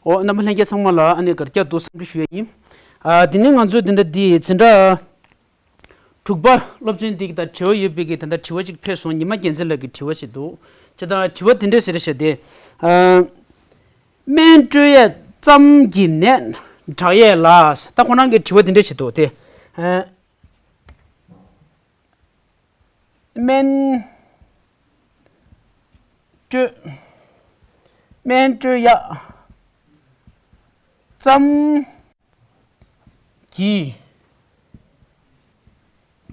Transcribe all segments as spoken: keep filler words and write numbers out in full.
ཨོ། རྣམ་པ་ལྷན་རྒྱས་ཚང་མ་ལ་ཨ་ནི་གར་སྐྱབས་འདུག་འཚམས་འདྲི་ཞུ་ཡ་ཡིན། ཨ། དེ་ནས་ང་ཚོས་དེ་འདྲ་འདི་འཛིན་གྲྭ་དྲུག་པ་སློབ་ཚན་འདི་དང་འབྲེལ་བ་ཡོད་པའི་གི་དེ་འདྲ་དྲི་བ་ཅིག་ཕེབས་སོང་། ཉི་མ་རྒྱལ་མཚན་ལགས་ཀྱི་དྲི་བ་ཞིག་འདུག་བྱས་ཙང་དྲི་བ་དེ་འདྲ་ཟེར་བཤད་དེ། ཨ། སྨན་སྤྲོད་ཡས་ཙམ་གྱིས་ནད་དྲག་ཡས་ལ། ད་ཁོ་རང་གི་དྲི་བ་དེ་འདྲ་ཞིག་འདུག་སྟེ། ཨ། སྨན་སྤྲོད། སྨན་སྤྲོད་ཡས་ཙམ་གྱིས་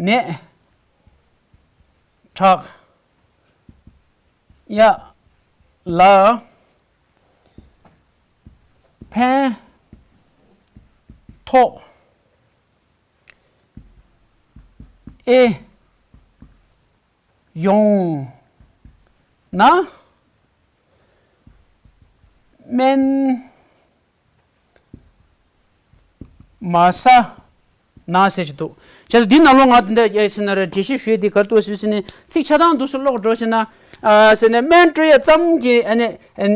ནད་དྲག་ཡས་ལ་ཕན་ཐོགས་ཨེ་ཡོང་ན། སྨན་མ་ཟ་ན་ཟེར་གྱི་འདུག་བྱས་ཙང་འདི་ནང་ལོགས་ང་དེ་འདྲ་ཡ་ཟེར་ན་རེ་འགྲེལ་བཤད་ཞུ་ཡས་དེ་ག་རེ་འདུག་ཟེར་ན། ཚིག་ཆ་ཚང་འདུག་སེ་ཀློག་འགྲོ་ཞེ་ན། ཨ། ཟེར་ནས་སྨན་སྤྲོད་ཡས་ཙམ་གྱིས་ཨ་ནི། ཨ།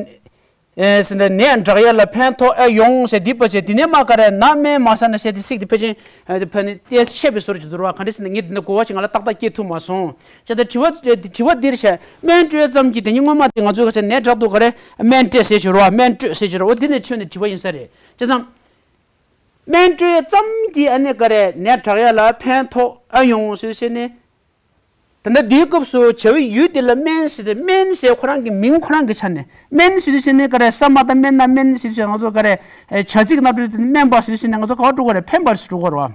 ཨེ། ཟེར་ནས་ནད་དྲག་ཡས་ལ་ཕན་ཐོགས་ཨེ་ཡོང་ཟེར་འདི་པ་བྱས། དེ་ནས་མ་ག་རེ་ན་སྨན་མ་ཟ་ན་ཟེར་དེ་ཚིག་དེ་ཕལ་ཆེར། ཨ། དེ་ཕ་ནི་ཏེ་ཆད་པའི་བཟོ་འདྲ་ཅིག་འདུག་ར། ག་འདྲ་ཟེར་ན་ངས་འདི་འདྲ་གོ་བ་ཞིག་ང་ལ་ཏག་ཏག་སྐྱེ་ཐུབ་མ་སོང་། བྱས་ཙང་དྲི་བ་དྲི་བ་འདིར་བཤད། སྨན་སྤྲོད་ཙམ་གྱིས། དེ་ཉིན་སྔོན་མ་དེ་ང་ཚོས་ག་ཟེར། ནད་དྲག་འདུག་ག་རེ། སྨན་སྤྲད་ཟེར་ཞུ་ར། སྨན་སྤྲོད་ཟེར་ཞུ་ར། འོ་འདི་ནས་ཁྲིད་ནས་དྲི་བ་ཡིན་ས་རེད། བྱས་ཙང་། སྨན་སྤྲོད་ཙམ་གྱིས་ཨ་ནི་ག་རེ་ནད་དྲག་ཡས་ལ་ཕན་ཐོགས་ཨེ་ཡོང་ཟེར་ཟེར་ནས། ད་ལྟ་འདིའི་སྐབས་སུ་བྱ་བའི་ཡུལ་དེ་ལ་སྨན་ཟེར་ཏེ། སྨན་ཟེར་ཁོ་རང་གི་མིང་ཁོ་རང་གི་ཆ་ནས། སྨན་ཟེར་དུས་ཟེར་ནས་ག་རེ། ས་མ་བཏགས་སྨན་ན་སྨན་ཟེར་དུས་ང་ཚོ་ག་རེ། བྱ་ཚིག་རྣམ་གྲངས་དེ་སྨན་པ་ཟེར་དུས་ཟེར་ནས་ང་ཚོ་ག་པར་འགྲོ་དགོས་རེད། ཕན་པར་འགྲོ་དགོས་རེད་བ།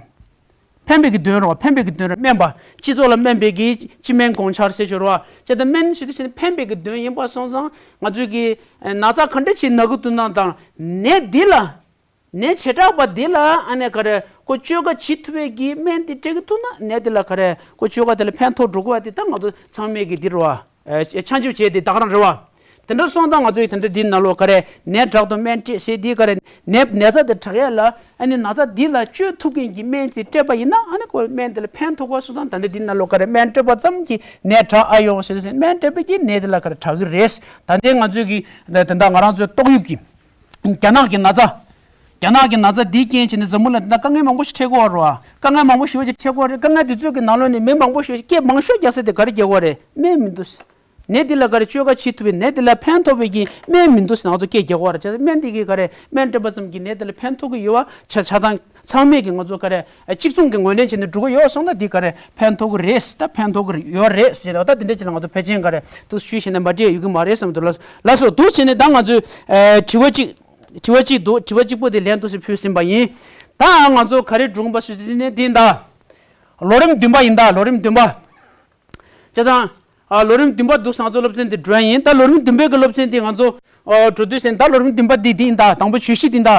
ཕན་པའི་གི་དོན་རེད་བ། ཕན་པའི་གི་དོན་རེད། སྨན་པ། སྤྱི་ཚོགས་ལ་སྨན་པའི་གི་སྤྱི་སྨན་གོང་ཆར་ཟེར་ཞོར་བ། བྱས་ཙང་སྨན་ཟེར་དུས་ཟེར་ནས་ཕན་པའི་གི་དོན་ཡིན་པ་སོང་ཙང་། ང་ཚོས་གི་ན་ཚ་ག་འདྲ་ཅིག་ན་གི་འདུག་ན་དང་། ནད་འདི་ལ། ནད་བྱེ་བྲག་པ་འདི་ལ་ཨ་ནི་ག་རེ་ཁོ་བཅོས་ཁ་བྱེད་ཐུབ་པའི་གི་སྨན་དེ་སྤྲད་ཀྱི་འདུག་ན། ནད་འདི་ལ་ག་རེ་ཁོ་བཅོས་ཁ་དེ་ལ་ཕན་ཐོགས་འགྲོ་དགོས་པ་དེ་ད་ང་ཚོ་ཚང་མས་གི་འདི་རེད་བ། ཨ། ཆ་འཇོག་བྱས་དེ་ད་ག་རང་རེད་བ། དེ་འདྲ་སོང་ཙང་ང་ཚོས་དེ་འདྲ་འདི་ནང་ལོགས་ག་རེ། ནད་དྲག་ཏུ་སྨན་སྤྲད་ཟེར་དེ་ག་རེ། ནད་ན་ཚ་དེ་དྲག་ཡས་ལ་ཨ་ནི་ན་ཚ་འདི་ལ་བཅོས་ཐུབ་མཁན་གྱི་སྨན་ཅིག་སྤྲད་པ་ཡིན་ན། ཨ་ནི་ཁོ་སྨན་དེ་ལ་ཕན་ཐོགས་པ་སོང་ཙང་། ད་ལྟ་འདི་ནང་ལོགས་ག་རེ། སྨན་སྤྲད་པ་ཙམ་གྱིས་ནད་དྲག་ཨེ་ཡོང་ཟེར་ཟེར། སྨན་སྤྲད་པ་གིས་ནད་དེ་ལ་ག་རེ་དྲག་གི་རེད། ད་ལྟའི་ང་ཚོས་གི་དེ་འདྲ་ང་རང་ཚོའི་ཏོག་དབྱིབས་ཀྱི། རྒྱ་ནག་གི་ན་ཚ། རྒྱ་ནག་གི་ན་ཚ་འདིའི་རྐྱེན་བྱས་ནས་འཛམ་བུ་གླིང་འདི་ན་དཀའ་ངལ་མང་པོ་ཞིག་འཕྲད་ཀྱི་ཡོད་རེད་བ། དཀའ་ངལ་མང་པོ་ཞེ་པོ་ཅིག་འཕྲད་ཀྱི་ཡོད་རེད། དཀའ་ངལ་དེ་ཚོའི་གི་ནང་ལོགས་ནས་མི་མང་པོ་ཞིག་སྐད་མང་ཤོས་རྒྱག་ས་དེ་ག་རེ་རྒྱག་གི་ཡོད་རེད། སྨན་མི་འདུག་ནད་འདི་ལ་ག་རེ་བཅོས་ཁ་བྱེད་ཐུབ་པའི། ནད་འདི་ལ་ཕན་ཐོགས་པའི་གི་སྨན་མི་འདུག་ཟེར་ང་ཚོ་སྐད་རྒྱག་གི་ཡོད་རེད། བྱས་ཙང་སྨན་འདི་གིས་ག་རེ། སྨན་སྤྲད་པ་ཙམ་གྱིས་ནད་འདི་ལ་ཕན་ཐོགས་ཀྱི་ཡོད་པ་ཆ་ཆ་ཚང་ཚང་མས་གི་ང་ཚོ་ག་རེ། གཅིག་མཚུངས་ཀྱི་ངོས་ལེན་བྱས་ནས་འགྲོ་གི་ཡོད་སོང་ན། འདི་ག་རེ་ཕན་ཐོགས་ཀྱི་རེད། ད་ཕན་ཐོགས་ཀྱི་ཡོད་རེད་ཟེར་ནས། ད་འདི་འདྲ་བྱས་ན་ང་ཚོ་ཕལ་ཆེར་ག་རེ་འདུག་ཞུས་བྱས་ནས་མ་འགྲིག་ཡོད་ཀྱི་མ་རེད་བསམ་འདུག་ལགས་སོ། འདུག་བྱས་ནས་ད་ང་ཚོས། ཨ། དྲི་བ་གཅིག་དྲི་བ་གཅིག་འདུག་དྲི་བ་གཅིག་པོ་དེ་ལན་འདུག་སེ་ཕུལ་ཟིན་པ་ཡིན། ད་ང་ཚོ་ག་རེ་སྒྲུང་པ་སུ་དེ་ནས་འདི་ད། ལོ་རིམ་བདུན་པ་ཡིན་ད། ལོ་རིམ་བདུན་པ། བྱས་ཙང་། ཨ། ལོ་རིམ་བདུན་པ་འདུག་སེ་ང་ཚོ་སློབ་ཚན་འདི་འགྲོ་ཡ་ཡིན། ད་ལོ་རིམ་བདུན་པའི་གི་སློབ་ཚན་འདི་ང་ཚོ། ཨ། འགྲོ་དུས་ཟིན་ད། ལོ་རིམ་བདུན་པ་འདི་འདི་ཡིན་ད། དང་པོ་བརྗོད་གཞི་འདི་ཡིན་ད།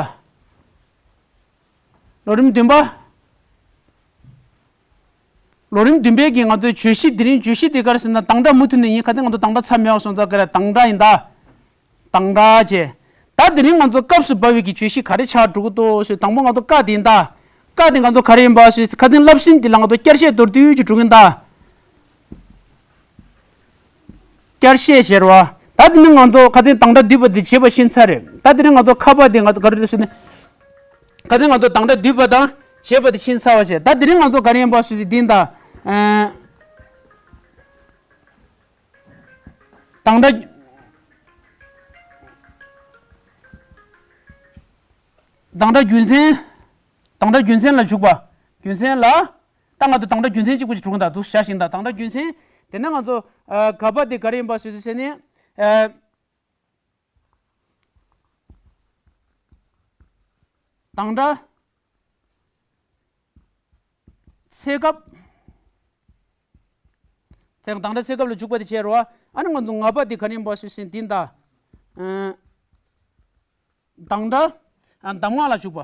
ལོ་རིམ་བདུན་པ། ལོ་རིམ་བདུན་པའི་གི་ང་ཚོའི་བརྗོད་གཞི། དེ་རིང་བརྗོད་གཞི་དེ་ག་རེ་ཟེར་ན། དང་སྒྲ་མུ་མཐུད་ནས་ཡིན། ག་དེ་ང་ཚོ་དང་སྒྲ་ཚར་མེད་པ་སོང་ཙང་ག་རེ། དང་སྒྲ་ཡིན་ད། དང་སྒྲ་བྱས། ད་དེ་རིང་ང་ཚོ་སྐབས་སུ་བབས་པའི་གི་བརྗོད་གཞི་ག་རེ་ཆགས་འགྲོ་གི་འདུག་ཟེར། དང་པོ་ང་ཚོ་ཀ་དེ་ཡིན་ད། ཀ་དེ་ང་ཚོ་ག་རེ་ཡིན་པ་ཟེར། ཁ་སང་བསླབ་ཟིན་དེ་ལ་ང་ཚོ་བསྐྱར་བཤད་མདོར་བསྡུས་ཅིག་འགྲོ་གི་ཡིན་ད། བསྐྱར་བཤད་བྱས་རེད་བ། ད་དེ་ནི་ང་ཚོ་ཁ་སང་དང་སྒྲ་བསྡུས་པ་དེ་བྱས་པ་ཕྱིན་ཚར་རེད། ད་དེ་རིང་ང་ཚོ་ཁ་པ་དེ་ང་ཚོ་ག་རེ་རེད་ཟེར་ན། ཁ་སང་ང་ཚོ་དང་སྒྲ་བསྡུས་པ་དང་བྱས་པ་དེ་ཕྱིན་ཚར་བ་བྱས། ད་དེ་རིང་ང་ཚོ་ག་རེ་ཡིན་པ་ཟེར་དུས་འདི་ཡིན་ད། ཨ། དང་སྒྲ། དང་སྒྲ་རྒྱུ་མཚན། དང་སྒྲ་རྒྱུ་མཚན་ལ་འཇུག་པ། རྒྱུ་མཚན་ལ། ད་ང་ཚོ་དང་སྒྲ་རྒྱུ་མཚན་གཅིག་པུ་ཅིག་གྲུབ་ཀྱི་འདུག་བཞག་ཤིང་དང་། དང་སྒྲ་རྒྱུ་མཚན། དེ་ནས་ང་ཚོ། ཨ། ག་པ་དེ་ག་རེ་ཡིན་པ་ཟེར་དུས་ཟེར་ནས། ཨ། དང་སྒྲ་ཚེ་སྐབས། དེ་དང་སྒྲ་ཚེ་སྐབས་ལ་འཇུག་པ་དེ་བྱས་རེད་བ། ཨ་ནི་ང་ཚོ་ང་པ་དེ་ག་རེ་ཡིན་པ་ཟེར་དུས་ཟེར་ནས་འདི་ཡིན་ད། ཨ། དང་སྒྲ། ཨ། གདམས་ངག་ལ་འཇུག་པ།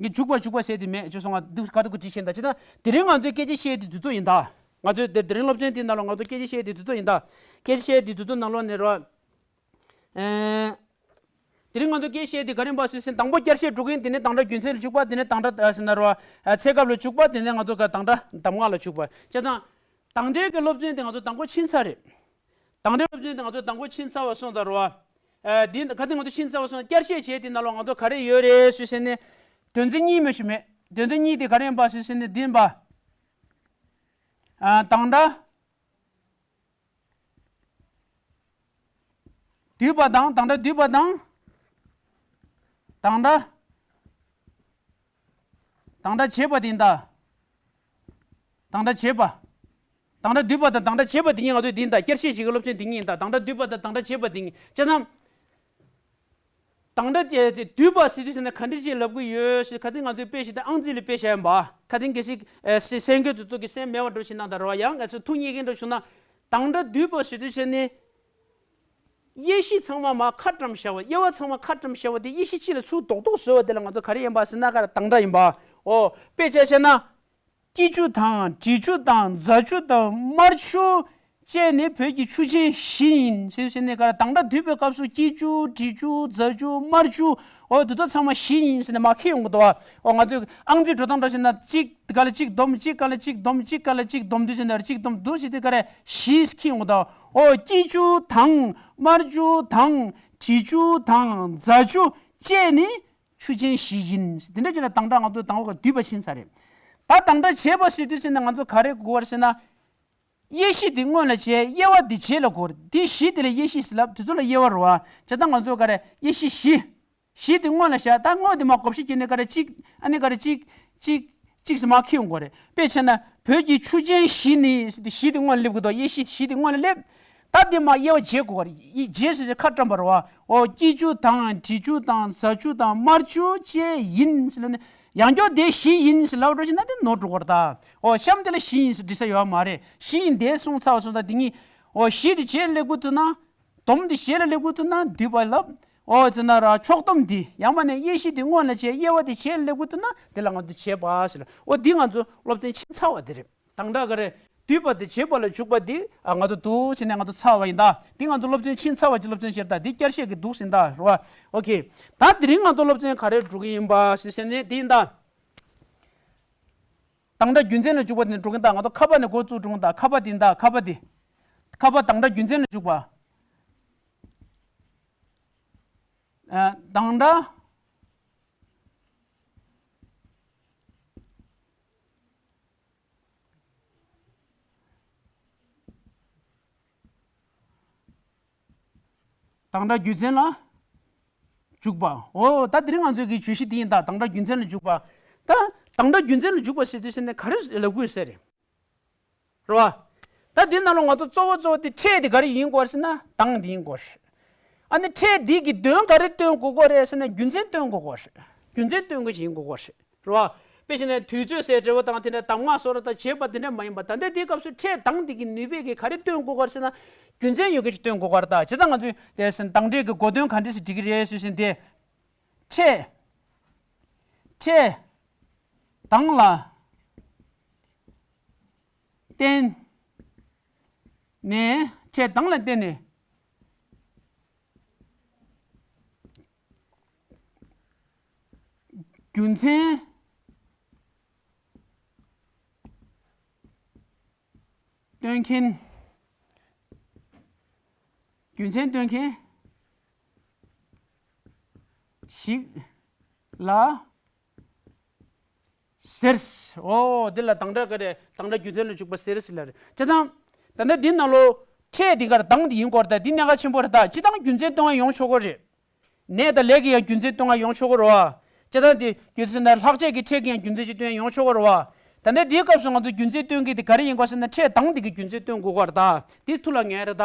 ངས་འཇུག་པ་འཇུག་པ་ཟེར་དེ་མེད་ཅེས་སོང་ང་། འདུག་ག་འདུག་གི་བྲིས་ཤེས་ད། ཅི་ད་དེ་རིང་ང་ཚོའི་སྐད་ཆ་བཤད་དེ་དུས་ཚོད་ཡིན་ད། ང་ཚོའི་དེ་དེ་རིང་སློབ་ཚན་དེའི་ནང་ལ་ང་ཚོ་སྐད་ཆ་བཤད་དེ་དུས་ཚོད་ཡིན་ད། སྐད་ཆ་བཤད་དེ་དུས་ཚོད་ནང་ལོགས་ནས་རོ། ཨེ། དེ་རིང་ང་ཚོ་སྐད་ཆ་བཤད་དེ་ག་རེ་ཡིན་པ་ཟེར་དུས་ཟེར་ན། དང་པོ་བསྐྱར་བཤད་འགྲོ་གི་ཡིན། དེ་ནས་དང་སྒྲ་རྒྱུ་མཚན་ལ་འཇུག་པ། དེ་ནས་དང་སྒྲ་ཟེར་ན་རོ། ཨ། ཚེ་སྐབས་ལ་འཇུག་པ། དེ་ནས་ང་ཚོ་ག་དང་སྒྲ་གདམས་ངག་ལ་འཇུག་པ། བྱས་ཙང་། དང་སྒྲའི་གི་སློབ་ཚན་དེ་ང་ཚོ་དང་པོ་ཕྱིན་ཚར་རེད། དང་སྒྲའི་སློབ་ཚན་དེ་ང་ཚོ་དང་པོ་ཕྱིན་ཚར་བ་སོང་ད་རོ། ཨ་འདི་ག་དེ་ང་ཚོ་ཕྱིན་ཚར་བ་སོང་བསྐྱར་བཤད་བྱས་དེ་ནང་ལོགས་ང་ཚོ་ག་རེ་ཡོད་རེད་ཟེར་ཟེར་ནས། དོན་ཚན་གཉིས་མི་ཞུ་མེད། དོན་ཚན་གཉིས་དེ་ག་རེ་ཡིན་པ་ཟེར་ཟེར་ནས་འདི་ཡིན་པ། ཨ་དང་སྒྲ་བསྡུས་པ་དང་། དང་སྒྲ་བསྡུས་པ་དང་། དང་སྒྲ། དང་སྒྲ་བྱས་པ་དེ་ཡིན་ད། དང་སྒྲ་བྱས་པ། དང་སྒྲ་བསྡུས་པ་དང་དང་སྒྲ་བྱས་པ་དེ་གཉིས་ང་ཚོས་དེ་ཡིན་ད། བསྐྱར་བཤད་བྱེད་ཀྱི་སློབ་ཚན་དེ་གཉིས་ཡིན་ད། དང་སྒྲ་བསྡུས་པ་དང་དང་སྒྲ་བྱས་པ་དེ་གཉིས་བྱས་ཙང་། དང་སྒྲ་དེ་བསྡུས་པ་ཟེར་དུས་ཟེར་ན་ག་འདྲ་ཅིག་ལབ་ཀྱི་ཡོད་ཟེར། ཁ་སང་ང་ཚོས་དཔེ་ཞིག་དང་ཨང་རྩིས་ལ་དཔེ་བཞག་ཡིན་པ། ཁ་སང་གལ་སྲིད་ཨེ་སེ་སེང་གེ་དུ་ཚོ་གི་སེམས་མེད་པ་འགྲོ་ཕྱིན་ན་ད་རོ་ཡང་ང་ཚོས་ཐུགས་མཉེས་མཁན་འགྲོ་བྱུང་ན། དང་སྒྲ་བསྡུས་པ་ཟེར་དུས་ཟེར་ནས། དབྱེ་གཞི་ཚང་མ་མར་ཁ་བཀྲམ་བཞག་པ། དབྱེ་བ་ཚང་མ་ཁ་བཀྲམ་བཞག་པ་དེ་དབྱེ་གཞི་གཅིག་ལ་ཚུར་རྡོག་རྡོག་བཟོས་པ་དེ་ལ་ང་ཚོ་ག་རེ་ཡིན་པ་ཟེར་ན་ག་རེ་དང་སྒྲ་ཡིན་པ། ཨོ་དཔེ་ཆ་བཤད་ན། སྐྱིད་ཆུ་དང་དྲི་ཆུ་དང་རྫ་ཆུ་དང་དམར་ཆུ་བཅས་ནི་བོད་ཀྱི་ཆུ་ཆེན་བཞི་ཡིན་ཟེར་ཟེར་ནས་ག་རེ་དང་སྒྲ་བསྡུས་པའི་སྐབས་སུ་སྐྱིད་ཆུ་དྲི་ཆུ་རྫ་ཆུ་དམར་ཆུ། ཨོ་དེ་དག་ཚང་མ་བཞི་ཡིན་ཟེར་ནས་མར་འཁྱེར་ཡོང་གི་འདུག་བ། ཨོ་ང་ཚོས་ཨང་རྩིས་འགྲོ་སྟངས་འདྲ་བྱས་ན་གཅིག་དེ་ག་ལ་གཅིག་སྡོམ། གཅིག་ག་ལ་གཅིག་སྡོམ། གཅིག་ག་ལ་གཅིག་སྡོམ་དུས་ཟེར་ན་གཅིག་སྡོམ་དུ་བྱས་ཏེ་ག་རེ་བཞི་འཁྱེར་ཡོང་གི་འདུག་ཨོ་སྐྱིད་ཆུ་དང་དམར་ཆུ་དང་དྲི་ཆུ་དང་རྫ་ཆུ་བཅས་ནི་ཆུ་ཆེན་བཞི་ཡིན། དེ་འདྲ་བྱས་ན་དང་སྒྲ་ང་ཚོ་དང་པོ་ག་བསྡུས་པ་ཕྱིན་ཚར་རེད། ད་དང་སྒྲ་བྱས་པ་ཟེར་དུས་ཟེར་ན་ང་ཚོ་ག་རེ་དགོས་པ་རེད་ཟེར་ན། དབྱེ་གཞི་དེ་སྔོན་ལ་བྱས། དབྱེ་བ་དེ་རྗེས་ལ་དགོས་རེད། དེ་བཞི་དེ་ལ་དབྱེ་གཞི་ཟེར་ལབ། དེ་ཚོ་ལ་དབྱེ་བ་རེད་བ། བྱས་ཙང་ང་ཚོ་ག་རེ་དབྱེ་གཞི་བཞི། བཞི་དེ་སྔོན་ལ་བཞག་ད་སྔོན་དེ་མར་བགོ་བཤའ་བརྒྱབ་ནས་ག་རེ་གཅིག་ཨ་ནི་ག་རེ་གཅིག་གཅིག་གཅིག་ཟེར་མར་འཁྱེར་ཡོང་གི་རེད། དཔེ་བྱས་ན་བོད་ཀྱི་ཆུ་ཆེན་བཞི་ནི་ཟེར་དུས་བཞི་དེ་སྔོན་ལ་སླེབས་ཀྱི་འདུག་དབྱེ་གཞི་བཞི་དེ་སྔོན་ལ་སླེབས། ད་དེ་མར་དབྱེ་བ་འབྱེད་དགོས་པ་རེད། དབྱེ་འབྱེད་ཟེར་ཏེ་ཁ་བཀྲམ་པ་རེད་བ། ཨོ་སྐྱིད་ཆུ་དང་དྲི་ཆུ་དང་རྫ་ཆུ་དང་དམར་ཆུ་བཅས་ཡིན་ཟེར་ལབ་ནས། ཡང་བསྐྱར་དེ་བཞི་ཡིན་ཟེར་ལབ་འགྲོ་ཕྱིན་ན་དེ་ནོར་འགྲོ་གི་རེད་ད། ཨོ་གཤམ་དེ་ལ་བཞི་ཡིན་ཟེར་འབྲི་ས་ཡོད་མ་རེད། བཞི་ཡིན་དེ་གསུངས་ཚར་བ་སོང་ད་དེ་གཉིས། ཨོ་བཞི་དེ་རྗེས་ལ་སླེབས་དགོས་ཐུག་ན། སྡོམ་དེ་རྗེས་ལ་སླེབས་དགོས་ཐུག་ན་བསྡུས་པ་ལབ། ཨོ་ཟེར་ན་ར་ཕྱོགས་སྡོམ་དེ་ཡང་མ་ནས་དབྱེ་གཞི་དེ་སྔོན་ལ་བྱས། དབྱེ་བ་དེ་རྗེས་ལ་སླེབས་དགོས་ཐུག་ན་དེ་ལ་ང་ཚོ་བྱས་པ་ཟེར། ཨོ་འདི་ང་ཚོ་སློབ་ཚན་ཕྱིན་ཚར་བ་དེ་རེད། དང་སྒྲ་ག་རེ། བསྡུས་པ་དེ་བྱེད་པ་ལ་འཇུག་པ་དེ་ཨ་ང་ཚོ་འདུག་བྱས་ནས་ང་ཚོ་ཚར་བ་ཡིན་ད། འདི་ང་ཚོ་སློབ་ཚན་ཕྱིན་ཚར་བ་གྱི་སློབ་ཚན་ཞིག་རེད་ད། འདི་བསྐྱར་བཤད་ཀྱི་འདུག་ཟིན་ད་རེད་བ། ཨོ་ཁེ། ད་དེ་རིང་ང་ཚོ་སློབ་ཚན་ག་རེ་འགྲོ་གི་ཡིན་པ་ཞེས་ཟེར་ནས་འདི་ཡིན་ད། དང་སྒྲ་རྒྱུ་མཚན་ལ་འཇུག་པ་དེ་ནས་འགྲོ་གི་ཡིན་ད། ང་ཚོ་ཁ་པ་ནས་འགོ་བཙུགས་འགྲོ་གི་ཡིན་ད། ཁ་པ་དེ་ཡིན་ད། ཁ་པ་དེ། ཁ་པ་དང་སྒྲ་རྒྱུ་མཚན་ལ་འཇུག་པ། ཨ་དང་སྒྲ། དང་སྒྲ་རྒྱུ་མཚན་ལ་འཇུག་པ། འོ་ད་དེ་རིང་ང་ཚོའི་གི་བརྗོད་གཞི་དེ་ཡིན་ད། དང་སྒྲ་རྒྱུ་མཚན་ལ་འཇུག་པ། ད་དང་སྒྲ་རྒྱུ་མཚན་ལ་འཇུག་པ་ཟེར་དུས་ཟེར་ནས་ག་རེ་ལབ་དགོས་ཟེར་རེད། རེད་བ། ད་དེ་ནང་ལ་ང་ཚོ་གཙོ་བོ་གཙོ་བོ་དེ་ཕྲད་དེ་ག་རེ་ཡིན་དགོས་ཟེར་ན་དང་དེ་ཡིན་དགོས་རེད། ཨ་ནི་ཕྲད་འདི་གི་དོན་ག་རེ་སྟོན་དགོས་དགོས་རེད་ཟེར་ན་རྒྱུ་མཚན་སྟོན་དགོས་དགོས་རེད། རྒྱུ་མཚན་སྟོན་དགོས་ཞིག་ཡིན་དགོས་དགོས་རེད། རེད་བ། དཔེ་བྱས་ན་དུས་ཚོད་ཟེར་འབྲེལ་བ་དང་དེ་འདྲ་གདམས་ངག་སོགས་ར་དང་བྱེད་པ་དེ་འདྲ་མ་ཡིན་པ། ད་ལྟའི་དེའི་སྐབས་སུ་ཕྲད་དང་དེ་གི་ནུས་པས་གི་ག་རེ་སྟོན་དགོས་ག་རེ་ཟེར་ན། རྒྱུ་མཚན་ཡོད་མཁན་ཞིག་སྟོན་དགོས་ག་རེ། ད་བྱས་ཙང་ང་ཚོས་དེ་ཟེར་དང་འབྲས་ཀྱི་གོ་དོན་ག་འདྲས་ཞིག་འགྲིག་གི་རེད་ཟེར་བཞིན་དེ། ཕྲད། ཕྲད་དང་ལ་བརྟེན་ནས། ཕྲད་དང་ལ་བརྟེན་ནས། རྒྱུ་མཚན་སྟོན་མཁན། རྒྱུ་མཚན་སྟོན་མཁན་ཞིག་ལ་ཟེར། འོ་འདི་ལ་དང་སྒྲ་ག་རེ། དང་སྒྲ་རྒྱུ་མཚན་ལ་འཇུག་པ་ཟེར་ཟེར་ལ་རེད། བྱས་ཙང་ད་ལྟ་འདི་ནང་ལོ་ཕྲད་འདི་གར་དང་འདི་ཡིན་སྐོར་ད་འདི་གནད་འགག་ཆེན་པོ་རེད། ད་སྤྱིར་བཏང་རྒྱུ་མཚན་སྟོན་ཡ་ཡོང་ཆོག་གི་རེད། ནས་དང་ལས་ཀྱི་ཡང་རྒྱུ་མཚན་སྟོན་ཡ་ཡོང་ཆོག་གི་རེད་བ། སྤྱིར་བཏང་དེ་རྒྱུ་མཚན་ན་ལྷག་བཅས་ཀྱི་ཕྲད་ཀྱི་ཡང་རྒྱུ་མཚན་ཞིག་སྟོན་ཡ་ཡོང་ཆོག་གི་རེད་བ། ད་ལྟ་འདིའི་སྐབས་སུ་ང་ཚོ་རྒྱུ་མཚན་སྟོན་མཁན་དེ་ག་རེ་ཡིན་དགོས་ཟེར་ན་ཕྲད་དང་དེ་གི་རྒྱུ་མཚན་སྟོན་དགོས་ཀྱི་རེད་ད། དེ་ཐུགས་ལ་ངེས་རེད་ད།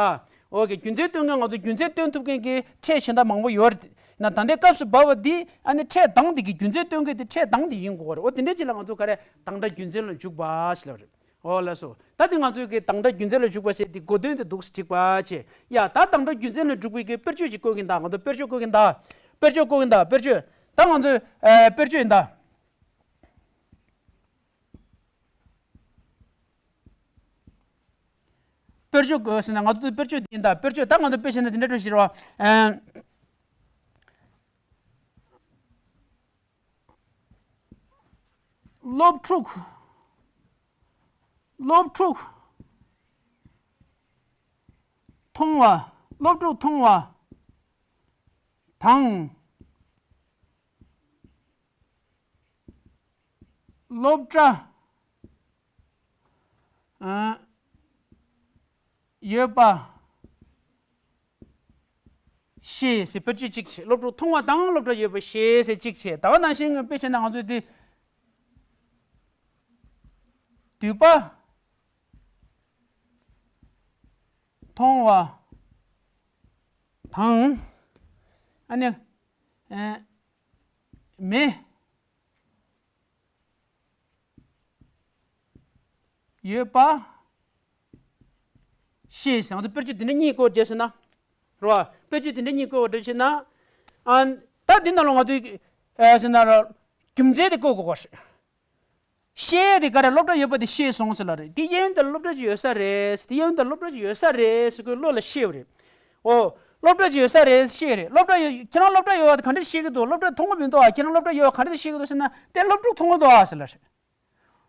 འོ་གི་རྒྱུ་མཚན་སྟོན་མཁན་ང་ཚོ་རྒྱུ་མཚན་སྟོན་ཐུབ་མཁན་གྱི་ཕྲད་གཞན་དག་མང་པོ་ཡོད་རེད། ན་ད་ལྟའི་སྐབས་སུ་བབས་པ་འདི་ཨ་ནི་ཕྲད་དང་དེ་གི་རྒྱུ་མཚན་སྟོན་མཁན་དེ་ཕྲད་དང་དེ་ཡིན་དགོས་ཀྱི་རེད། འོ་དེ་འདྲའི་ཅིག་ལ་ང་ཚོ་ག་རེ་དང་སྒྲ་རྒྱུ་མཚན་ལ་འཇུག་པ་ཞེས་ལབ་རེད། འོ་ལགས་སོ། ད་དེ་ང་ཚོའི་གི་དང་སྒྲ་རྒྱུ་མཚན་ལ་འཇུག་པ་ཟེར་དེ་གོ་དོན་དེ་འདུག་སེ་འགྲིག་པ་བྱས། ཡ་ད་དང་སྒྲ་རྒྱུ་མཚན་ལ་འཇུག་པའི་གི་དཔེར་བརྗོད་ཅིག་བཀོད་ཀྱིན་གདའ། ང་ཚོ་དཔེར་བརྗོད་བཀོད་ཀྱིན་གདའ། དཔེར་བརྗོད་བཀོད་ཀྱིན་གདའ། དཔེར་བརྗོད། ད་ང་ཚོའི་ཨ་དཔེར་བརྗོད་ཡིན་གདའ། དཔེར་བརྗོད་བཀོད་ཟེར་ན་ང་ཚོ་དཔེར་བརྗོད་འདི་ཡིན་གདའ། དཔེར་བརྗོད། ད་ང་ཚོ་དཔེ་བྱས་ན་དེ་འདྲ་འགྲོ་ཞིག་རེད་བ། ཨ། སློབ་ཕྲུག་སློབ་ཕྲུག་མཐོང་བ། སློབ་ཕྲུག་མཐོང་བ་དང་། སློབ་གྲྭ་ཡོད་པ་ཤེས་ཟེར་བེད་སྤྱོད་གཅིག་བྱས། སློབ་ཕྲུག་མཐོང་བ་དང་སློབ་གྲྭ་ཡོད་པ་ཤེས་ཟེར་གཅིག་བྱས། ད་ག་ནང་བཞིན་དཔེ་བྱས་ན་ང་ཚོས་འདི་དུས་པ་མཐོང་བ་དང་། ཨ་ནི་ཨེ་མེ་ཡོད་པ་ཤེས་ཟེར། ང་ཚོ་དཔེར་བརྗོད་འདི་འདྲ་གཉིས་བཀོད་བྱས་ཟེར་ན། རེད་བ། དཔེར་བརྗོད་འདི་འདྲ་གཉིས་བཀོད་པ་འདྲ་བྱས་ན། ཨ། ད་འདི་ནང་ལ་ང་ཚོས་ཨ་ཟེར་ན་ར། རྒྱུ་མཚན་དེ་བཀོད་དགོས་པ་རེད། ཤེས་དེ་ག་རེ། སློབ་གྲྭ་ཡོད་པ་དེ་ཤེས་སོང་ཟེར་ལ་རེད། དེ་གཡས་གཡོན་དེར་སློབ་གྲྭ་ཅིག་ཡོད་ས་རེད། དེ་གཡས་གཡོན་དེར་སློབ་གྲྭ་ཅིག་ཡོད་ས་རེད་ཟེར་ཁོའི་བློ་ལ་ཤེས་པ་རེད། ཨོ། སློབ་གྲྭ་ཅིག་ཡོད་ས་རེད་ཤེས་རེད། སློབ་གྲྭ་ཡོད། ཁྱེད་རང་སློབ་གྲྭ་ཡོད་པ་དེ་ག་འདྲ་ཤེས་ཀྱི་འདུག་སློབ་གྲྭ་མཐོང་གི་མི་འདུག་ཨ། ཁྱེད་རང་སློབ་གྲྭ་ཡོད་པ་ག་འདྲ་ཤེས་ཀྱི་འདུག་ཟེར་ན། དེ་སློབ་ཕྲུག་མཐོང་གི་འདུག་ཨ་ཟེར་ལ་རེད།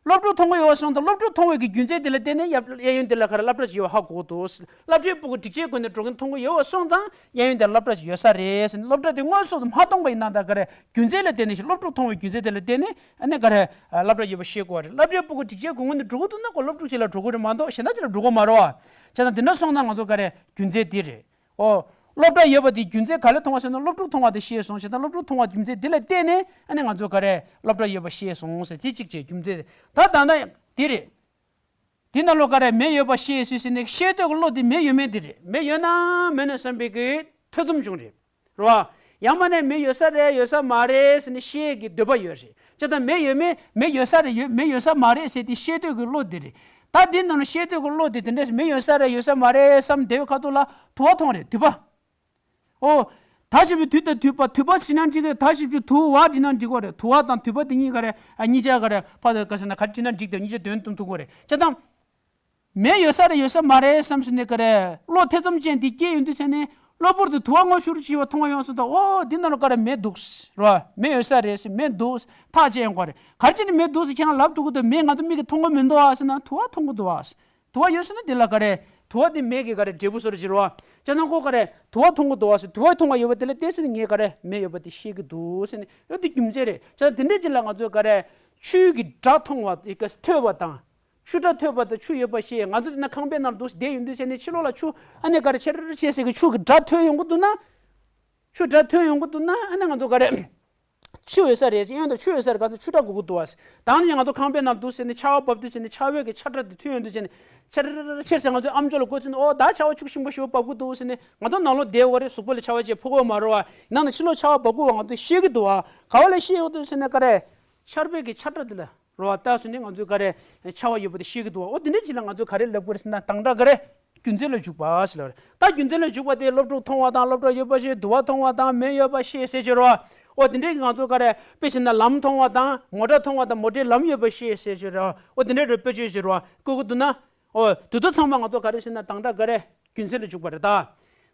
སློབ་ཕྲུག་མཐོང་གི་ཡོད་པ་སོང་ཙང་སློབ་ཕྲུག་མཐོང་བའི་གི་རྒྱུ་མཚན་དེ་ལ་བརྟེན་ནས་གཡས་གཡོན་དེ་ལ་ག་རེ་སློབ་གྲྭ་ཅིག་ཡོད་པ་ཧ་གོ་གི་འདུག་སློབ་གྲྭའི་སྤུ་གུ་སྒྲིག་ཆས་གོན་ནས་འགྲོ་མཁན་མཐོང་གི་ཡོད་པ་སོང་ཙང་གཡས་གཡོན་དེར་སློབ་གྲྭ་ཅིག་ཡོད་ས་རེད་ཟེར་ནས། སློབ་གྲྭ་དེ་དངོས་སུ་མ་མཐོང་པ་ཡིན་ན། ད་ག་རེ་རྒྱུ་མཚན་ལ་བརྟེན་ནས་ཤིག་སློབ་ཕྲུག་མཐོང་བའི་རྒྱུ་མཚན་དེ་ལ་བརྟེན་ནས་ཨ་ནི་ག་རེ་སློབ་གྲྭ་ཡོད་པ་ཤེས་དགོས་པ་རེད། སློབ་གྲྭའི་སྤུ་གུ་སྒྲིག་ཆས་གོན་གོན་ནས་འགྲོ་གི་འདུག་ན་ཁོ་སློབ་ཕྲུག་ཅིག་ལ་འགྲོ་གི་རེད་མ་གཏོགས་གཞན་དག་ཅིག་ལ་འགྲོ་གི་མ་རེད་བ། བྱས་ཙང་དེ་འདྲ་སོང་ཙང་ང་ཚོ་ག་རེ་རྒྱུ་མཚན་དེ་རེད། ཨོ། སློབ་གྲྭ་ཡོད་པ་དེ་རྒྱུ་མཚན་ག་ལ་མཐོང་བ་ཟེར་ན། སློབ་ཕྲུག་མཐོང་བ་དེ་ཤེས་སོང་། བྱས་ཙང་སློབ་ཕྲུག་མཐོང་བ་རྒྱུ་མཚན་དེ་ལ་བརྟེན་ནས་ཨ་ནི་ང་ཚོ་ག་རེ་སློབ་གྲྭ་ཡོད་པ་ཤེས་སོང་ཟེར། དེ་གཅིག་བྱས་རྒྱུ་མཚན་དེ། ད་ད་ལྟ་དེ་རེད། དེ་ནང་ལོགས་ག་རེ་མེ་ཡོད་པ་ཤེས་སོང་ཟེར་ནས་ཤེས་འདོད་ཀྱི་བློ་དེ་མེ་ཡོད་མེད་དེ་རེད། མེ་ཡོད་ན་མེད་ན་བསམ་པའི་གི་ཐེ་ཚོམ་བྱུང་རེད། རེད་བ། ཡང་མིན་ན་མེ་ཡོད་ས་རེད་ཡོད་ས་མ་རེད་ཟེར་ནས་ཤེས་ཀྱི་འདོད་པ་ཡོད་རེད། བྱས་ཙང་མེ་ཡོད་མེད། མེ་ཡོད་ས་རེད་ཡོད། མེ་ཡོད་ས་མ་རེད་ཟེར་དེ་ཤེས་འདོད་ཀྱི་བློ་དེ་རེད། ད་དེ་ནང་ལ་ཤེས་འདོད་ཀྱི་བློ་དེ་དེ་འདྲས་མེ་ཡོད་ས་རེད་ཡོད་ས་མ་རེད་བསམ་བསྡད་པའི་ཁ་ཐུག་ལ་དུ་བ་མཐོང་རེད། དུ་བ། ཨོ། ད་ཞིབ་ཀྱི་དུས་དང་དུ་བ། དུ་བ་བྲིས་ན་འགྲིག་གི་རེད། ད་ཞིབ་ཀྱི་དུ་བ་བྲིས་ན་འགྲིག་གི་རེད། དུ་བ་དང་དུ་བ་དེ་གཉིས་ག་རེ། ཨ། གཉིས་ཆ་ག་རེ། ཕ་ག་ཟེར་ན་ག་རེ་བྲིས་ན་འགྲིག་དང་གཉིས་ཆ་དོན་མཐུན་ཐུག་གི་རེད། བྱས་ཙང་། མེ་ཡོད་ས་རེད་ཡོད་ས་མ་རེད་བསམ་ཟིན་ནས་ག་རེ། བློ་ཐེ་ཚོམ་ཅན་དེ་སྐྱེས་ཡོང་དུས་ཚེ་ནས་གློ་བུར་དུ་དུ་བ་སྔོ་ཤུར་ཞིག་བ་མཐོང་བ་ཡོང་སོང་། ད་ཨོ་འདི་ནང་ལ་ག་རེ་མེ་འདུག་རེད་བ། མེ་ཡོད་ས་རེད་ཟེར། མེ་འདུག་ཐག་བཅད་ཡོང་གི་རེད། ག་རེ་བྱས་ནས་མེ་འདུག་ཟེར་ཁྱེད་རང་ལབ་ཐུབ་ཀྱི་འདུག་མེ་ང་ཚོ་མིག་གིས་མཐོང་གི་མི་འདུག་ཨ་ཟེར་ན་དུ་བ་མཐོང་གི་འདུག་ཨ། དུ་བ་ཡོད་ས་ན་འདི་ལ་ག་རེ། དུ་བ་འདི་མེ་གི་ག་རེ་འབྲས་བུ་བཟོ་འདྲ་ཅིག་རེད་བ། བྱས་ན་ཁོ་ག་རེ་དུ་བ་མཐོང་གི་འདུག་ཨ་ཟེར། དུ་བ་མཐོང་བ་ཡོད་པ་དེ་ལ་བལྟས་སོང་ནས་ངས་ག་རེ་མེ་ཡོད་པ་དེ་ཤེས་ཀྱི་འདུག་ཟེར་ནས་ཡོད་དེ་རྒྱུ་མཚན་རེད། བྱས་ན་དེ་འདྲ་ཅིག་ལ་ང་ཚོས་ག་རེ། ཆུ་གི་སྒྲ་མཐོང་བ་དེ་ག་ཐོས་པ་དང་། ཆུ་སྒྲ་ཐོས་པ་དང་ཆུ་ཡོད་པ་ཤེས། ང་ཚོ་དེ་ན་ཁང་པའི་ནང་འདུག་བསྡད་ཡོང་དུས་ཚེ་ནས་ཕྱི་ལོགས་ལ་ཆུ་ཨ་ནེ་ག་རེ་ཆེར་ཆེར་ཟེར་གི་ཆུ་གི་སྒྲ་ཐོས་ཡོང་གི་འདུག་ན། ཆུ་སྒྲ་ཐོས་ཡོང་གི་འདུག་ན་ཨ་ནེ་ང་ཚོ་ག་རེ། ཆུ་ཡོད་ས་རེད། གཡོན་དུ་ཆུ་ཡོད་ས་རེད། ག་ཚོད་ཆུ་སྒྲ་གོ་གི་འདུག་བ། ད་ནི་ང་ཚོ་ཁང་པའི་ནང་འདུག་ཟེར་ནས་ཆར་པ་བབས་དུས་ཟེར་ནས་ཆར་པའི་གི་ཆར་སྒྲ་དེ་ཐོས་ཡོང་དུས་ཟེར་ནས་ཆེར་ཆེར་ཟེར་ང་ཚོའི་ཨམ་ཅོག་ལ་བཀོད་ཚུལ་ནི་ཨོ་ད་ཆར་པ་ཤུགས་ཆེན་པོ་ཞིག་བབས་གི་འདུག་ཟེར་ནས་ང་ཚོ་ནང་ལོགས་བསྡད་ཡོད་རེད། གཟུགས་པོ་ལ་ཆར་པ་ཅིག་ཕོག་གི་ཡོད་མ་རེད་བ། ཡིན་ན་ཕྱི་ལོགས་ཆར་པ་བབས་གི་ཡོད་པ་ང་ཚོས་ཤེས་ཀྱི་འདུག་བ། ག་བ་ལ་ཤེས་ཡོང་དུས་ཟེར་ནས་ག་རེ། ཆར་པའི་གི་ཆར་སྒྲ་དེ་ལ། རེད་བ། ལྟ་སོང་ནས་ང་ཚོས་ག་རེ་ཆར་པ་ཡོད་པ་དེ་ཤེས་ཀྱི་འདུག་བ། འོ་དེ་འདྲ་ཅིག་ལ་ང་ཚོས་ག་རེ་ལབ་དགོས་རེད་ཟེར་ན་དང་སྒྲ་ག་རེ། རྒྱུ་མཚན་ལ་འཇུག་པ་ཟེར་ལབ་རེད། ད་རྒྱུ་མཚན་ལ་འཇུག་པ་དེ་སློབ་ཕྲུག་མཐོང་བ་དང་སློབ་གྲྭ་ཡོད་པ་ཤེས། དུ་བ་མཐོང་བ་དང་མེ་ཡོད་པ་ཤེས་ཟེར་གྱི་རེད་བ། འོ་དེ་འདྲའི་གི་ང་ཚོ་ག་རེ་དཔེ་བྱས་ན་ལམ་མཐོང་བ་དང་མོ་ཊ་མཐོང་བ་དང་མོ་ཊའི་ལམ་ཡོད་པ་ཤེས་ཟེར་གྱི་རེད་བ། འོ་དེ་འདྲའི་རེ་དཔེ་བརྗོད་བྱེད་རེད་བ། བཀོད་ཀྱི་འདུག་ན། འོ་དེ་ཚོ་ཚང་མ་ང་ཚོ་ག་རེ་ཟེར་ན་དང་སྒྲ་ག་རེ། རྒྱུ་མཚན་ལ་འཇུག་པ་རེད་ད།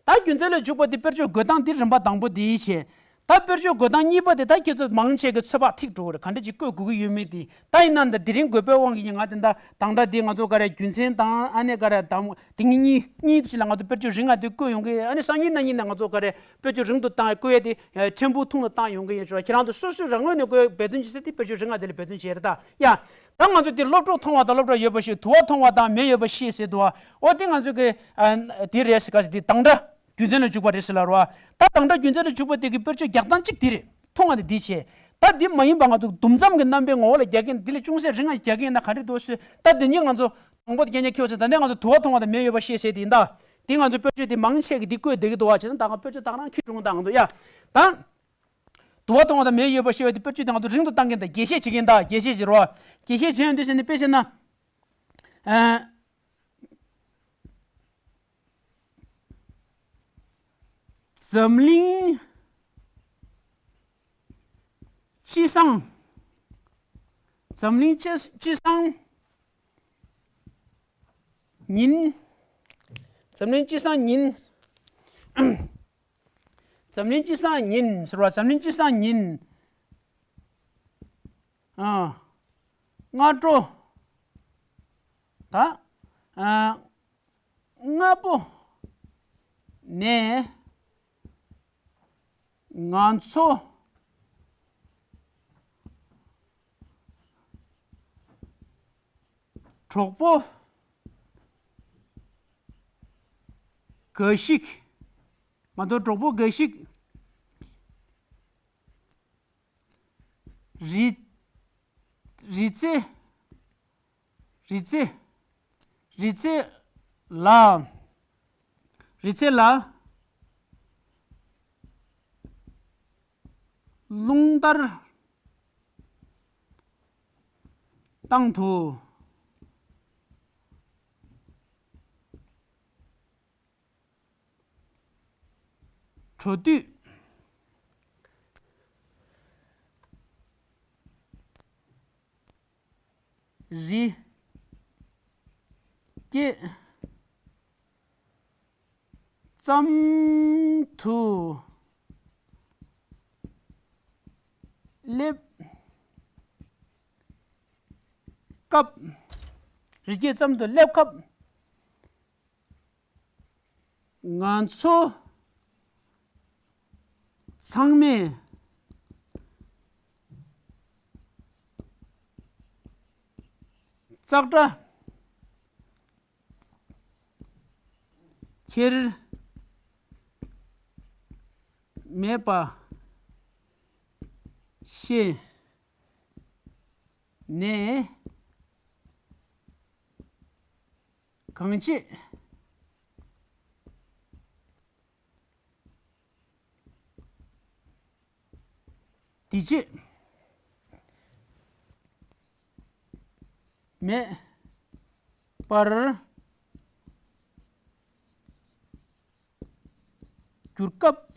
ད་རྒྱུ་མཚན་ལ་འཇུག་པ་དེ་དཔེར་བརྗོད་འགོད་སྟངས་དེ་རིམ་པ་དང་པོ་དེ་བྱས། ད་དཔེར་བརྗོད་འགོད་སྟངས་གཉིས་པ་དེ་ད་ཁྱེད་ཚོ་མང་ཆེ་གི་ཚོད་དཔག་ཐིག་འགྲོ་གི་རེད། ག་འདྲ་ཅིག་བཀོད་དགོས་ཀྱི་ཡོད་མེད་དེ། ད་ཡིན་ན་འདི་དེ་རིང་དགོས་པའི་དབང་གིས་ང་དེ་འདྲ་དང་སྒྲ་དེ་ང་ཚོ་ག་རེ་རྒྱུ་མཚན་དང་ཨ་ནེ་ག་རེ་དང་དེ་གཉིས་གཉིས་གཉིས་ཞིག་ལ་ང་ཚོ་དཔེར་བརྗོད་རིང་ང་དེ་བཀོད་ཡོང་གི། ཨ་ནེ་སང་ཉིན་གནངས་ཉིན་ན་ང་ཚོ་ག་རེ་དཔེར་བརྗོད་རིང་དུ་བཏང་བཀོད་ཡས་དེ་ཕྲན་བུ་ཐུང་དུ་བཏང་ཡོང་གི་ཡིན་ཞུ་བ། ཁྱེད་རང་ཚོ་སོ་སོའི་རང་ངོས་ནས་བཀོད་འབད་བརྩོན་བྱེད་ས་དེ་དཔེར་བརྗོད་རིང་ང་དེ་ལ་འབད་བརྩོན་བྱེད་རེད་ད་ཡ། ད་ང་ཚོ་དེ་སློབ་ཕྲུག་མཐོང་བ་དང་སློབ་གྲྭ་ཡོད་པ་ཤེས། དུ་བ་མཐོང་བ་དང་མེ་ཡོད་པ་ཤེས་ཟེར་འདུག་བ། འོ་དེ་ང་ཚོ་གི་ཨ་དེ་རེད་ཟེར་ག་ཟེར་དེ་དང་སྒྲ་རྒྱུ་མཚན་ལ་འཇུག་པ་རེད་ཟེར་ལབ་རེད་བ། ད་དང་སྒྲ་རྒྱུ་མཚན་ལ་འཇུག་པ་དེ་གི་དཔེར་བརྗོད་རྒྱག་སྟངས་གཅིག་དེ་རེད། མཐོང་བ་དེ་འདི་བྱས། ད་འདི་མ་ཡིན་པ་ང་ཚོ་འདུམ་མཚམས་ཀྱི་རྣམ་པའི་ངོ་བོ་ལ་རྒྱག་གིན་འདི་ལས་ཅུང་ཟད་རིང་ང་རྒྱག་གིན་ན་ག་འདྲ་འདུག་ཟེར། ད་འདི་ཉིད་ང་ཚོ་དང་པོ་དེ་རྐྱང་རྐྱང་ཁྱེར་ཡོང་ཟེར། ད་ནས་ང་ཚོ་དུ་བ་མཐོང་བ་དང་མེ་ཡོད་པ་ཤེས་ཟེར་དེ་ཡིན་ད། དེ་ང་ཚོ་དཔེར་བརྗོད་དེ་མང་ཆེ་གི་འདི་བཀོད་བསྡད་ཀྱི་འདུག་བ། བྱས་ཙང་ད་ང་དཔེར་བརྗོད་དག་རང་ཁྱེར་འགྲོ་ད་ང་ཚོ་ཡ། ད། དུ་བ་མཐོང་བ་དང་མེ་ཡོད་པ་ཤེས་པ་དེ་དཔེར་བརྗོད་དེ་ང་ཚོ་རིང་དུ་བཏང་གིན་ད། རྒྱས་བཤད་བྱེད་ཀྱིན་ད། རྒྱས་བཤད་བྱེད་རོགས། རྒྱས་བཤད་བྱེད་ཡོང་དུས་ཟེར་ནས་དཔེ་བཤད་ན། ཨ། འཛམ་གླིང་སྤྱི་བསང་། འཛམ་གླིང་སྤྱི་སྤྱི་བསང་ཉིན། འཛམ་གླིང་སྤྱི་བསང་ཉིན། འཛམ་གླིང་སྤྱི་བསང་ཉིན་ཟེར་བ། འཛམ་གླིང་སྤྱི་བསང་ཉིན། ཨ། སྔ་དྲོ། ད། ཨ། སྔ་པོ། ནས་ང་ཚོ་གྲོགས་པོ་འགའ་ཞིག་ང་ཚོ་གྲོགས་པོ་འགའ་ཞིག་རི་རི་རྩེ་རི་རྩེ་རི་རྩེ་ལ་རི་རྩེ་ལ་རླུང་ལྟར་བཏང་དུ། འགྲོ་དུས། རི་སྐེད་ཙམ་དུ་སླེབས་སྐབས། རི་སྐེད་ཙམ་དུ་སླེབས་སྐབས། ང་ཚོ་ཚང་མས་ཙག་སྒྲ་ཁྱེར་མེད་པ་ཤེས་ནས། གང་བྱེད་འདི་བྱེད་མེད་པར་གྱུར་སྐབས།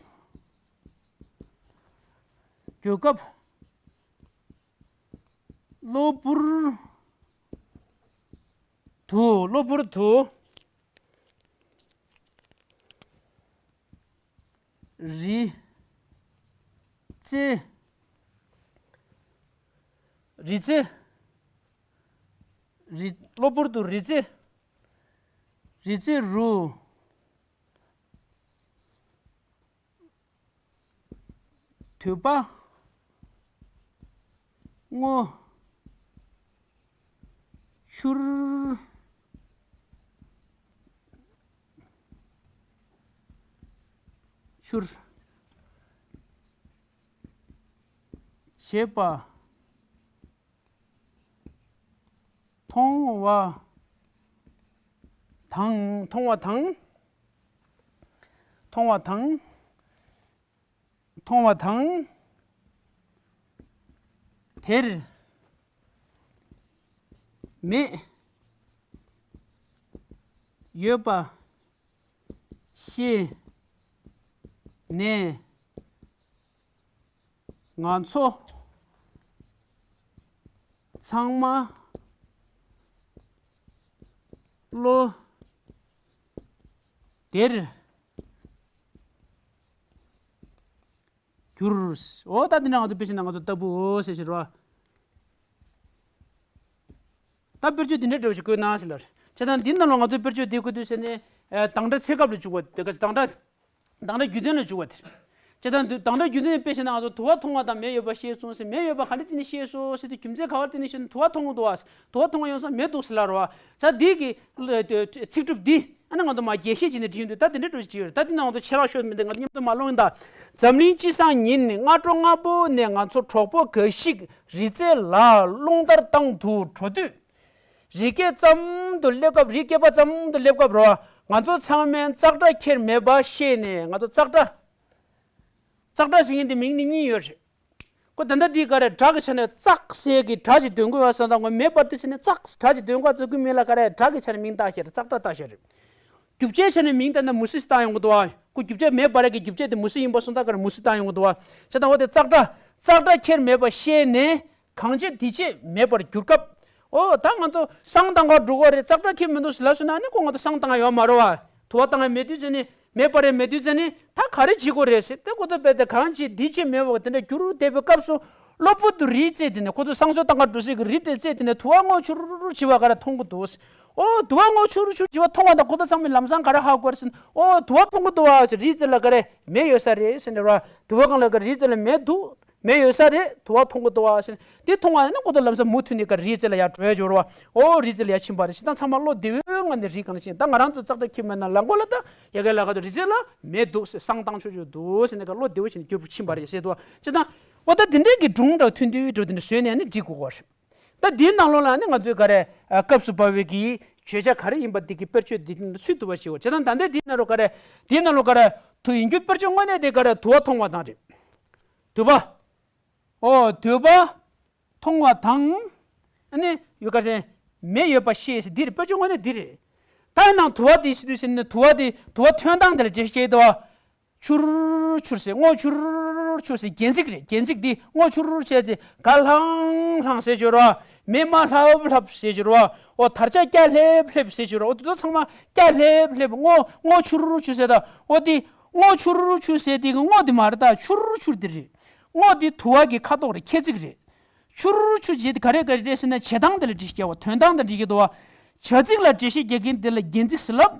གྱུར་སྐབས། གློ་བུར་དུ། གློ་བུར་དུ་རི་རྩེ། རི་རྩེ། རི། གློ་བུར་དུ་རི་རྩེ། རི་རྩེ་རུ། དུད་པ་སྔོ་ཆུར་ཆུར་བྱེད་པ། མཐོང་བ་དང་། མཐོང་བ་དང་། མཐོང་བ་དང་། མཐོང་བ་དང་། དེར་མེད་ཡོད་པ་ཤེས་ནས། ང་ཚོ་ཚང་མ་བློ་བདེར་གྱུར། འོ་ད་འདི་འདྲ་ང་ཚོ་དཔེ་བྱས་ན་ང་ཚོ་ལྟ་བུའོ་ཟེར་ཞེས་རོ། ད་དཔེར་བརྗོད་འདི་འདྲ་འདྲ་བོ་ཞིག་བཀོད་ན་ཟེར་ལ། བྱས་ཙང་འདི་ནང་ལ་ང་ཚོའི་དཔེར་བརྗོད་འདི་བཀོད་དུས་ཟེར་ནས། ཨ། དང་སྒྲ་ཚེ་སྐབས་ལ་འཇུག་པ་དེ་ག་དང་སྒྲ། དང་སྒྲ་རྒྱུ་མཚན་ལ་འཇུག་པ་དེ། བྱས་ཙང་དང་སྒྲ་རྒྱུ་མཚན་དཔེ་བྱས་ན་ང་ཚོ་དུ་བ་མཐོང་བ་དང་མེ་ཡོད་པ་ཤེས་སོང་ཟེར། མེ་ཡོད་པ་ག་འདྲ་བྱས་ནས་ཤེས་སོང་ཟེར་དུས་རྒྱུ་མཚན་ག་བར་བརྟེན་ནས་ཤེས་ན། དུ་བ་མཐོང་འདུག་བ། དུ་བ་མཐོང་ཡོང་ས་མེ་འདུག་ཟེར་ལ་རོ། བྱས་ཙང་འདི་གི་ཚིག་གྲུབ་འདི། ཨ་ནི་ང་ཚོ་མ་རྒྱས་བཤད་བྱས་ནས་བྲིས་ཡོང་དུས་ད་དེ་འདྲ་འགྲོ་བཞིན་ཡོད་རེད། ད་འདི་ནང་ང་ཚོ་ཆེ་རག་ཤོད་མི་འདུག་ང་ཚོ་མཉམ་དུ་མ་ལོང་ཡིན་ད། འཛམ་གླིང་སྤྱི་བསང་ཉིན་སྔ་དྲོ་སྔ་པོ་ནས་ང་ཚོ་གྲོགས་པོ་འགའ་ཞིག་རི་རྩེ་ལ་རླུང་ལྟར་བཏང་དུ་འགྲོ་དུས། རི་སྐེད་ཙམ་དུ་སླེབས་སྐབས། རི་སྐེད་པ་ཙམ་དུ་སླེབས་སྐབས་རོ། ང་ཚོ་ཚང་མས་ཙག་སྒྲ་ཁྱེར་མེད་པ་ཤེས་ནས། ང་ཚོ་ཙག་སྒྲ། ཙག་སྒྲ་ཟེར་མཁན་དེ་མིང་ནི་གཉིས་ཡོད་རེད། ཁོ་ད་ལྟ་འདི་ག་རེ་སྒྲ་གི་ཆ་ནས་ཙག་ཟེར་གི་སྒྲ་ཅིག་འདོན་གི་ཡོད་བསམ་ད། ངོ་མེད་པར་དུ་ཟེར་ནས་ཙག་སྒྲ་ཅིག་འདོན་ག་ཚོད་གི་མིང་ལ་ག་རེ་སྒྲ་གི་ཆ་ནས་མིང་བཏགས་ཤེས་རེད། ཙག་སྒྲ་བཏགས་ཤེས་རེད། རྒྱུ་ཆའི་ཆ་ནས་མིང་བཏགས་ན་མུ་ཟི་ཟི་བཏགས་ཡོང་གི་འདུག་བ། ཁོ་རྒྱུ་ཆ་མེད་པ་རེད་གི་རྒྱུ་ཆ་དེ་མུ་ཟི་ཡིན་པ་སོང་ད་ག་རེ་མུ་ཟི་བཏགས་ཡོང་གི་འདུག་བ། བྱས་ཙང་འོ་དེ་ཙག་སྒྲ། ཙག་སྒྲ་ཁྱེར་མེད་པ་ཤེས་ནས། གང་བྱེད་འདི་བྱེད་མེད་པར་གྱུར་སྐབས། ཨོ་ད་ང་ཚོ་བསང་བཏང་ག་འགྲོ་གི་རེད། ཙག་སྒྲ་ཁྱེར་མི་འདུག་ཟེར་ལབ་སོང་ན་ནི་ཁོ་ང་ཚོ་བསང་བཏང་ཡོད་མ་རེད་བ། དུ་བ་བཏང་ཡ་མེད་དུས་ཙ་ནི། མེད་པ་རེད། མེད་དུས་ཙ་ནི་ད་ག་རེ་བྱེད་དགོས་རེད་ཟེར་ཏེ་ཁོ་ཚོ་དཔེ་དེ་གང་བྱེད་འདི་བྱེད་མེད་པ་དེ་འདྲ་གྱུར་བསྡད་པའི་སྐབས་སུ། གློ་བུར་དུ་རི་རྩེ་དེ་ནས། ཁོ་ཚོ་བསང་གསོལ་བཏང་ག་འགྲོ་སའི་གི་རི་དེ་རྩེ་དེ་ནས་དུ་བ་སྔོ་ཆུར་ཆུར་བྱེད་པ་ག་རེ་མཐོང་གི་འདུག་ཨོ་དུ་བ་སྔོ་ཕྱུར་ཕྱུར་བྱེད་པ་མཐོང་བ་དང་ཁོ་ཐག་ཚང་མས་ལམ་སང་ག་རེ་ཧ་གོ་རེད་ཟེར་ན། ཨོ་དུ་བ་མཐོང་གི་འདུག་བ་ཟེར། རིའི་རྩེ་ལ་ག་རེ་མེ་ཡོད་ས་རེད་ཟེར་ནས་ར། དུ་བ་སྒང་ལ་ག་རེ་རིའི་རྩེ་ལ་མེ་འདུག་མེ་ཡོད་ས་རེད། དུ་བ་མཐོང་གི་འདུག་བ་ཟེར་ནས་དེ་མཐོང་བ་ཡིན་ན་ཁོ་ཐག་ལམ་སང་མུ་མཐུད་ནས་ག་རེ་རིའི་རྩེ་ལ་ཡར་འགྲོ་ཡ་འབྱོར་བ། ཨོ་རིའི་རྩེ་ལ་ཡར་ཕྱིན་པ་རེད། ཞེ་སྡང་ཚང་མ་བློ་བདེ་བོའི་ངང་ནས་རིའི་སྒང་ལ་ཕྱིན། ད་ང་རང་ཚོ་ཙག་ཙག་ཁྱེར་མེད་ན་ལ་མགོ་ལ་ད་ཡ་ག་ལ་ག་ད་རིའི་རྩེ་ལ་མེ་འདུག་ཟེར། བསང་བཏང་ཆོག་ཆོག་འདུག་ཟེར་ནས་ག་བློ་བདེ་བོ་བྱས་ནས་འགྱུར་བ་ཕྱིན་པ་རེད་ཟེར་འདུག་བ། ཅེ་དང་། ཨོ་ད་དེ་འདྲའི་གི་སྒྲུང་འདྲ་ཐུང་ཐུང་འདྲ་དེ་འདྲ་བཟོས་ནས་ནི་འབྲི་དགོས་ཀྱི་རེད། ད་དེའི་ནང་ལོགས་ལ་ནི་ང་ཚོའི་ག་རེ་ཨ་སྐབས་སུ་བབས་པའི་གི་བརྗོད་བྱ་ག་རེ་ཡིན་པ་དེ་གི་དཔེར་བརྗོད་འདི་ཚུད་ཐུབ་པ་ཞིག་ཡོད། བྱས་ཙང་ད་ལྟ་དེའི་ནང་ལོགས་ག་རེ། དེའི་ནང་ལོགས་ག་རེ་དུ་ཡིན་རྒྱུ་དཔེར་བརྗོད་དངོས་གནས་དེ་ག་རེ་དུ་བ་མཐོང་བ་དང་རེད། དུ་བ། ཨོ་དུ་བ་མཐོང་བ་དང་། ཨ་ནི་ཡོད་ག་ཟེར། མེ་ཡོད་པ་ཤེས་ཟེར་འདི་རེད། དཔེར་བརྗོད་དངོས་གནས་འདི་རེད། ད་ནང་དུ་བ་དེ་ཤི་དུས་ཟེར་ནས་དུ་བ་དེ་དུ་བ་ཐོན་སྟངས་དེ་ལ་འགྲེལ་བཤད་དུ་བ། ཕྱུར་ཕྱུར་ཟེར། སྔོ་ཕྱུར་ཕྱུར་ཟེར། རྒྱན་ཚིག་རེད། རྒྱན་ཚིག་འདི་སྔོ་ཕྱུར་བྱས་ཏེ་ག་ལྷང་ལྷང་ཟེར་བྱོས་རོ། མེ་མ་ལྷབ་ལྷབ་ཟེར་བྱོས་རོ། ཨོ་དར་ལྕག་སྐྱ་ལྷེབ་ལྷེབ་ཟེར་བྱོས་རོ། ཨོ་དེ་ཚོ་ཚང་མ་སྐྱ་ལྷེབ་ལྷེབ། སྔོ་སྔོ་ཕྱུར་ཕྱུར་ཟེར། ད་ཨོ་དེ་སྔོ་ཕྱུར་ཕྱུར་ཟེར་དེ་གི་སྔོ་དེ་མ་རེད། ད་ཕྱུར་ཕྱུར་དེ་རེད། སྔོ་དེ་དུ་བ་གི་ཁ་དོག་རེད། ཁྱད་ཚིག་རེད། ཕྱུར་ཕྱུར་བྱས་དེ་ག་རེ་ག་རེ་རེད་ཟེར་ན་བྱེད་སྟངས་དེ་ལ་འགྲེལ་བཤད་རྒྱག་པ། དོན་སྟངས་དེ་འགྲེལ་བཤད་རྒྱག་གི་འདུག་བ། བྱ་ཚིག་ལ་འགྲེལ་བཤད་རྒྱག་མཁན་དེ་ལ་རྒྱན་ཚིག་ཟེར་ལབ།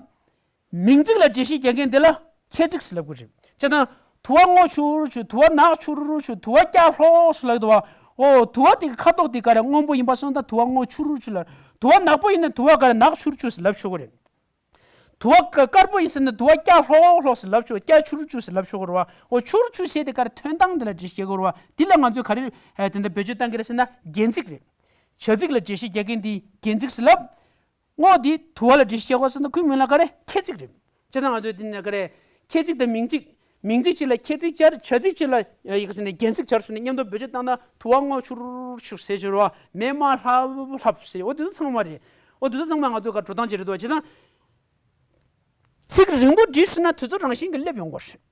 མིང་ཚིག་ལ་འགྲེལ་བཤད་རྒྱག་མཁན་དེ་ལ་ཁྱད་ཚིག་ཟེར་ལབ་དགོས་རེད། བྱས་ཙང་དུ་བ་སྔོ་ཕྱུར་ཕྱུར། དུ་བ་ནག་ཕྱུར་ཕྱུར། དུ་བ་སྐྱ་ལྷོག་ལྷོག་ཟེར་ལབ་འདུག་བ། ཨོ་དུ་བ་དེ་གི་ཁ་དོག་དེ་ག་རེ། སྔོན་པོ་ཡིན་པ་སོང་ཙང་དུ་བ་སྔོ་ཕྱུར་ཕྱུར་ལབ། དུ་བ་ནག་པོ་ཡིན་ན་དུ་བ་ག་རེ། ནག་ཕྱུར་ཕྱུར་ཟེར་ལབ་ཆོག་གི་རེད། དུ་བ་དཀར་པོ་ཡིན་ཟེར་ན་དུ་བ་སྐྱ་ལྷོག་ལྷོག་ཟེར་ལབ་ཆོག་སྐྱ་ཕྱུར་ཕྱུར་ཟེར་ལབ་ཆོག་གི་རེད་བ། ཨོ་ཕྱུར་ཕྱུར་ཟེར་དེ་ག་རེ། དོན་སྟངས་དེ་ལ་འགྲེལ་བཤད་དགོས་རེད་བ། འདི་ལ་ང་ཚོས་ག་རེ་ཨ་དེ་འདྲ་བེད་སྤྱོད་བཏང་གི་རེད་ཟེར་ན་རྒྱན་ཚིག་རེད། བྱ་ཚིག་ལ་འགྲེལ་བཤད་རྒྱག་མཁན་དེ་རྒྱན་ཚིག་ཟེར་ལབ། སྔོ་དེ་དུ་བ་ལ་འགྲེལ་བཤད་རྒྱག་དགོས་ཟེར་ན་ཁོའི་མིང་ལ་ག་རེ། ཁྱད་ཚིག་རེད། བྱས་ཙང་ང་ཚོས་འདི་ནས་ག་རེ། ཁྱད་ཚིག་དང་མིང་ཚིག་མིང་ཚིག་གཅིག་ལ་ཁྱད་ཚིག་སྦྱར། བྱ་ཚིག་གཅིག་ལ་ཡི་གེ་ཟེར་ནས་རྒྱན་ཚིག་སྦྱར་སོང་ནས་མཉམ་དུ་བེད་སྤྱོད་བཏང་ན་དུ་བ་སྔོ་ཕྱུར་ཕྱུར་ཟེར་བྱོས་རོ། མེ་མ་ལྷབ་ལྷབ་ཟེར། འོ་དེ་ཚོ་ཚང་མ་རེད། འོ་དེ་ཚོ་ཚང་མ་ང་ཚོ་ག་འགྲོ་སྟངས་ཅིག་རེད་འདུག་བྱས་ཙང་། ཚིག་རིང་པོ་བྲིས་སོང་ན་དུས་ཚོད་རང་བཞིན་གྱིས་སླེབས་ཡོང་གི་རེད།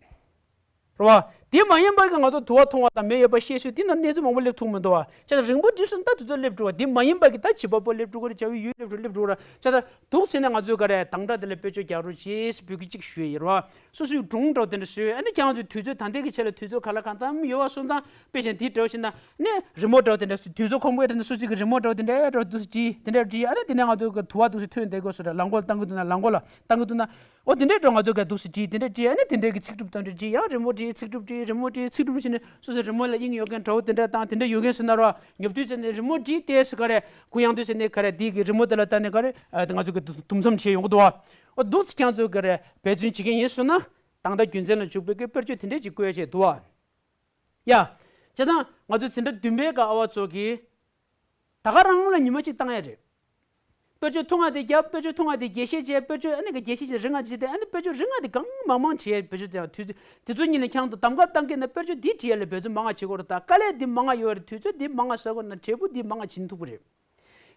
རེད་བ། དེ་མ་ཡིན་པ་གི་ང་ཚོ་དུ་བ་མཐོང་བ་དང་མེ་ཡོད་པ་ཤེས་ཚུལ་དེ་ན་གནས་ཚུལ་མང་པོ་སླེབས་ཐུབ་མི་འདུག་བ། བྱས་ཙང་རིང་པོ་བྲིས་སོང་ན་ད་དུས་ཚོད་སླེབས་འགྲོ་བ། དེ་མ་ཡིན་པ་གི་ད་བྱེད་པ་པོ་སླེབས་འགྲོ་གི་རེད། བྱ་བའི་ཡུལ་སླེབས་འགྲོ་སླེབས་འགྲོ་ར། བྱས་ཙང་འདུག་ཟེར་ནས་ང་ཚོས་ག་རེ་དང་སྒྲ་དེ་ལ་བེད་སྤྱོད་རྒྱག་རོགས་བྱེད་ཟེར་འབོད་སྐུལ་གཅིག་ཞུ་ཡི་ཡོད་རེད་བ། སོ་སོའི་སྒྲུང་འདྲ་བོ་དེ་འདྲ་བཟོས། ཨ་ནི་ཁྱེད་རང་ཚོའི་དུས་ཚོད་ད་ལྟའི་གི་ཆེད་ལ་དུས་ཚོད་ག་ལ་གང་འཚམ་ཡོད་པ་སོང་ཙང་། དཔེ་བཞིན་དེའི་འདྲ་བོ་བྱས་ན་ནི་རི་མོ་འདྲ་བོ་དེ་འདྲ། དུས་ཚོད་ཁོམ་པའི་འདྲ་ན་སོ་སོའི་གི་རི་མོ་འདྲ་བོ་དེ་འདྲ་འདྲ་བོ་འདུག་སེ་བྲིས། དེ་འདྲ་བྲིས། ཨ་ནི་དེ་ནས་ང་ཚོ་གི་དུ་བ་འདུག་སེ་ཐོན་བསྡད་དགོས་སོ་ར། ལང་ཀོ་ལ་བཏང་གི་འདུག་ན་ལང་ཀོ་ལ་བཏང་གི་འདུག་ན། འོ་དེ་འདྲའི་འདྲ་བོ་ང་ཚོ་གི་འདུག་སེ་བྲིས། དེ་འདྲ་བྲིས། ཨ་ནི་དེ་འདྲའི་གི་ཚིག་གྲུབ་དང་འདྲ་བྲིས། ཡང་རི་མོ་བྲིས། ཚིག་གྲུབ་བྲིས། རི་མོ་བྲིས། ཚིག་གྲུབ་བྱས་ནས་སོ་སོའི་རི་མོ་ལ་དབྱིངས་ཡོད་མཁན་འདྲ་བོ་དེ་འདྲ་དང་། དེ་འདྲ་ཡོད་མཁན་སོང་ན་ར། ཉོབ་དུས་ཚེ་ནས་རི་མོ་བྲིས་ཏེ་སུ་ག་རེ་གུ་ཡངས་དུས་ཚེ་ནས་ག་རེ་དེའི་གི་རི་མོ་དེ་ལ་ལྟ་ནས་ག་རེ་ཨ་ང་ཚོ་གི་དུམ་མཚམས་བྱས་ཡོང་གི་འདུག་བ། འོ་འདུག་སེ་ཁྱེད་ཚོ་ག་རེ་འབད་བརྩོན་བྱེད་མཁན་ཡིན་སོང་ན། དང་སྒྲ་རྒྱུ་མཚན་ལ་འཇུག་པའི་གི་དཔེར་བརྗོད་དེ་འདྲས་ཅིག་བཀོད་ཡ་བྱས་འདུག་བ། ཡ། བྱས་ཙང་ང་ཚོ་འཛིན་གྲྭ་བདུན་པའི་གི་ཨ་བ་ཚོ་གིས་ད་ག་རང་ལ་ཉི་མ་གཅིག་བཏང་ཡ་རེད། དཔེར་བརྗོད་ཐུང་ང་དེ་རྒྱབ། དཔེར་བརྗོད་ཐུང་ང་དེ་རྒྱས་བཤད་བྱས། དཔེར་བརྗོད་ཨ་ནི་གི་རྒྱས་བཤད་བྱས་རིང་ང་བྱས་ཏེ། ཨ་ནི་དཔེར་བརྗོད་རིང་ང་དེ་གང་མང་མང་བྱས། དཔེར་བརྗོད་དེ་ཡང་དུས་ཚོད་དེ་ཚོ་གཉིས་ལ་ཁྱེད་རང་ཚོ་གདམ་ག་བཏང་གི་ན་དཔེར་བརྗོད་འདི་བྲིས་ཡ་ལ་འབད་བརྩོན་མང་ང་བྱེད་དགོས་རེད། ད་དཀའ་ལས་འདི་མང་ང་ཡོད་རེད། དུས་ཚོད་འདི་མང་ང་ཟ་དགོས་ན་འབྲས་བུ་འདི་མང་ང་བྱིན་ཐུབ་ཀྱི་རེད།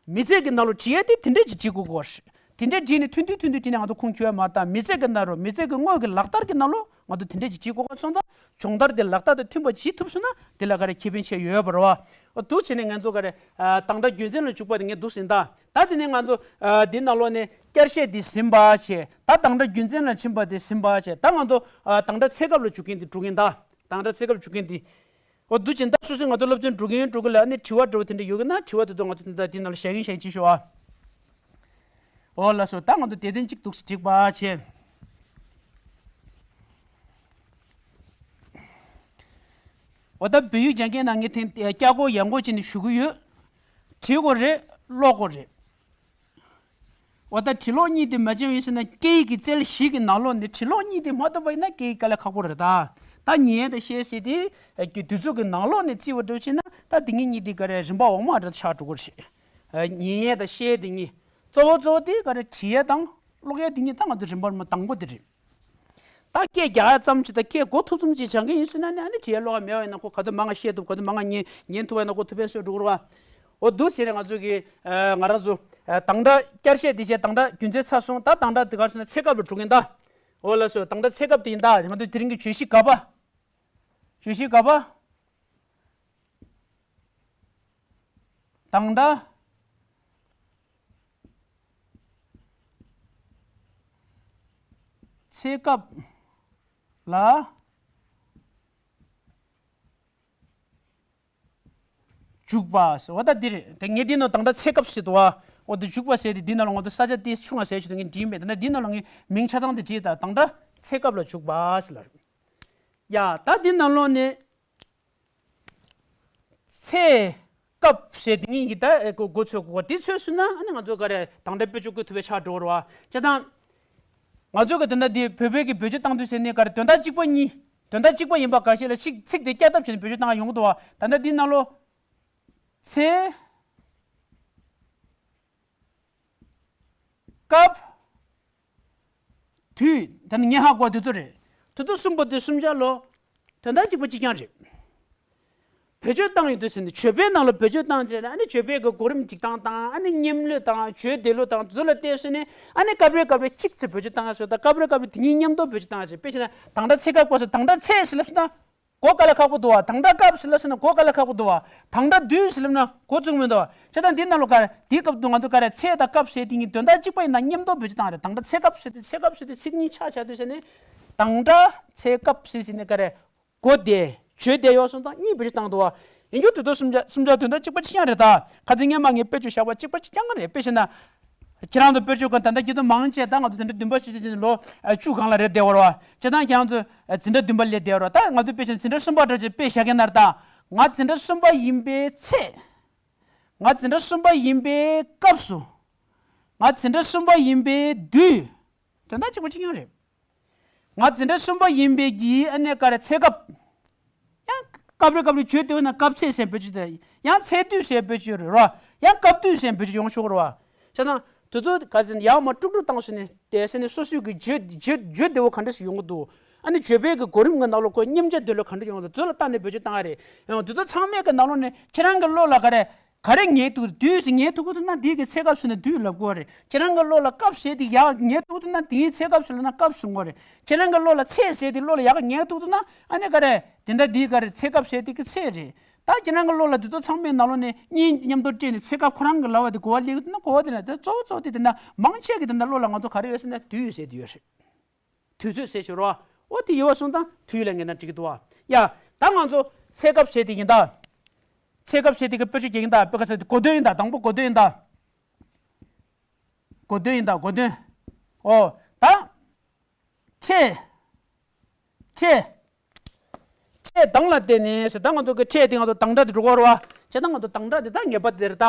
མི་ཚེ་གི་ནང་ལོགས་བྲིས་ཡ་དེ་དེ་འདྲས་ཅིག་བྲིས་དགོས་ཀྱི་རེད། དེ་འདྲས་བྲིས་ནས་ཐུང་ཐུང་ཐུང་ཐུང་བྲིས་ནས་ང་ཚོ་ཁུངས་འཁྱོལ་ཡ་མ་རེད། ད་མི་ཚེ་གི་ནང་ལོགས། མི་ཚེ་གི་དངོས་ཀྱི་ལག་བསྟར་གྱི་ནང་ལོགས་ང་ཚོ་དེ་འདྲས་ཅིག་བྲིས་དགོས་ཀྱི་སོང་ཙང་། སྦྱོང་བརྡར་དེ་ལག་བསྟར་དང་མཐུན་པ་བྱེད་ཐུབ་སོང་ན་དེ་ལ་ག་རེ་ཁེ་ཕན་ཆེ་ཡོད་པ་རེད་བ། འོ་འདུག་བྱས་ནས་ང་ཚོ་ག་རེ་ཨ་དང་སྒྲ་རྒྱུ་མཚན་ལ་འཇུག་པ་དེ་ངས་འདུག་ཟིན་ད། ད་དེ་ནས་ང་ཚོ་ཨ་འདི་ནང་ལོགས་ནས་བསྐྱར་བཤད་འདི་ཟིན་པ་བྱས། ད་དང་སྒྲ་རྒྱུ་མཚན་ལ་ཕྱིན་པ་དེ་ཟིན་པ་བྱས། ད་ང་ཚོ་ཨ་དང་སྒྲ་ཚེ་སྐབས་ལ་འཇུག་མཁན་དེ་འགྲོ་གིན་ད། དང་སྒྲ་ཚེ་སྐབས་འཇུག་མཁན་དེ། འོ་འདུག་བྱས་ད་སོ་སོའི་ང་ཚོ་སློབ་ཚན་འགྲོ་གིན་འགྲོ་གིན་ལ་ཨ་ནི་དྲི་བ་འདྲ་བོ་དེ་འདྲ་ཡོད་གི་ན་དྲི་བ་དེ་ཚོ་ང་ཚོ་ད་འདི་ནང་ལ་བཞག་གིན་བཞག་གིན་བྱེད་ཤོག་ཨ། འོ་ལགས་སོ། ད་ང་ཚོ་དེ་དོན་གཅིག་འདུག་སེ་འགྲིག་པ་བྱས། འོ་ད་བོད་ཡིག་སྦྱང་མཁན་ནང་ངས་ཐེངས་ཨ་སྐྱ་སྒོ་ཡང་སྒོ་བྱས་ནས་ཞུ་གི་ཡོད། བྲིས་དགོས་རེད། ཀློག་དགོས་རེད། འོ་ད་བྲིས་ཀློག་གཉིས་དེ་མ་བྱུང་བ་ཡིན་ཟེར་ན་སྐད་ཡིག་གི་རྩལ་བཞི་གི་ནང་ལོགས་ནས་བྲིས་ཀློག་གཉིས་དེ་མ་ཐོབ་པ་ཡིན་ན་སྐད་ཡིག་དཀའ་ལས་ཁག་པོ་རེད་ད། ད་ཉན་ཡས་དང་བཤད་ཡས་དེ་ཨ་དུས་ཚོད་ཀྱི་ནང་ལོགས་ནས་བརྩི་བ་འདྲ་བྱས་ན་ད་དེ་གཉིས་གཉིས་དེ་ག་རེ་རིམ་པ་འོག་མ་འདྲ་ཆགས་འགྲོ་གི་རེད། ཨ་ཉན་ཡས་དང་བཤད་ཡས་དེ་གཉིས། གཙོ་བོ་གཙོ་བོ་དེ་ག་རེ་བྲིས་ཡས་དང་ཀློག་ཡས་དེ་གཉིས་ད་ང་ཚོ་རིམ་པ་རིམ་པ་དང་པོ་དེ་རེད། ད་སྐད་རྒྱག་ཡ་ཙམ་ཅིག་དང་སྐད་གོ་ཐུབ་ཙམ་ཅིག་སྦྱང་མཁན་ཡིན་ཟེར་ན་ནི་ཨ་ནི་བྲིས་ཡ་ཀློག་ཡ་མེད་པ་ཡིན་ན་ཁོ་ག་ཚོད་མང་ང་བཤད་ཐུབ། ག་ཚོད་མང་ང་ཉན་ཉན་ཐུབ་པ་ཡིན་ན་ཁོ་ཐུབ་པ་ཡིན་ཟེར་འགྲོ་གི་རེད་བ། འོ་འདུག་བྱས་ནས་ང་ཚོ་གི་ཨ་ང་རང་ཚོ་ཨ་དང་སྒྲ་བསྐྱར་བཤད་དེ་བྱས་དང་སྒྲ་རྒྱུ་མཚན་ཚར་སོང་། ད་དང་སྒྲ་དེ་ག་སོང་ན་ཚེ་སྐབས་ལ་འགྲོ་མཁན་ད། འོ་ལགས་སོ། དང་སྒྲ་ཚེ་སྐབས་དེ་ཡིན་ད། ང་ཚོ་དེ་རིང་གི་བརྗོད་གཞི་ག་པ། བརྗོད་གཞི་ག་པ། དང་སྒྲ་ཚེ་སྐབས་ལ་འཇུག་པ་ཟེར་བ་ད་འདི་རེད། དེ་ངས་འདི་ནང་དང་སྒྲ་ཚེ་སྐབས་ཟེར་འདུག་བ། འོ་དེ་འཇུག་པ་ཟེར་དེ་འདི་ནང་ལ་ང་ཚོ་ས་ཆ་དེ་ཆུང་བ་ཟེར་ཆུ་དུ་ངས་འདྲིས་མེད། ད་ནི་འདི་ནང་ལ་ངས་མིང་ཆ་ཚང་དེ་བྲིས། ད་དང་སྒྲ་ཚེ་སྐབས་ལ་འཇུག་པ་ཟེར་ལ། ཡ་ད་འདི་ནང་ལོགས་ནས། ཚེ་སྐབས་ཟེར་དེ་ཉིད་ཀྱི་ད་ཨེ་གོ་གོ་ཚོད་གོ་དེ་ཚོད་སུ་ན་ཨ་ནི་ང་ཚོ་ག་རེ་དང་སྒྲ་དཔེ་བརྗོད་བཀོད་ཐུབ་པའི་ཆ་འགྲོ་བ་རེད་བ། བྱས་ཙང་ང་ཚོ་གི་དེ་འདྲ་དེ་བོད་པའི་གི་བེད་སྤྱོད་བཏང་དུས་ཟེར་ནས་ག་རེ་དོན་དག་གཅིག་པ་གཉིས། དོན་དག་གཅིག་པ་ཡིན་པ་འགའ་ཤས་ལ་ཚིག་ཚིག་དེ་བསྐྱར་ལྡབ་བྱས་ནས་བེད་སྤྱོད་བཏང་ཡོང་གི་འདུག་བ། ད་ལྟ་འདི་ནང་ལོ། ཚེ་སྐབས། དུས། ད་ནི་ངེས་ཧ་གོ་དེ་ཚོ་རེད། དེ་ཚོ་གསུམ་པོ་དེ་གསུམ་ཆ་ལོ། དོན་དག་གཅིག་པ་གཅིག་རྐྱང་རེད། བེད་སྤྱོད་བཏང་ཡོང་དུས་ཟིན་ཏེ་བརྗོད་པའི་ནང་ལ་བེད་སྤྱོད་བཏང་བྱས་ནས་ཨ་ནི་བརྗོད་པའི་གི་གོ་རིམ་སྒྲིག་སྟངས་དང་ཨ་ནི་སྙེམས་བློ་དང་བརྗོད་བདེ་བློ་དང་དེ་ཚོ་ལ་བལྟས་ཟིན་ནས་ཨ་ནི་སྐབས་རེ་སྐབས་རེ་གཅིག་ཚེ་བེད་སྤྱོད་བཏང་ཡ་སོ་ད་སྐབས་རེ་སྐབས་རེ་དེ་གཉིས་མཉམ་དུ་བེད་སྤྱོད་བཏང་ཡ་ཟེར། དཔེ་བྱས་ན་དང་སྒྲ་ཚེ་སྐབས་སྐབས་སུ་དང་སྒྲ་ཚེ་ཟེར་ལབ་སོང་ན། གོ་དཀའ་ལས་ཁག་པོ་འདུག་བ། དང་སྒྲ་སྐབས་ཟེར་ལབ་ཟེར་ན་གོ་དཀའ་ལས་ཁག་པོ་འདུག་བ། དང་སྒྲ་དུས་ཟེར་ལབ་ན་གོ་བཅུག་མི་འདུག་བ། བྱས་ཙང་འདིའི་ནང་ལོ་ག་རེ་དེའི་སྐབས་དུ་ང་ཚོ་ག་རེ་ཚེ་དང་སྐབས་ཟེར་དེ་གཉིས་དོན་དག་གཅིག་པ་ཡིན་ན་མཉམ་དུ་བེད་སྤྱོད་བཏང་རེད། དང་སྒྲ་ཚེ་སྐབས་ཟེར་དེ་ཚེ་སྐབས་ཟེར་དེ་ཚིག་གཉིས་ཆ་ཆ་དུས་ཟེར་ནས་དང་སྒྲ་ཚེ་སྐབས་ཟེར་ཟེར་ནས་ག་རེ་གོ་བདེ་བརྗོད་བདེ་ཡོད་སོང་དང་གཉིས་བེད་སྤྱོད་བཏང་འདུག་བ། ཡིན་རྒྱུ་དུས་ཚོད་གསུམ་ཆ་གསུམ་ཆ་དོན་དག་གཅིག་པ་གཅིག་རྐྱང་རེད་ད། ཁ་ཚིག་སྔས་མ་ངས་དཔེ་བརྗོད་བཞག་པ་གཅིག་པ་གཅིག་རྐྱང་རེད། དཔེ་བཤད་ན། ཁྱེད་རང་ཚོ་དཔེ་བརྗོད་ཀྱི་ད་ལྟ་སྐྱིད་སྡུག་མང་ཆེ་ད་ང་ཚོ་འཛིན་གྲྭ་བདུན་པ་ཞུ་དུས་ལོ་བཅུ་སྒང་ལ་རེད་བསྡད་པ་རེད་བ། བྱས་ཙང་ཁྱེད་རང་ཚོ་འཛིན་གྲྭ་བདུན་པ་སླེབས་བསྡད་པ་རེད་བ། ད་ང་ཚོ་དཔེ་བཞག་འཛིན་གྲྭ་གསུམ་པ་འདྲ་ཅིག་དཔེ་བཞག་གི་ན་རེད་ད། ང་འཛིན་གྲྭ་གསུམ་པ་ཡིན་པའི་ཚེ། ང་འཛིན་གྲྭ་གསུམ་པ་ཡིན་པའི་སྐབས་སུ། ང་འཛིན་གྲྭ་གསུམ་པ་ཡིན་པའི་དུས། དོན་དག་གཅིག་པ་གཅིག་རྐྱང་རེད། ང་འཛིན་གྲྭ་གསུམ་པ་ཡིན་པའི་གི་ཨ་ནེ་ག་རེ་ཚེ་སྐབས། ཡང་སྐབས་རེ་སྐབས་རེ་བརྗོད་དེ་འོ་ན་སྐབས་ཚེ་ཟེར་བེད་སྤྱོད་དེ། ཡང་ཚེ་དུས་ཟེར་བེད་སྤྱོད་རེད་རོ། ཡང་སྐབས་དུས་ཟེར་བེད་སྤྱོད་ཡོང་ཆོག་གི་རེད་བ། བྱས་ཙང་དེ་ཚོ་ག་ཚོད་ཡར་མར་དཀྲུག་དཀྲུག་བཏང་སོང་ནས་དེ་ཟེར་ནས་སོ་སོའི་གི་བརྗོད་བརྗོད་བརྗོད་བདེ་བོ་ག་འདྲ་ཞིག་ཡོང་གི་འདུག་ཨ་ནི་བརྗོད་པའི་གི་གོ་རིམ་གི་ནང་ལོགས་ཁོ་སྙེམས་ཆ་དེ་ལོ་ག་འདྲ་ཡོང་གི་འདུག་དེ་ཚོ་ལ་བལྟས་ནས་བེད་སྤྱོད་བཏང་ཡ་རེད། ཡང་དེ་ཚོ་ཚང་མའི་གི་ནང་ལོགས་ནས་ཁྱེད་རང་གི་བློ་ལ་ག་རེ། ག་རེ་ངེས་ཐུག་དུས་སུ་ངེས་ཐུག་གི་འདུག་ན་དེའི་གི་ཚེ་སྐབས་སུ་ན་དུས་ལབ་དགོས་རེད། ཁྱེད་རང་གི་བློ་ལ་སྐབས་ཟེར་དེ་ཡག་ངེས་ཐུག་འདུག་ན་དེའི་ཚེ་སྐབས་སུ་ལབ་ན་སྐབས་གསུང་དགོས་རེད། ཁྱེད་རང་གི་བློ་ལ་ཚེ་ཟེར་དེ་བློ་ལ་ཡག་ངེས་ཐུག་འདུག་ན་ཨ་ནི་ག་རེ། དེ་འདྲ་དེའི་ག་རེ་ཚེ་སྐབས་ཟེར་དེ་གི་ཚེ་རེད། ད་ཁྱེད་རང་གི་བློ་ལ་དེ་ཚོ་ཚང་མའི་ནང་ལོགས་ནས་གཉིས་མཉམ་དུ་སྤྲད་ནས་ཚེ་སྐབས་ཁོ་རང་གི་ལབ་པ་དེ་གོ་བ་སླེབས་འདུག་ན་གོ་བ་དེ་ལ་དེ་གཙོ་བོ་གཙོ་བོ་དེ་དེ་འདྲ་མང་ཆེ་གི་དེ་འདྲ་བློ་ལ་ང་ཚོ་ག་རེ་ཡོད་ཟེར་ན་དུས་ཟེར་དེ་ཡོད་རེད། དུས་ཚོད་ཟེར་ཞོར་བ། འོ་དེ་ཡོད་པ་སོང་ཙང་དུས་ལ་ངེས་ན་འགྲིག་གི་འདུག་བ། ཡ། ད་ང་ཚོ་ཚེ་སྐབས་ཟེར་དེ་ཡིན་ད། ཚེ་སྐབས་ཟེར་དེ་གི་དཔེ་ཆ་རྒྱག་གིན་ད་དཔེ་ཁ་ཟེར་དེ་གོ་དོན་ཡིན་ད་དང་པོ་གོ་དོན་ཡིན་ད། གོ་དོན་ཡིན་ད་གོ་དོན། འོ། ད། ཕྲད། ཕྲད། ཕྲད་དང་ལ་བརྟེན་ནས་ཟེར་ད་ང་ཚོ་གི་ཕྲད་དེ་ང་ཚོ་དང་སྒྲ་དེ་འགྲོ་གི་རེད་བ། བྱས་ད་ང་ཚོ་དང་སྒྲ་དེ་ད་ངེས་པ་དེ་རེད་ད་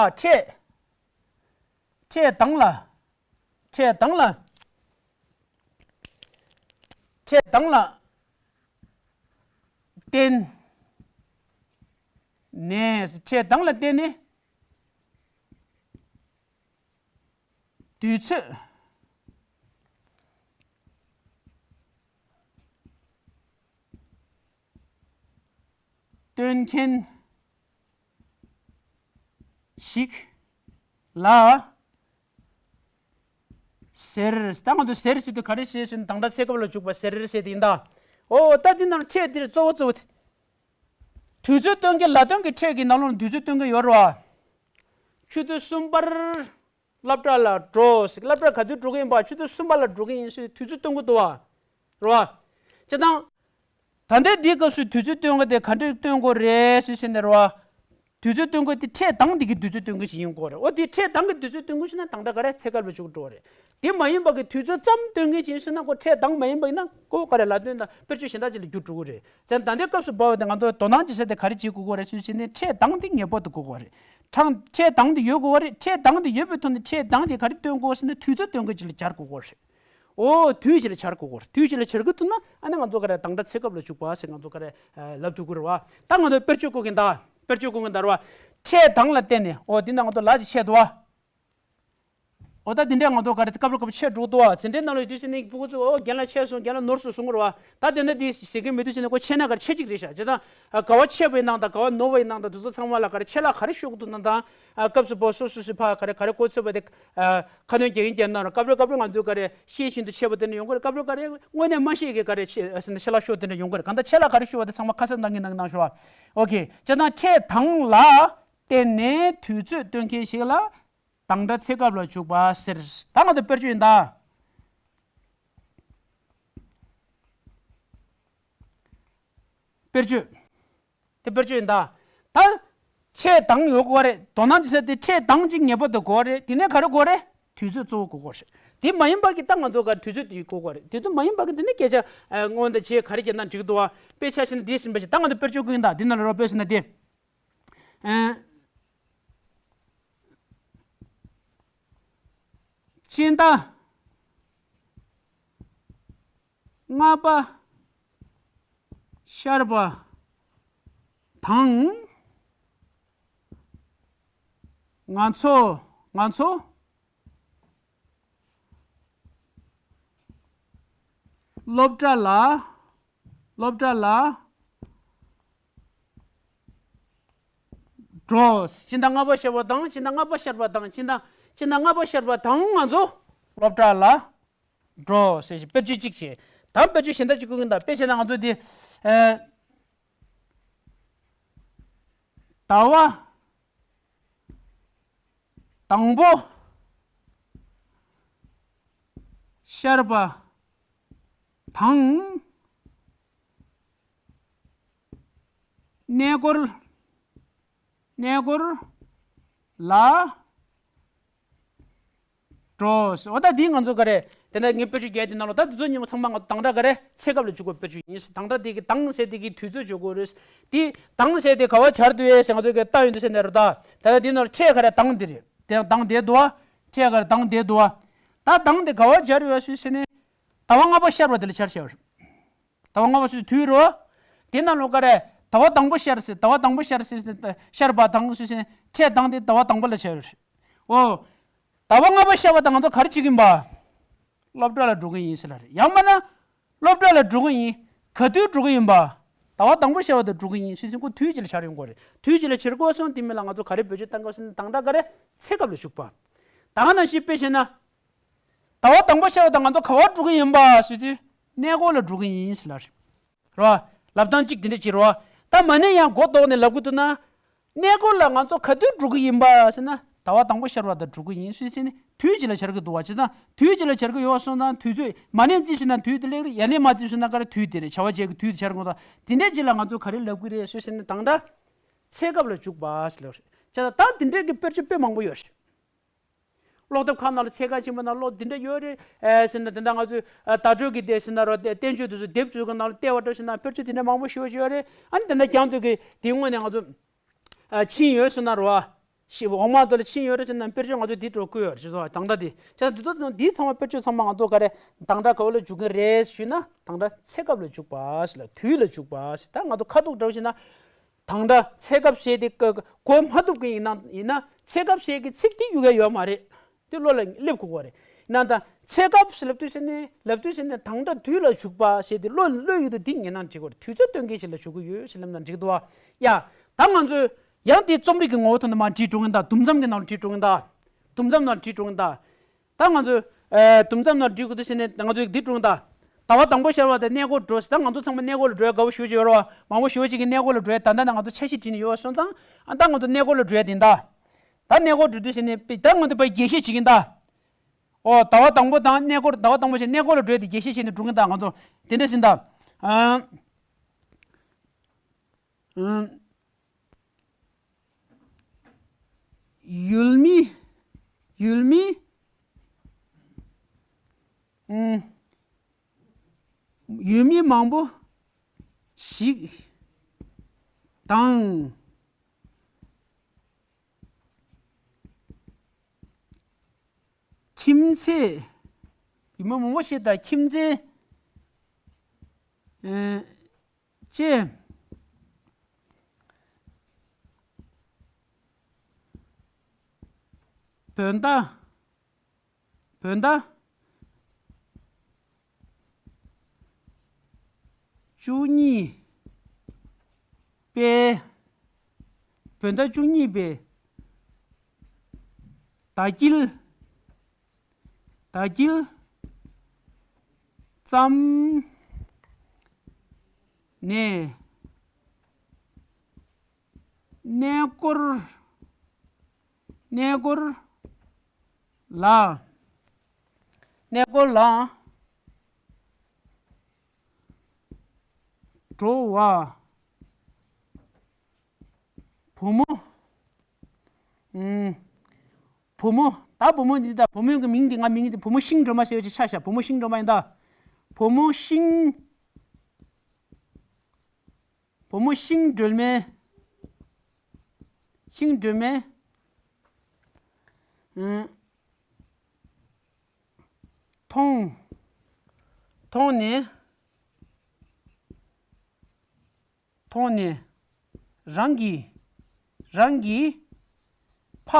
ཕྲད། ཕྲད་དང་ལ། ཕྲད་དང་ལ། ཕྲད་དང་ལ་བརྟེན་ནས། ཕྲད་དང་ལ་བརྟེན་ནས་དུས་ཚོད་སྟོན་མཁན་ཞིག་ལ་ཟེར། ད་ང་ཚོ་ཟེར་ཟེར་དུས་ག་རེ་བྱེད་ཟེར་ན་དང་སྒྲ་ཚེ་སྐབས་ལ་འཇུག་པ་ཟེར་ཟེར་དེ་ཡིན་ད། འོ་ད་འདི་ནང་ཕྲད་འདིར་གཙོ་བོ་གཙོ་བོ་དེ། དུས་ཚོད་སྟོན་མཁན་ལ་སྟོན་གྱི་ཕྲད་ཀྱི་ནང་ལོགས་ནས་དུས་ཚོད་སྟོན་མཁན་ཡོད་རེད་བ། ཆུ་ཚོད་གསུམ་པར་སློབ་གྲྭ་ལ་འགྲོ་ཟེར། སློབ་གྲྭ་ག་དུས་འགྲོ་གི་ཡིན་པ། ཆུ་ཚོད་གསུམ་པ་ལ་འགྲོ་གི་ཡིན་ཟེར་དུས་ཚོད་སྟོན་གྱི་འདུག་བ། རེད་བ། བྱས་ཙང་། ད་ལྟའི་འདིའི་སྐབས་སུ་དུས་ཚོད་སྟོན་དགོས་དེ་ག་འདྲས་སྟོན་དགོས་རེད་ཟེར་བྱས་ནས་རེད་བ། དུས་ཚོད་སྟོན་དགོས་དེ་ཕྲད་དང་དེ་གི་དུས་ཚོད་སྟོན་མཁན་ཞིག་ཡིན་དགོས་རེད། འོ་དེ་ཕྲད་དང་གི་དུས་ཚོད་སྟོན་མཁན་ཞིག་ན་དང་སྒྲ་ག་རེ་ཚེ་སྐབས་ལ་འཇུག་འགྲོ་རེད། དེ་མ་ཡིན་པ་གི་དུས་ཚོད་ཙམ་སྟོན་མཁན་ཞིག་ཡིན་ན་ཁོ་ཕྲད་དང་མ་ཡིན་པ་ཡིན་ན་ཁོ་ག་རེ་ལ་སྟོན་དང་དཔེར་བརྗོད་གཞན་དག་ཅིག་ལ་འགྱུར་འགྲོ་གི་རེད། བྱས་ཙང་ད་ལྟའི་སྐབས་སུ་བབས་པ་དེ་ང་ཚོ་དོ་སྣང་བྱེད་ས་དེ་ག་རེ་བྱེད་དགོས་ཀྱི་རེད་ཟེར་བྱས་ནས་ཕྲད་དང་དེ་ངེས་པར་དུ་དགོས་ཀྱི་རེད། ཕྲད་དང་དེ་ཡོད་པའི་ཐོག་ནས་ཕྲད་དང་དེ་ག་རེ་སྟོན་དགོས་ཟེར་ན་དུས་ཚོད་སྟོན་མཁན་ཅིག་ལ་སྦྱར་དགོས་ཀྱི་རེད། འོ་དུས་ཅིག་ལ་སྦྱར་དགོས་ཀྱི་རེད། དུས་ཅིག་ལ་སྦྱར་གྱི་འདུག་ན་ཨ་ནི་ང་ཚོ་ག་རེ་དང་སྒྲ་ཚེ་སྐབས་ལ་འཇུག་པ་ཟེར་ང་ཚོ་ག་རེ་ལབ་ཐུབ་ཀྱི་རེད་བ། ད་ང་ཚོ་དཔེར་བརྗོད་བཀོད་མཁན་ད། དཔེར་བརྗོད་བཀོད་མཁན་ད་རེད་བ། ཕྲད་དང་ལ་བརྟེན་ནས་འོ་འདི་ན་ང་ཚོ་ལ་ཅིག་ཆད་འདུག་བ། འོ་ད་འདི་འདྲས་ང་ཚོ་ག་རེ་སྐབས་རེ་སྐབས་ཆད་འགྲོ་འདུག་བ། འཛིན་གྲྭའི་ནང་ལ་ཡོད་དུས་ཙམ་ནས་སྤུ་གུ་ཚོས་འོ་རྒན་ལགས་ཆད་སོང་རྒན་ལགས་ནོར་སོང་གསུང་གི་རེད་བ། ད་དེ་འདྲ་དེ་ཟེར་མཁན་མེད་དུས་ཙམ་ནས་ཁོ་ཆད་ན་ག་རེ་ཆད་ཅིག་རེད་ཤག་བྱས་ཙང་། ཨ་ག་བ་ཆད་པ་ཡིན་ནའང་དང་ག་བ་ནོར་བ་ཡིན་ནའང་དང་དེ་ཚོ་ཚང་མ་ལ་ག་རེ་ཆད་ལྷག་ག་རེ་ཤོར་གི་འདུག་ན་དང་། ཨ་སྐབས་སུ་བབས་སོ་སོ་སོའི་ཕར་ག་རེ་ག་རེ་གོ་ཚོད་པ་དེ། ཨ་ཁ་སྣོན་རྒྱག་གིན་རྒྱག་གནང་རོགས། སྐབས་རེ་སྐབས་རེ་ང་ཚོས་ག་རེ་ཤེས་བཞིན་དུ་ཆད་པ་དེ་འདྲ་ཡོང་གི་རེད། སྐབས་རེ་ག་རེ་དངོས་གནས་མ་ཤེས་ཀྱི་ག་རེ་ཆད་ཨ་ཟེར་ན་ཆད་ལྷག་ཤོར་དེ་འདྲ་ཡོང་གི་རེད། གང་ལྟར་ཆད་ལྷག་ག་རེ་ཤོར་བ་དེ་ཚང་མ་ཁ་གསབ་གནང་གིན་གནང་གནང་ཤོག་ཨ། ཨོ་ཁེ། བྱས་ཙང་ཕྲད་དང་ལ་བརྟེན་ནས་དུས་ཚོད་སྟོན་མཁན་ཞིག་ལ་དང་སྒྲ་ཚེ་སྐབས་ལ་འཇུག་པ་ཟེར། ད་ང་ཚོ་དཔེར་བརྗོད་ཡིན་ད། དཔེར་བརྗོད། དེ་དཔེར་བརྗོད་ཡིན་ད། ད། ཕྲད་དང་ཡོད་དགོས་རེད། དོ་སྣང་བྱེད་ས་དེ་ཕྲད་དང་གཅིག་ངེས་པར་དུ་དགོས་རེད། དེ་ནས་ག་རེ་དགོས་རེད། དུས་ཚོད་གཙོ་བོ་དགོས་དགོས་རེད། དེ་མ་ཡིན་པ་གི་ད་ང་ཚོ་ག་དུས་ཚོད་དེ་དགོས་དགོས་རེད། དུས་ཚོད་མ་ཡིན་པ་གི་དེ་ནས་སྐད་ཆ་ཨ་སྔོན་དང་བྱས་ག་རེ་བྱས་ན་འགྲིག་འདུག་བ། དཔེ་ཆ་བཞག་ན་འདི་ཟིན་པ་ཞིག་ད་ང་ཚོ་དཔེར་བརྗོད་བཀོད་ཡིན། ད་འདི་ནང་ལ་རོགས་དཔེ་བཞག་ན་དེ། ཨ། ཕྱི་ཟླ་ལྔ་པ་ཤར་བ་དང་། ང་ཚོ་ང་ཚོ་སློབ་གྲྭ་ལ་སློབ་གྲྭ་ལ་འགྲོ། ཕྱི་ཟླ་ལྔ་པ་ཤར་བ་དང་། ཕྱི་ཟླ་ལྔ་པ་ཤར་བ་དང་། ཕྱི་ཟླ་ཕྱི་ཟླ་ལྔ་པ་ཤར་བ་དང་ང་ཚོ་སློབ་གྲྭ་ལ་འགྲོ་ཟེར་ཞིག་དཔེར་བརྗོད་གཅིག་བྱས། ད་དཔེར་བརྗོད་གཞན་དག་ཅིག་བཀོད་ཀྱིན། ད་དཔེ་བྱས་ན་ང་ཚོ་འདི་ཨ་ཟླ་བ་དང་པོ་ཤར་བ་དང་། གནས་སྐོར་གནས་སྐོར་ལ་འགྲོ། འོ་ད་འདི་ང་ཚོ་ག་རེ། དེ་ནས་ངས་དཔེར་བརྗོད་བརྒྱབ་དེ་ནང་ལ་ད་དེ་ཚོ་གཉིས་ཚང་མ་ང་ཚོ་དང་སྒྲ་ག་རེ་ཚེ་སྐབས་ལ་འཇུག་པའི་དཔེར་བརྗོད་ཡིན། དང་སྒྲ་དེ་གི་དང་ཟེར་དེ་གི་དུས་ཚོད་འཇོག་དགོས་རེད། དེ་དང་ཟེར་དེ་ག་བ་སྦྱར་འདུག་ཡས་ཟེར་ང་ཚོ་གི་ལྟ་ཡོང་དུས་ཟེར་ནས་རེད། ད་ད་ལྟ་འདི་ནང་ལ་ཕྲད་ག་རེ་དང་འདི་རེད། དེ་དང་དེ་འདུག་བ། ཕྲད་ག་རེ་དང་དེ་འདུག་བ། ད་དང་དེ་ག་བ་སྦྱར་ཡོད་སུས་ཟེར་ནས་ཟླ་བ་ལྔ་པ་ཤར་བ་དེ་ལ་སྦྱར་བྱས་པ་རེད། ཟླ་བ་ལྔ་པ་སུས་དུས་རོ། དེ་ནང་ལོ་ག་རེ། ཟླ་བ་དང་པོ་ཤར་ཟེར། ཟླ་བ་དང་པོ་ཤར་ཟེར། ཤར་བ་དང་སུས་ཟེར། ཕྲད་དང་དེ་ཟླ་བ་དང་པོ་ལ་ཤར་ཡོད་རེད། འོ། ཟླ་བ་ལྔ་པ་ཤར་བ་དང་ང་ཚོ་ག་རེ་བྱེད་ཀྱི་ཡིན་པ། སློབ་གྲྭ་ལ་འགྲོ་གི་ཡིན་ཟེར་ལ་རེད། ཡང་མིན་ན། སློབ་གྲྭ་ལ་འགྲོ་གི་ཡིན། ག་དུས་འགྲོ་གི་ཡིན་པ། ཟླ་བ་དང་པོ་ཤར་བ་དང་འགྲོ་གི་ཡིན་ཟེར་ཟིན་ཁོ་དུས་གཅིག་ལ་སྦྱར་ཡོང་གི་རེད། དུས་གཅིག་ལ་སྦྱར་དགོས་སོང་། དེ་མིན་ལ་ང་ཚོ་ག་རེ་བེད་སྤྱོད་གཏང་དགོས་སོང་། དང་སྒྲ་ག་རེ། ཚེ་སྐབས་ལ་འཇུག་པ། ད་ག་ནང་བཞིན་དཔེ་བྱས་ན། ཟླ་བ་དང་པོ་ཤར་བ་དང་ང་ཚོ་ག་བར་འགྲོ་གི་ཡིན་པ་ཟེར་དུས། གནས་སྐོར་ལ་འགྲོ་གི་ཡིན་ཟེར་ལ་རེད། རོ། ལབ་སྟངས་གཅིག་དེ་འདྲ་བྱེད་རོ། ད་མ་ནས་ཡང་མགོ་ལྡོག་ནས་ལབ་གི་འདུག་ན། གནས་སྐོར་ལ་ང་ཚོ་ག་དུས་འགྲོ་གི་ཡིན་པ་ཟེར་ན། ཟླ་བ་དང་པོ་ཤར་བ་དང་འགྲོ་གི་ཡིན་ཟེར་ཟེར་ནས་དུས་གཅིག་ལ་སྦྱར་གི་འདུག་བ། བྱས་ཙང་དུས་གཅིག་ལ་སྦྱར་གི་ཡོད་སོང་ཙང་དུས་ཚོད་མ་ནས་རྩིས་ཟིན་ན་དུས་དེ་ལེགས་རེད། ཡ་ནས་མ་རྩིས་ཟིན་ན་ག་རེ་དུས་དེ་རེད། བྱ་བ་བྱེད་གི་དུས་དེ་སྦྱར་དགོས། ད་དེ་འདྲ་གཅིག་ལ་ང་ཚོ་ག་རེ་ལབ་གི་རེད་ཟེར་ཟེར་ནས་དང་སྒྲ། ཚེ་སྐབས་ལ་འཇུག་པ་ཟེར་ལབ་རེད། བྱས་ཙང་ད་དེ་འདྲའི་གི་དཔེར་བརྗོད་དཔེ་མང་པོ་ཡོད་རེད། ཀློག་དེབ་ཁག་ནང་ལ་ཚད་བཀག་ཆེན་པོ་ནང་ཀློག་འདི་འདྲ་ཡོད་རེད། ཨེ་ཟེར་ན་དེ་འདྲ་ང་ཚོས་ཨ་བརྡ་སྤྲོད་ཀྱི་དེ་ཟེར་ན་རོ། དེ་བསྟན་བཅོས་དེ་ཚོ་དེབ་ཚོའི་གི་ནང་ལ་བལྟས་པ་འདྲ་ཞིག་ན་དཔེར་བརྗོད་དེ་འདྲ་མང་པོ་ཞེ་པོ་ཅིག་ཡོད་རེད། ཨ་ནི་དེ་འདྲ་རྐྱང་དུས་ཀྱི་དེའི་སྔོན་ནས་ང་ཚོ་ཨ་ཕྱིན་ཡོད་ཟེར་ན་རོ། ཨ་ཤི་འོག་མ་དེ་ལ་ཕྱིན་ཡོད་རེད་ཟེར་ན་དཔེར་བརྗོད་ང་ཚོས་འདི་འགྲོ་བཀོད་ཡོད་རེད་ཟེར་སོང་། དང་ད་དེ་བྱས་ན་འདི་ཚོ་འདི་ཚང་མ་དཔེར་བརྗོད་ཚང་མ་ང་ཚོ་ག་རེ་དང་སྒྲ་ག་བ་ལ་འཇུག་གི་རེད་ཞུས་ན། དང་སྒྲ་ཚེ་སྐབས་ལ་འཇུག་པ་ཟེར་ལ་དུས་ལ་འཇུག་པ་ཟེར། ད་ང་ཚོ་ཁ་ཐུག་འདྲ་བོ་ཞིག་ན། དང་སྒྲ་ཚེ་སྐབས་ཞེས་དེ་ཀ་གོ་མ་ཐུབ་ཀྱི་ཡིན་ན། ཡིན་ན་ཚེ་སྐབས་ཞེས་ཀྱི་ཚིག་དེ་ཡོད་ཀྱི་ཡོད་མ་རེད། དེ་བློ་ལ་སླེབས་དགོས་པ་རེད། ཡིན་ན་ད་ཚེ་སྐབས་ཞེས་ལབ་དུས་ཟེར་ནས་ལབ་དུས་ཟེར་ནས་དང་སྒྲ་དུས་ལ་འཇུག་པ་ཞེས་དེ་བློ་བློ་ཡུལ་དུ་འདི་ངེས་ན་འགྲིག་གི་རེད། དུས་ཚོད་སྟོན་མཁན་ཞིག་ལ་འཇུག་གི་ཡོད་ཞེས་ལབ་ན་འགྲིག་འདུག་བ། ཡ། ད་ང་ཚོས་ཡང་དེ་རྩོམ་རིག་གི་ངོ་བོ་ཐོག་ནས་མར་བྲིས་འགྲོ་གིན་ད། དུམ་མཚམས་ཀྱི་ནང་ལ་བྲིས་འགྲོ་གིན་ད། དུམ་མཚམས་ནང་བྲིས་འགྲོ་གིན་ད། ད་ང་ཚོས་ཨ་དུམ་མཚམས་ནང་བྲིས་དགོས་དུས་ཟེར་ནས་ང་ཚོས་འདི་སྒྲུང་དང་། ཟླ་བ་དང་པོ་ཤར་བ་དང་གནས་སྐོར་འགྲོ་ཟེར། ད་ང་ཚོ་ཚང་མ་གནས་སྐོར་ལ་འགྲོ་ཡ་དགའ་པོ་ཞེ་པོ་ཅིག་ཡོད་རེད་བ། མང་པོ་ཞེ་པོ་ཅིག་གིས་གནས་སྐོར་ལ་འགྲོ་ཡ་ད་ལྟ་ནས་ང་ཚོ་འཆར་གཞི་བྲིས་ནས་ཡོད་པ་སོང་ཙང་། ཨ་ད་ང་ཚོ་གནས་སྐོར་ལ་འགྲོ་ཡ་དེ་ཡིན་ད། ད་གནས་སྐོར་འགྲོ་དུས་ཟེར་ནས་ད་ང་ཚོ་ཕར་རྒྱས་བཤད་བྱེད་ཀྱིན་ད། ཨོ་ཟླ་བ་དང་པོ་དང་གནས་སྐོར། ཟླ་བ་དང་པོ་ཞིག་གནས་སྐོར་ལ་འགྲོ་ཡ་དེ་རྒྱས་བཤད་བྱས་ནས་འགྲོ་གིན་ད། ང་ཚོ་དེ་འདྲ་ཟིན་ད། ཨ། ཨ། ཡུལ་མི། ཡུལ་མི། ཨུམ། ཡུལ་མི་མང་པོ་ཞིག་དང་ཁྱིམ་མཚེས། ཡུལ་མི་མང་པོ་ཞིག་དང་ཁྱིམ་མཚེས། ཨེ། ཅེས། བོད་ཟླ། བོད་ཟླ་བཅུ་གཉིས་པའི། བོད་ཟླ་བཅུ་གཉིས་པའི་ཟླ་དཀྱིལ། ཟླ་དཀྱིལ་ཙམ་ནས་གནས་སྐོར། གནས་སྐོར་ལ། གནས་སྐོར་ལ་འགྲོ་བ། བུ་མོ། བུ་མོ། ད་བུ་མོ་འདི་ད་བུ་མོ་གི་མིང་འདི། ང་མིང་འདི་བུ་མོ་ཤིང་སྒྲོལ་མ་ཟེར་བ་ཅིག་ཆགས་ཤག་བུ་མོ་ཤིང་སྒྲོལ་མ་ཡིན་ད། བུ་མོ་ཤིང་། བུ་མོ་ཤིང་སྒྲོལ་མའི། ཤིང་སྒྲོལ་མའི། ཨུམ། མཐོང་། མཐོང་ནས། མཐོང་ནས། རང་གི། རང་གི་ཕ་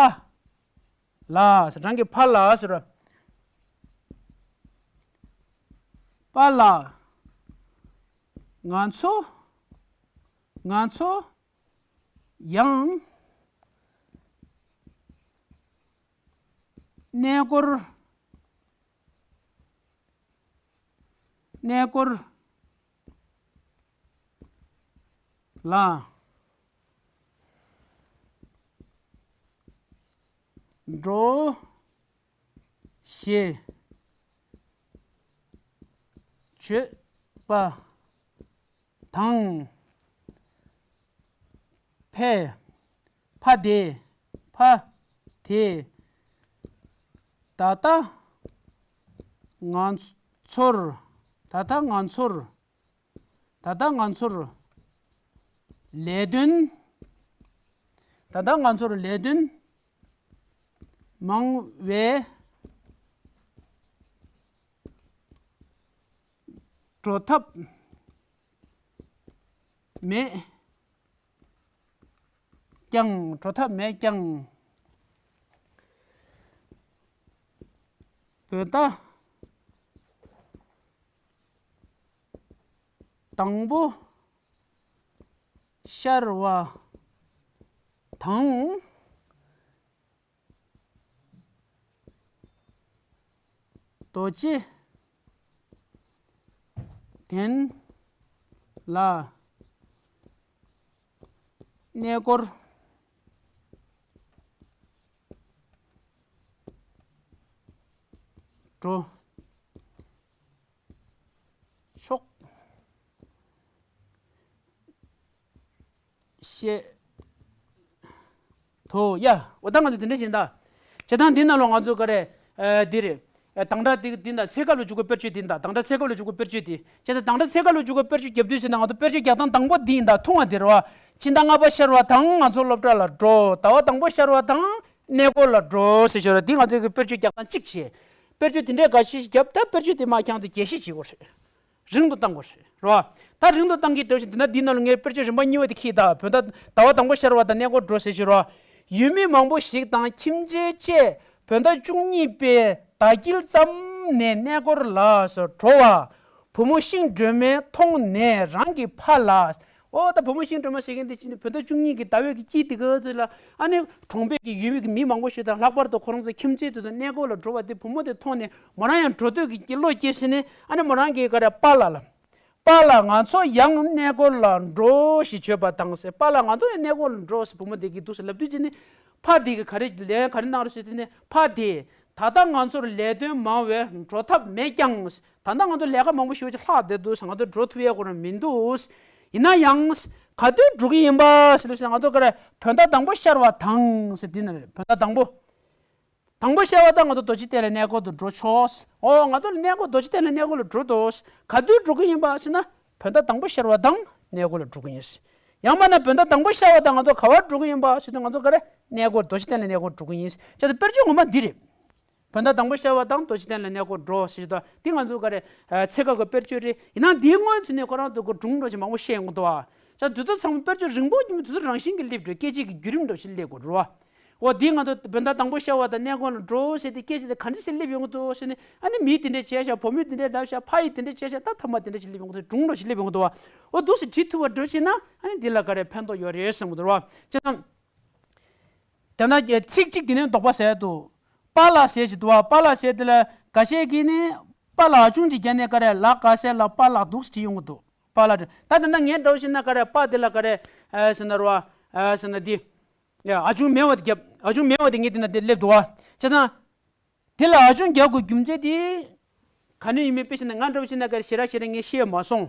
ལ། རང་གི་ཕ་ལ་ཟེར། པཱ་ལགས། ང་ཚོ། ང་ཚོ་ཡང་གནས་སྐོར། གནས་སྐོར་ལ་འགྲོ་ཞེས་བརྗོད་པ་དང་། ཕ། ཕ་དེ། ཕ་དེ། ད་ལྟ་ང་ཚོར། ད་ལྟ་ང་ཚོར། ད་ལྟ་ང་ཚོར་ལས་དོན། ད་ལྟ་ང་ཚོར་ལས་དོན་མང་བས་འགྲོ་ཐབས་མེད། ཀྱང་། འགྲོ་ཐབས་མེད་ཀྱང་། བོད་ཟླ་དང་པོ་ཤར་བ་དང་། རྡོ་རྗེ་གདན་ལ་གནས་སྐོར་འགྲོ་ཆོག་ཤེས་དོ། ཡ། འོ་ད་ང་ཚོ་དེ་འདྲ་བྱེད་ད། བྱེད་སྟངས་འདི་ནང་ལོགས་ང་ཚོ་ག་རེ། ཨ། འདི་རེད། ཨ། དང་སྒྲ་འདི་འདི་ད་ཚེ་སྐབས་ལ་འཇུག་པའི་དཔེར་བརྗོད་འདི་ད། དང་སྒྲ་ཚེ་སྐབས་ལ་འཇུག་པའི་དཔེར་བརྗོད་འདི། བྱས་ཙང་དང་སྒྲ་ཚེ་སྐབས་ལ་འཇུག་པའི་དཔེར་བརྗོད་རྒྱབ་དུས་ཟེར་ན་ང་ཚོ་དཔེར་བརྗོད་རྒྱག་སྟངས་དང་པོ་འདི་ཡིན་ད། ཐུང་བ་འདི་རེད་བ། ཕྱི་ཟླ་ལྔ་པ་ཤར་བ་དང་ང་ཚོ་སློབ་གྲྭ་ལ་འགྲོ། ཟླ་བ་དང་པོ་ཤར་བ་དང་གནས་སྐོར་ལ་འགྲོ་ཟེར་ཞོར་འདི་ང་ཚོའི་གི་དཔེར་བརྗོད་རྒྱག་སྟངས་གཅིག་བྱས། དཔེར་བརྗོད་འདི་འདྲའི་འགའ་ཞིག་རྒྱབ། ད་དཔེར་བརྗོད་འདི་མ་འཁྱང་དུ་རྒྱས་བཤད་བྱེད་དགོས་རེད། རིང་དུ་བཏང་དགོས་རེད། རོ། ད་རིང་དུ་བཏང་གི་འདྲ་བ་ཞིག་འདི་ན་འདི་ནང་ལ་ངས་དཔེར་བརྗོད་རིམ་པ་གཉིས་པ་དེ་ཁྱེར་ད། བོད་ཟླ་ཟླ་བ་དང་པོ་ཤར་བ་དང་གནས་སྐོར་འགྲོ་ཟེར་ཞུ་རོ། ཡུལ་མི་མང་པོ་ཞིག་དང་ཁྱིམ་མཚེས་བཅས་བོད་ཟླ་བཅུ་གཉིས་པའི་ཟླ་དཀྱིལ་ཙམ་ནས་གནས་སྐོར་ལ་སོགས་འགྲོ་བ། བུ་མོ་ཤིང་སྒྲོལ་མས་མཐོང་ནས་རང་གི་ཕ་ལ། ཨོ་ད་བུ་མོ་ཤིང་སྒྲོལ་མ་ཟེར་མཁན་དེ་ཅི་ནས་བོད་ཟླ་བཅུ་གཉིས་ཀྱི་ཟླ་བའི་གི་དཀྱིལ་དེ་ག་ཚོད་ལ་ཨ་ནི་གྲོང་པའི་གི་ཡུལ་མི་གི་མི་མང་པོ་ཞིག་དང་ལྷག་པར་དུ་ཁོ་རང་ཚོ་ཁྱིམ་མཚེས་ཚོ་དང་གནས་སྐོར་ལ་འགྲོ་བ་དེ་བུ་མོ་དེ་མཐོང་ནས་མོ་རང་ཡང་འགྲོ་འདོད་ཀྱི་བློ་སྐྱེས་ཟེར་ནས། ཨ་ནི་མོ་རང་གིས་ག་རེ་པཱ་ལགས་ལ། པཱ་ལགས་ང་ཚོ་ཡང་གནས་སྐོར་ལ་འགྲོ་ཞེས་བརྗོད་པ་དང་ཟེར། པཱ་ལགས་ང་ཚོ་ཡང་གནས་སྐོར་ལ་འགྲོ་ཟེར་བུ་མོ་དེ་གིས་འདུག་ཟེར་ལབ་དུས་ཙི་ནི། ཕ་དེ་གིས་ག་རེ་ལན་ག་རེ་གནང་རེད་ཟེར་དུས་ནི། ཕ་དེས་ད་ལྟ་ང་ཚོར་ལས་དོན་མང་བས་འགྲོ་ཐབས་མེད་ཀྱང་། ད་ལྟ་ང་ཚོ་ལས་ཀ་མང་པོ་ཞེ་པོ་ཅིག་ལྷག་བསྡད་འདུག་ཟེར། ང་ཚོ་འགྲོ་ཐུབ་ཡས་ཁོ་རང་མི་འདུག། ཡིན་ན་ཡང་ག་དུས་འགྲོ་གི་ཡིན་པ་ཟེར་ལབ་ཟེར། ང་ཚོ་ག་རེ་བོད་ཟླ་དང་པོ་ཤར་བ་དང་ཟེར་འདི་ན་རེད། བོད་ཟླ་དང་པོ། དང་པོ་ཤར་བ་དང་ང་ཚོ་རྡོ་རྗེ་གདན་ལ་གནས་སྐོར་དུ་འགྲོ་ཆོག། ཨོ་ང་ཚོ་གནས་སྐོར་རྡོ་རྗེ་གདན་ལ་གནས་སྐོར་ལ་འགྲོ་འདུག། ག་དུས་འགྲོ་གི་ཡིན་པ་ཟེར་ན་བོད་ཟླ་དང་པོ་ཤར་བ་དང་གནས་སྐོར་ལ་འགྲོ་གི་ཡིན། ཡང་མིན་ན་བོད་ཟླ་དང་པོ་ཤར་བ་དང་ང་ཚོ་ག་པར་འགྲོ་གི་ཡིན་པ་ཟེར་དུས་ང་ཚོ་ག་རེ་གནས་སྐོར་རྡོ་རྗེ་གདན་ལ་གནས་སྐོར་འགྲོ་གི་ཡིན། བྱས་ཙང་དཔེར་བརྗོད་ངོ་མ་འདི་རེད། བོད་ཟླ་དང་པོ་ཤར་བ་དང་རྡོ་རྗེ་གདན་ལ་གནས་སྐོར་འགྲོ་ཟེར་དུས་འདི་ང་ཚོ་ག་རེ་ཚེ་སྐབས་ཀྱི་དཔེར་བརྗོད་རེད། ཡིན་ན་འདིའི་སྔོན་ཚུད་ནས་ཁོ་རང་ཚོ་གི་སྒྲུང་འདྲ་ཞིག་མང་པོ་བཤད་ཡོང་གི་འདུག་ཨ། ད་དུས་ཚོད་ཚང་མ་དཔེར་བརྗོད་རིང་པོ་ཉིན་མོ་དུས་ཚོད་རང་བཞིན་གྱིས་སླེབས་འགྲོ། སྐད་ཆའི་གི་བརྒྱུད་རིམ་འདྲ་ཞིག་སླེབས་དགོས་རེད་བ། འོ་འདི་ང་ཚོ་བོད་ཟླ་དང་པོ་ཤར་བ་དང་གནས་སྐོར་ལ་འགྲོ་ཟེར་ཏེ་སྐད་ཆ་དེ་ག་འདྲ་ཞིག་སླེབས་ཡོང་གི་འདུག་ཟེར་ནས། ཨ་ནི་མིས་དེ་འདྲ་བྱས་ཤག་བུ་མོས་དེ་འདྲ་ལབ་ཤག་ཕ་ཡིས་དེ་འདྲ་བྱས་ཤག་ད་ཐ་མ་དེ་འདྲ་ཞིག་སླེབས་ཡོང་གི་འདུག་སྒྲུང་འདྲ་ཞིག་སླེབས་ཡོང་གི་འདུག་བ། འོ་འདུག་སེ་བྲིས་ཐུབ་པ་འདྲ་བྱས་ན་ཨ་ནི་འདི་ལ་ག་རེ་ཕན་ཐོགས་ཡོད་རེད་བསམ་གི་འདུག་བ། བྱས་ཙང་དེ་ན་ཚིག་གཅིག་དེ་ནས་དོགས་པ་ཟེར་འདུག། པཱ་ལགས་ཟེར་ཞིག་འདུག་བ། པཱ་ལགས་ཟེར་དེ་ལ་འགའ་ཤས་ཀྱིས་ནི་པཱ་ལགས་ཨ་ཆུང་གི་རྒྱབ་ནས་ག་རེ་ལ་ག་ཟེར་ལ་པཱ་ལགས་འདུག་སེ་བྲིས་ཡོང་གི་འདུག། པཱ་ལགས་ད་དེ་ན་ངས་འདྲ་བོ་བྱས་ན་ག་རེ་པཱ་དེ་ལ་ག་རེ་ཟེར་ན་རོ། ཟེར་ན་འདི། ཨ་ཆུང་མེད་པ་དེ་རྒྱབ། ཨ་ཆུང་མེད་པ་དེ་ངས་དེ་ན་དེ་སླེབས་འདུག་བ། བྱས་ཙང་། དེ་ལ་ཨ་ཆུང་རྒྱག་དགོས་རྒྱུ་མཚན་དེ། ག་ནས་ཡིན་མིན་དཔེ་བྱས་ན་ང་འདྲ་བོ་བྱས་ན་ག་རེ་ཞེ་དྲག་ཞེ་དྲག་ངས་ཤེས་མ་སོང་།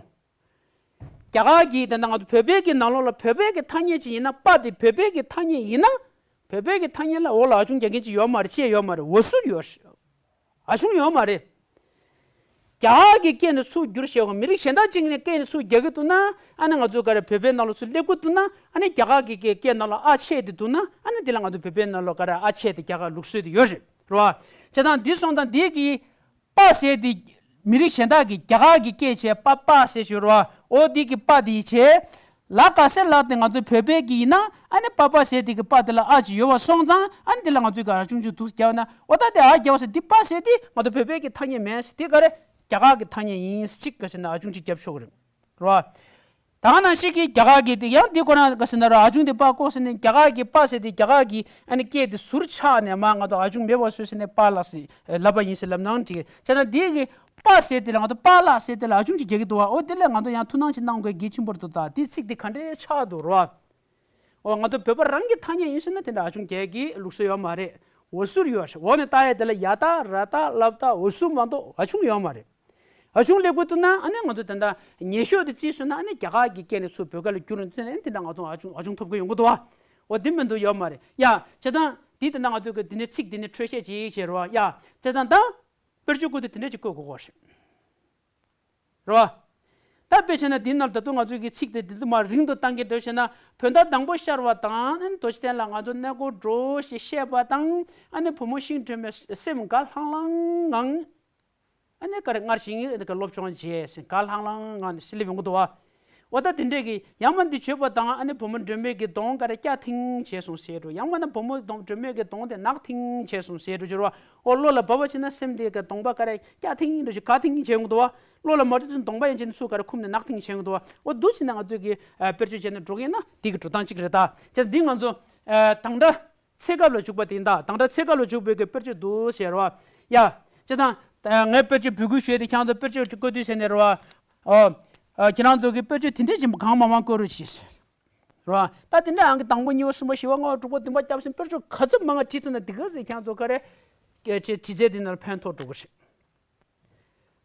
རྒྱ་གར་གྱི་དེ་ན་ང་ཚོ་བོད་པའི་གི་ནང་ལོགས་ལ་བོད་པའི་གི་ཐ་སྙད་ཅིག་ཡིན་ན་པཱ་དེ་བོད་པའི་གི་ཐ་སྙད་ཡིན་ན། བོད་པའི་གི་ཐ་སྙད་ལ་འོག་ལ་ཨ་ཆུང་རྒྱག་མཁན་ཅིག་ཡོད་མ་རེད། ཅི་ཡང་ཡོད་མ་རེད། འོ་ཟུར་ཡོད་རེད། ཨ་ཆུང་ཡོད་མ་རེད། རྒྱ་གར་གྱི་སྐད་ནས་ཚུར་བསྒྱུར་བྱས་པ། མི་རིགས་གཞན་དག་ཅིག་ནས་སྐད་ནས་ཚུར་རྒྱག་གི་འདུག་ན། ཨ་ནི་ང་ཚོ་ག་རེ་བོད་པའི་ནང་ལ་ཚུར་སླེབས་ཀྱི་འདུག་ན། ཨ་ནི་རྒྱ་གར་གྱི་སྐད་སྐད་ནང་ལ་ཨ་ཆད་དེ་འདུག་ན། ཨ་ནི་དེ་ལ་ང་ཚོ་བོད་པའི་ནང་ལ་ག་རེ་ཨ་ཆད་དེ་རྒྱ་གར་ལུགས་སྲོལ་དེ་ཡོད་རེད། རེད་བ། བྱས་ཙང་འདི་སོང་ཙང་འདི་གི་པ་ཟེར་དེ་མི་རིགས་གཞན་དག་གི་རྒྱ་གར་གྱི་སྐད་བྱས་པ་པ་ཟེར་ཞུ་རེད་བ། འོ་འདི་གི་པ་དེ་བྱས། ལ་ག་ས་ལ་དེ་ང་ཚོ་བོད་པའི་གི་ཡིན་ན། ཨ་ནི་པ་པ་ཟེར་དེ་གི་པ་དེ་ལ་ཨ་ཅིག་ཡོད་པ་སོང་ཙང་། ཨ་ནི་དེ་ལ་ང་ཚོས་ག་རེ་ཨ་ཆུང་ཅིག་འདུག་རྒྱབ་ན། འོ་ད་དེ་ཨ་རྒྱབ་ཟེར་དེ་པ་ཟེར་དེ་ང་ཚོ་བོད་པའི་གི་ཐ་སྙད་མིན་ཟེར། དེ་ག་རེ་རྒྱ་གར་གི་ཐ་སྙད་ཡིན་ཟེར། གཅིག་ག་ཟེར་ན་ཨ་ཆུང་ཅིག་རྒྱབ་ཆོག་གི་རེད། རེད་བ། ད་ག་ནང་བཞིན་གྱི་རྒྱ་གར་གྱི་དེ་ཡང་འདི་ཁོ་ན་ག་ཟེར་ན་ར། ཨ་ཆུང་དེ་པ་ཀོ་ཟེར་ནས་རྒྱ་གར་གྱི་པ་ཟེར་དེ་རྒྱ་གར་གྱི་ཨ་ནི་སྐད་དེ་ཟུར་ཆག་ནས་མ་ང་ཚོ་ཨ་ཆུང་མེད་པ་བཟོས་ཟེར་ནས་པ་ལ་ཟེར་ལབ་པ་ཡིན་ཟེར་ལབ་ན་འགྲིག་གི། བྱས་ན་འདི་གི་པ་ཟེར་དེ་ལ་ང་ཚོ་པ་ལ་ཟེར་དེ་ལ་ཨ་ཆུང་ཅིག་རྒྱག་གི་འདུག་བ། འོ་དེ་ལས་ང་ཚོ་ཡང་ཐུགས་སྣང་ཅིག་གནང་དགོས་གལ་ཆེན་པོ་རེད་འདུག་ད་དེ་ཚིག་དེ་ག་འདྲའི་ཆག་འདུག་ར། འོ་ང་ཚོ་བོད་པ་རང་གི་ཐ་སྙད་ཡིན་ཟེར་ན་དེ་འདྲ་ཨ་ཆུང་རྒྱག་གི་ལུགས་སྲོལ་ཡོད་མ་རེད། འོ་ཟུར་ཡོད་རེད། འོ་ནས་ལྟ་ཡ་དེ་ལ་ཡ་བཏགས་ར་བཏགས་ལ་བཏགས་འོ་ཟུར་མ་གཏོགས་ཨ་ཆུང་ཡོད་མ་རེད། ཨ་ཆུང་སླེབས་དགོས་འདུག་ན། ཨ་ནི་ང་ཚོ་ད་ལྟ་ཉེ་ཤོས་དེ་ཅི་ཟེར་ན། ཨ་ནི་རྒྱ་གར་གྱི་སྐད་ནས་ཚུར་བོད་སྐད་ལ་བསྒྱུར་ནས་ཨ་ནི་དེ་འདྲ་ང་ཚོ་ཨ་ཆུང་ཨ་ཆུང་ཐོབ་ཀྱི་ཡོང་གི་འདུག་བ། འོ་དེ་མི་འདུག་ཡོད་མ་རེད་ཡ། བྱས་ཙང་དེ་ད་ལྟ་ང་ཚོ་གི་དེ་ནས་ཚིག་དེ་ནས་འཕྲོས་བཤད་ཅིག་བྱེད་རོགས་ཡ། བྱས་ཙང་ད་དཔེར་བརྗོད་བཀོད་དེ་དེ་འདྲ་ཅིག་བཀོད་དགོས་ཀྱི་རེད། རེད་བ། ད་དཔེ་བྱས་ན་འདི་ནང་ད་དུང་ང་ཚོ་གི་ཚིག་དེ་འདི་ཚོ་མར་རིང་དུ་བཏང་གི་འདྲ་བྱས་ན། བོད་ཟླ་དང་པོ་ཤར་བ་དང་། ཨ་ནི་དོ་ཅི་ཐན་ལ་ང་ཚོ་གནས་སྐོར་འགྲོ་ཞེས་བཤད་པ་དང་། ཨ་ནི་བུ་མོ་ཤིང་སྒྲོན་མའི་སེམས་དགའ་ལྷང་ལྷང་ངང་། ཨ་ནི་ག་རེ་སྔར་བཞིན་གྱི་སློབ་སྦྱོང་བྱས་ཟེར་དགའ་ལྷང་ལྷང་ངང་ནས་སླེབས་ཡོང་གི་འདུག་བ། འོ་ད་དེ་འདྲས་ཀྱི་ཡང་མ་འདི་བརྗོད་པ་དང་། ཨ་ནི་བུ་མོ་སྒྲོལ་མའི་གི་གདོང་ག་རེ་སྐྱ་ཐིང་བྱས་སོང་ཟེར་འགྲོ། ཡང་མ་ན་བུ་མོ་གདོང་སྒྲོལ་མའི་གི་གདོང་དེ་ནག་ཐིང་བྱས་སོང་ཟེར་འགྲོ་ཅི་རོ། འོ་བློ་ལ་བབས་པ་བྱས་ན་སེམས་དེ་གི་གདོང་པ་ག་རེ་སྐྱ་ཐིང་འགྲོ་ཞིག་དགའ་ཐིང་བྱས་འོང་འདུག་བ། བློ་ལ་མ་འགྲོ་དུས་གདོང་པ་ཡན་ཆད་ནས་ཚུར་ག་རེ་འཁུམས་ནས་ནག་ཐིང་བྱས་འོང་འདུག་བ། འོ་འདུག་བྱས་ན་ང་ཚོས་ཀྱི་ཨ་དཔེར་བརྗོད་བྱས་ན་འགྲོ་གི་ཡིན་ན་དེ་གི་འགྲོ་སྟངས་གཅིག་རེད་ད། བྱས་ན་འདི་ང་ཚོ་ཨ་དང་སྒྲ་ཚེ་སྐབས་ལ་འཇུག་པ་དེ་ཡིན་ད། དང་སྒྲ་ཚེ་སྐབས་ལ་འཇུག་པའི་གི་དཔེར་བརྗོད་འདུག་ཟེར་བ། ཡ། བྱས་ཙང་ངས་དཔེར་བརྗོད་འབོད་སྐུལ་ཞུས་ཏེ་ཁྱེད་རང་ཚོ་དཔེར་བརྗོད་ཅིག་བཀོད་དུས་ཟེར་ནས་རེད་བ། ཨོ། ཨ། ཁྱེད་རང་ཚོ་གི་དཔེར་བརྗོད་དེ་འདྲས་ཅིག་གང་མང་མང་བཀོད་རོགས་གྱིས། རེད་བ། ད་དེ་འདྲ་ཨང་གི་དང་པོ་གཉིས་པ་གསུམ་པ་བཞི་པ་ལྔ་པ་དྲུག་པ་བདུན་པ་བརྒྱད་པ་ཟེར་དཔེར་བརྗོད་ག་ཚོད་མང་བ་བྲིས་ཐུབ་ན་འདི་ག་ཟེར། ཁྱེད་རང་ཚོ་ག་རེ་ཀྱི་བྲིས་ཚད་དེ་ནང་ཕན་ཐོགས་འགྲོ་གི་རེད།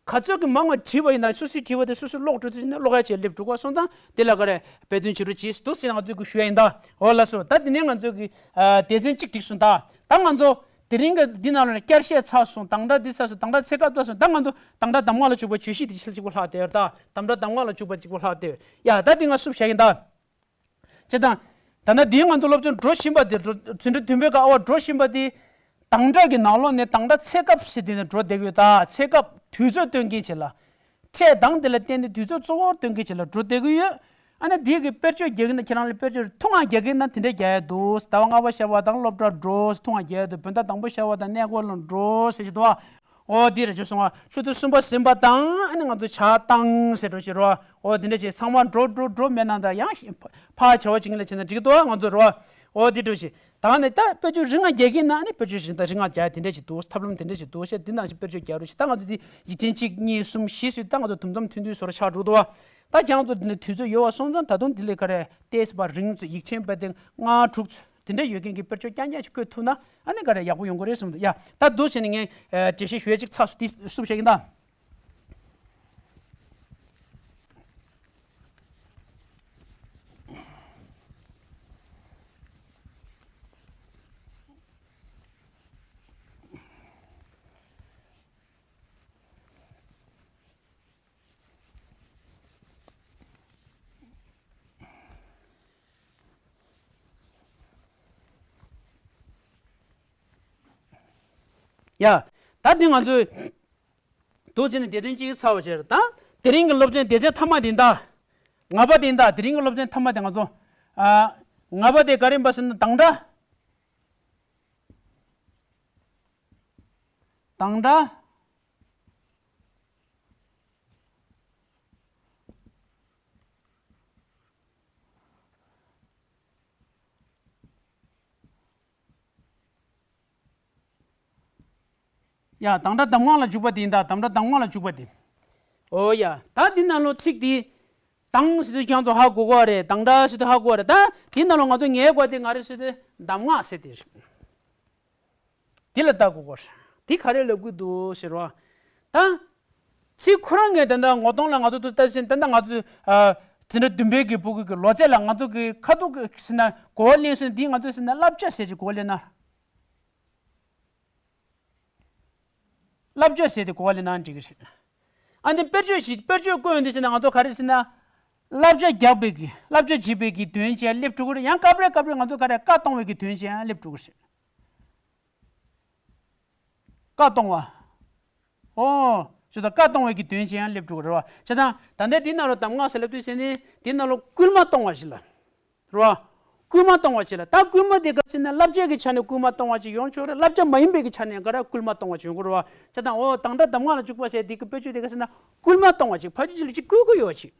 ག་ཚོད་ཀྱི་མང་བ་བྲིས་པ་ཡིན་ན་སོ་སོའི་བྲིས་པ་དེ་སོ་སོའི་ཀློག་འགྲོ་དུས་ནས་ཀློག་ཡ་བྱས་སླེབས་འགྲོ་ག་སོང་ཙང་དེ་ལ་ག་རེ་འབད་བརྩོན་བྱེད་རོགས་གྱིས་འདུག་ཟེར་ང་ཚོས་ཀྱི་ཞུ་ཡ་ཡིན་ད། འོ་ལགས་སོ། ད་དེ་ནས་ང་ཚོས་ཀྱི་ཨ་སྡེ་ཚན་གཅིག་བསྒྲིགས་སོང་ད། ད་ང་ཚོ་དེ་རིང་གི་འདི་ནང་ལ་བསྐྱར་བཤད་ཚར་སོང་། དང་སྒྲ་འདི་ཚར་སོང་། དང་སྒྲ་ཚེ་སྐབས་ཚར་སོང་། ད་ང་ཚོ་དང་སྒྲ་གདམས་ངག་ལ་འཇུག་པ་བརྗོད་གཞི་དེ་ཆེ་གཅིག་པོ་ལྷག་བསྡད་ཡོད་ད། དང་སྒྲ་གདམས་ངག་ལ་འཇུག་པ་གཅིག་པོ་ལྷག་བསྡད་ཡོད་ཡ། ད་འདི་ང་བསུབ་བཞག་ཡིན་ད། བྱས་ཙང་། ད་ལྟ་འདིའི་ང་ཚོ་སློབ་སྦྱོང་འགྲོ་བཞིན་པ་དེ་འགྲོ་འཛིན་གྲྭ་བདུན་པའི་སྐབས་འོ་འགྲོ་བཞིན་པ་དེ། དང་སྒྲ་གི་ནང་ལོགས་ནས་དང་སྒྲ་ཚེ་སྐབས་ཟེར་དེ་ནས་འགྲོ་བསྡད་ཀྱི་ཡོད་ད། ཚེ་སྐབས་དུས་ཚོད་སྟོན་མཁན་བྱེད་ལ། འཕྲད་དང་དེ་ལ་བརྟེན་ནས་དུས་ཚོད་གཙོ་བོར་སྟོན་མཁན་བྱེད་ལ་འགྲོ་བསྡད་ཀྱི་ཡོད། ཨ་ནི་འདི་གི་དཔེར་བརྗོད་རྒྱག་གི་ན་ཁྱེད་རང་ལ་དཔེར་བརྗོད་ཐུང་ང་རྒྱག་གི་ན་དེ་འདྲ་རྒྱག་ཡ་འདུག་ཟླ་བ་ལྔ་པ་ཤར་བ་དང་སློབ་གྲྭར་འགྲོ་ཐུང་ང་རྒྱག་ཡ་འདུག་བོད་ཟླ་དང་པོ་ཤར་བ་དང་གནས་སྐོར་ལ་འགྲོ་ཟེར་གྱི་འདུག་ཨ། འོ་འདི་རེད་ཅེས་གསུངས་པ། ཆུ་ཚོད་གསུམ་པ་ཟིན་པ་དང་ཨ་ནི་ང་ཚོ་ཇ་བཏང་ཟེར་འགྲོ་ཞེས་རོ། འོ་འདི་འདྲ་བྱས་ཚང་མ་འགྲོ་འགྲོ་འགྲོ་མེད་ན་ད་ཡང་ཕར་བྱ་བ་བྱེད་མཁན་ལ་བྱས་ན་འགྲིག་འདུག་ང་ཚོ་རོ། འོ་འདི་འདྲ་བྱས་ད་ནི་ད་དཔེ་ཆ་རིང་ང་རྒྱག་གི་ན་ཨ་ནི་དཔེ་ཆ་རིང་ད་རིང་ང་རྒྱག་དེ་འདྲ་ཞིག་འདུག་ཐབས་ལམ་དེ་འདྲ་ཞིག་འདུག་བྱས་འདི་ནང་བཞིན་དཔེ་ཆ་རྒྱག་རོགས་ཞེས། ད་ང་ཚོ་འདི་ཡིག་ཕྲེང་གཅིག་གཉིས་གསུམ་བཞི་ཟེར་ད་ང་ཚོ་དུམ་མཚམས་ཐུང་ཐུང་བཟོ་ར་ཆགས་འགྲོ་འདུག་བ། ད་ཁྱེད་རང་ཚོ་འདི་ནས་དུས་ཚོད་ཡོད་པ་སོང་ཙང་ད་དུང་འདི་ལས་ག་རེ་ཏོག་ཙམ་ཡིག་ཕྲེང་དཔེ་དེབ་ལྔ་དྲུག་དེ་འདྲ་ཡོད་མཁན་གྱི་དཔེ་ཆ་རྐྱང་རྐྱང་ཞིག་བཀོད་ཐུབ་ན་ཨ་ནི་ག་རེ་ཡག་པོ་ཡོང་གི་རེད་བསམ་འདུག་ཡ། ད་འདུག་བྱས་ནས་ངས་ཨ་འགྲེལ་བཤད་ཞུ་ཡ་ཅིག་ཚར་སོང་། དེ་བསུབ་བྱེད་ཀྱི་ད། ཡ། ད་འདི་ང་ཚོས་འདུག་བྱས་ནས་སྡེ་ཚན་གཅིག་ཚར་བ་བྱས་རེད་ད། དེ་རིང་གི་སློབ་ཚན་སྡེ་ཚན་མཐའ་མ་དེ་ད། ལྔ་པ་དེ་ད། དེ་རིང་གི་སློབ་ཚན་མཐའ་མ་དེ་ང་ཚོ། ཨ། ལྔ་པ་དེ་ག་རེ་ཡིན་པ་ཟེར་ན་དང་སྒྲ། དང་སྒྲ། ཡ། དང་སྒྲ་གདམས་ངག་ལ་འཇུག་པ་དེ་ཡིན་ད། དང་སྒྲ་གདམས་ངག་ལ་འཇུག་པ་དེ། ཨོ་ཡ། ད་འདི་ནང་ལོགས་ཚིག་དེ། དང་ཟེར་དུས་ཁྱེད་ཚོ་ཧ་གོ་གོ་རེད། དང་སྒྲ་ཟེར་དུས་ཧ་གོ་རེད། ད་འདི་ནང་ལོགས་ང་ཚོ་ངའི་གོ་དེ་ང་རེ་ཟེར་དུས་གདམས་ངག་ཟེར་དེ་རེད། དེ་ལ་ལྟ་དགོས་ཀྱི་རེད། དེ་ག་རེ་ལབ་ཀྱི་འདུག་ཟེར་བ། ད། ཚིག་ཁོ་རང་གི་ད་ལྟ་ངོ་གདོང་ལ་ང་ཚོ་ལྟ་ཕྱིན་ད་ལྟ་ང་ཚོ་ཨ། འཛིན་གྲྭ་བདུན་པའི་གི་ཕྲུ་གུ་གི་ལོ་ཚད་ལ་ང་ཚོ་གི་ཁ་ཐུག་གི་ཟེར་ན་གོ་བ་ལེན་སོང་། འདི་ང་ཚོ་ཟེར་ན་བསླབ་བྱ་ཟེར་གྱི་གོ་བ་ལེན་ན། བསླབ་བྱ་ཟེར་ཏེ་གོ་བ་ལེན་ན་འགྲིག་གི་རེད། ཨ་ནི་དཔེར་བརྗོད་ཞིག་དཔེར་བརྗོད་བཀོད་ཡོང་དུས་ཟེར་ན་ང་ཚོ་ག་རེ་ཟེར་ན། བསླབ་བྱ་རྒྱག་པའི་གི་བསླབ་བྱ་བྱེད་པའི་གི་དོན་ཅན་སླེབས་འགྲོ་གི་རེད། ཡང་སྐབས་རེ་སྐབས་རེ་ང་ཚོ་ག་རེ་བཀའ་གཏོང་བའི་གི་དོན་ཅན་ཡང་སླེབས་འགྲོ་གི་རེད། བཀའ་གཏོང་བ། ཨོ། ཞུ་དང་བཀའ་གཏོང་བའི་གི་དོན་ཅན་ཡང་སླེབས་འགྲོ་གི་རེད་བ། བྱས་ཙང་ད་ལྟའི་འདི་ནང་ལ་གདམས་ངག་ཟེར་ལབ་དུས་ཟེར་ནི་འདི་ནང་ལ་སྐུལ་མ་གཏོང་བ་ཞིག་ལ། རེད་བ། སྐུལ་མ་གཏོང་བ་ཞིག་ལ། ད་སྐུལ་མ་དེ་ག་ཅི་ན་བསླབ་བྱ་གི་ཆ་ནས་སྐུལ་མ་གཏོང་བ་ཅིག་ཡོང་ཆོག་རེད། བསླབ་བྱ་མ་ཡིན་པའི་གི་ཆ་ནས་ག་རེ་སྐུལ་མ་གཏོང་བ་ཅིག་ཡོང་གི་རེད་བ། བྱས་ཙང་ཨོ་དང་སྒྲ་གདམས་ངག་ལ་འཇུག་པ་ཟེར་འདི་གི་དཔེ་བརྗོད་དེ་ག་ཟེར་ན་སྐུལ་མ་གཏོང་བ་ཅིག་ཕ་ཆུ་ཅིག་ལ་ཅིག་སྐུལ་གི་ཡོད་ཅིག་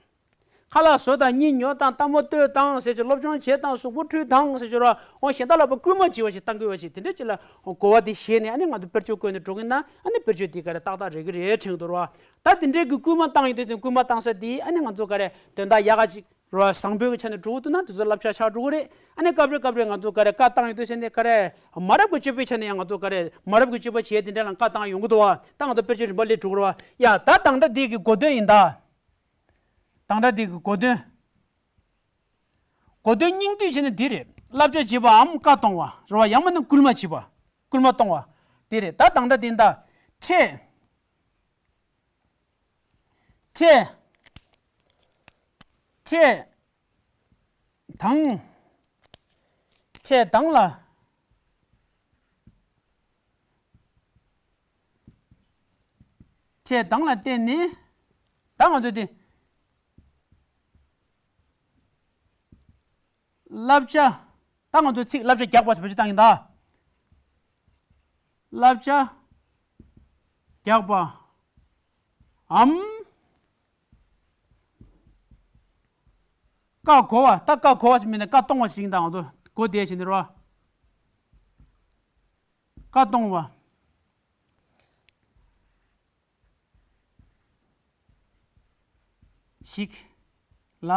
ཁ་ལག་ཟོ་དང་གཉིད་ཉོ་དང་སྟག་མོ་ལྟོས་དང་ཟེར་ཅིག་སློབ་སྦྱོང་བྱེད་དང་གཟུགས་པོ་འཁྲུད་དང་ཟེར་ཅིག་ར་ཨོ་གཞན་དག་ལ་ཕར་སྐུལ་མ་བྱེད་པ་ཞིག་བཏང་གི་ཡོད་ཅིག་དེ་འདྲ་ཅིག་ལ་གོ་བ་དེ་བཞེས་ནས་ཨ་ནི་ང་ཚོ་དཔེར་བརྗོད་བཀོད་ནས་འགྲོ་གི་ན་ཨ་ནི་དཔེར་བརྗོད་དེ་ག་རེ་ཏག་ཏག་རེད་གི་རེད་དྲན་གི་འདུག་ར། ད་དེ་འདྲའི་གི་སྐུལ་མ་བཏང་ཡོང་དུས་དེ་སྐུལ་མ་བཏང་ས་དེ་ཨ་ནི་ང་ཚོ་ག་རེ་དོན་དག་ཡག་ག་ཅིག་ར་བཟང་པོའི་གི་ཆ་ནས་འགྲོ་གི་འདུག་ན་དེ་ཚོ་བསླབ་བྱ་ཆགས་འགྲོ་གི་རེད། ཨ་ནི་སྐབས་རེ་སྐབས་རེ་ང་ཚོ་ག་རེ་བཀའ་བཏང་ཡོང་དུས་ཟེར་ནས་ག་རེ་མ་རབས་གི་སྤྱོད་པའི་ཆ་ནས་ཡང་ང་ཚོ་ག་རེ་མ་རབས་གི་སྤྱོད་པ་བྱེད་དེ་འདྲ་ལ་བཀའ་བཏང་ཡོང་གི་འདུག་བ། ད་ང་ཚོ་དཔེར་བརྗོད་རིམ་པ་ལས་འགྲོ་གི་རེད་བ། ཡ་ད་དང་སྒྲ་དེ་གི་གོ་དོན་ཡིན་ད། དང་སྒྲ་དེ་གི་གོ་དོན། གོ་དོན་སྙིང་བསྡུས་བྱས་ན་འདི་རེད། བསླབ་བྱ་བྱེད་པའམ་བཀའ་གཏོང་བ་རེད་བ། ཡང་མིན་ན་སྐུལ་མ་བྱེད་པ། སྐུལ་མ་གཏོང་བ། འདི་རེད། ད་དང་སྒྲ་འདི་ད། ཁྲེལ། ཁྲེལ། ཁྲེལ་དང་། ཁྲེལ་དང་ལ། ཁྲེལ་དང་ལ་བརྟེན་ནས། ད་ང་ཚོ་འདི། བསླབ་བྱ། ད་ང་ཚོ་ཚིག་བསླབ་བྱ་རྒྱག་པ་ཟེར་བ་ཅིག་བཏང་ཡིན་ད། བསླབ་བྱ་རྒྱག་པའམ། བཀའ་གོ་བ། ད་བཀའ་གོ་བ་ཟེར་མིན་ན་བཀའ་གཏོང་བ་ཞིག་ཡིན་ད། ང་ཚོ་གོ་བདེ་ཞིག་ནི་རོ། བཀའ་གཏོང་བ། ཞིག་ལ་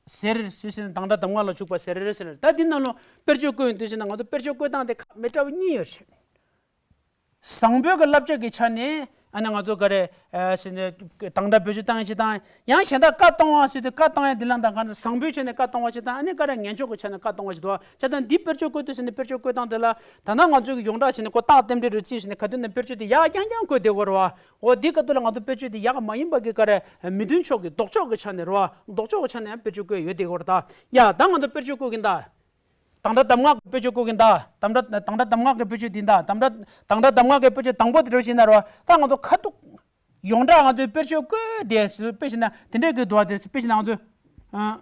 ཟེར། སུས་ཟེར་ན་དང་སྒྲ་གདམས་ངག་ལ་འཇུག་པ་ཟེར་ཟེར། ད་འདི་ནང་ལོ་དཔེར་བརྗོད་བཀོད་ཡོང་དུས་ཟེར་ན་ང་ཚོ་དཔེར་བརྗོད་བཀོད་སྟངས་དེ་ཁ་མི་འདྲ་བ་གཉིས་ཡོད་རེད། བཟང་པོའི་གི་བསླབ་བྱ་གི་ཆ་ནས་ཨ་ནི་ང་ཚོ་ག་རེ་ཟེར་ན་དང་སྒྲ་བེད་སྤྱོད་བཏང་ཡིན་ཅི་དང་། ཡང་གཞན་དག་བཀའ་གཏོང་བ་ཟེར་དུས་བཀའ་གཏོང་ཡ་འདི་ལ་དང་ག་ན་བཟང་པོའི་ཆ་ནས་བཀའ་གཏོང་བ་ཅི་དང་། ཨ་ནི་ག་རེ་ངན་ཕྱོགས་ཀྱི་ཆ་ནས་བཀའ་གཏོང་བ་ཅི་དང་། བྱས་ཙང་འདི་དཔེར་བརྗོད་བཀོད་དུས་ཟེར་ནས་དཔེར་བརྗོད་བཀོད་སྟངས་དེ་ལ་ད་ལྟ་ང་ཚོ་གི་ཡོངས་གྲགས་བྱས་ནས་ཁོ་རྟགས་རྟེན་འབྲེལ་རུ་བརྩིས་ཟེར་ནས་ག་དུས་ནས་དཔེར་བརྗོད་དེ་ཡག་རྐྱང་རྐྱང་བཀོད་བསྡད་ཡོད་རེད་བ། འོ་འདི་ག་དུས་ལ་ང་ཚོ་དཔེར་བརྗོད་དེ་ཡག་མ་ཡིན་པ་གི་ག་རེ་མི་མཐུན་ཕྱོགས་ཀྱི་ལྡོག་ཕྱོགས་ཀྱི་ཆ་ནས་རེད་བ། ལྡོག་ཕྱོགས་ཀྱི་ཆ་ནས་ཡང་དཔེར་བརྗོད་བཀོད་ཡོད་བསྡད་ཡོད་རེད་ད། ཡ་ད་ང་ཚོ་དཔེར་བརྗོད་བཀོད་གིན་ད། དང་སྒྲ་གདམས་ངག་གི་དཔེར་བརྗོད་བཀོད་གིན་ད། དང་སྒྲ་དང་སྒྲ་གདམས་ངག་གི་དཔེར་བརྗོད་འདི་ད། དང་སྒྲ་དང་སྒྲ་གདམས་ངག་གི་དཔེར་བརྗོད་དང་པོ་དེ་འདྲ་བྱས་ན་རེད་བ། ད་ང་ཚོ་ཁ་ཐུག་ཡོངས་གྲགས་ང་ཚོའི་དཔེར་བརྗོད་བཀོད་དེ་དཔེ་བྱས་ན་དེ་འདྲའི་གི་འདུག་བ། དེ་དཔེ་བྱས་ན་ང་ཚོས་ཨ།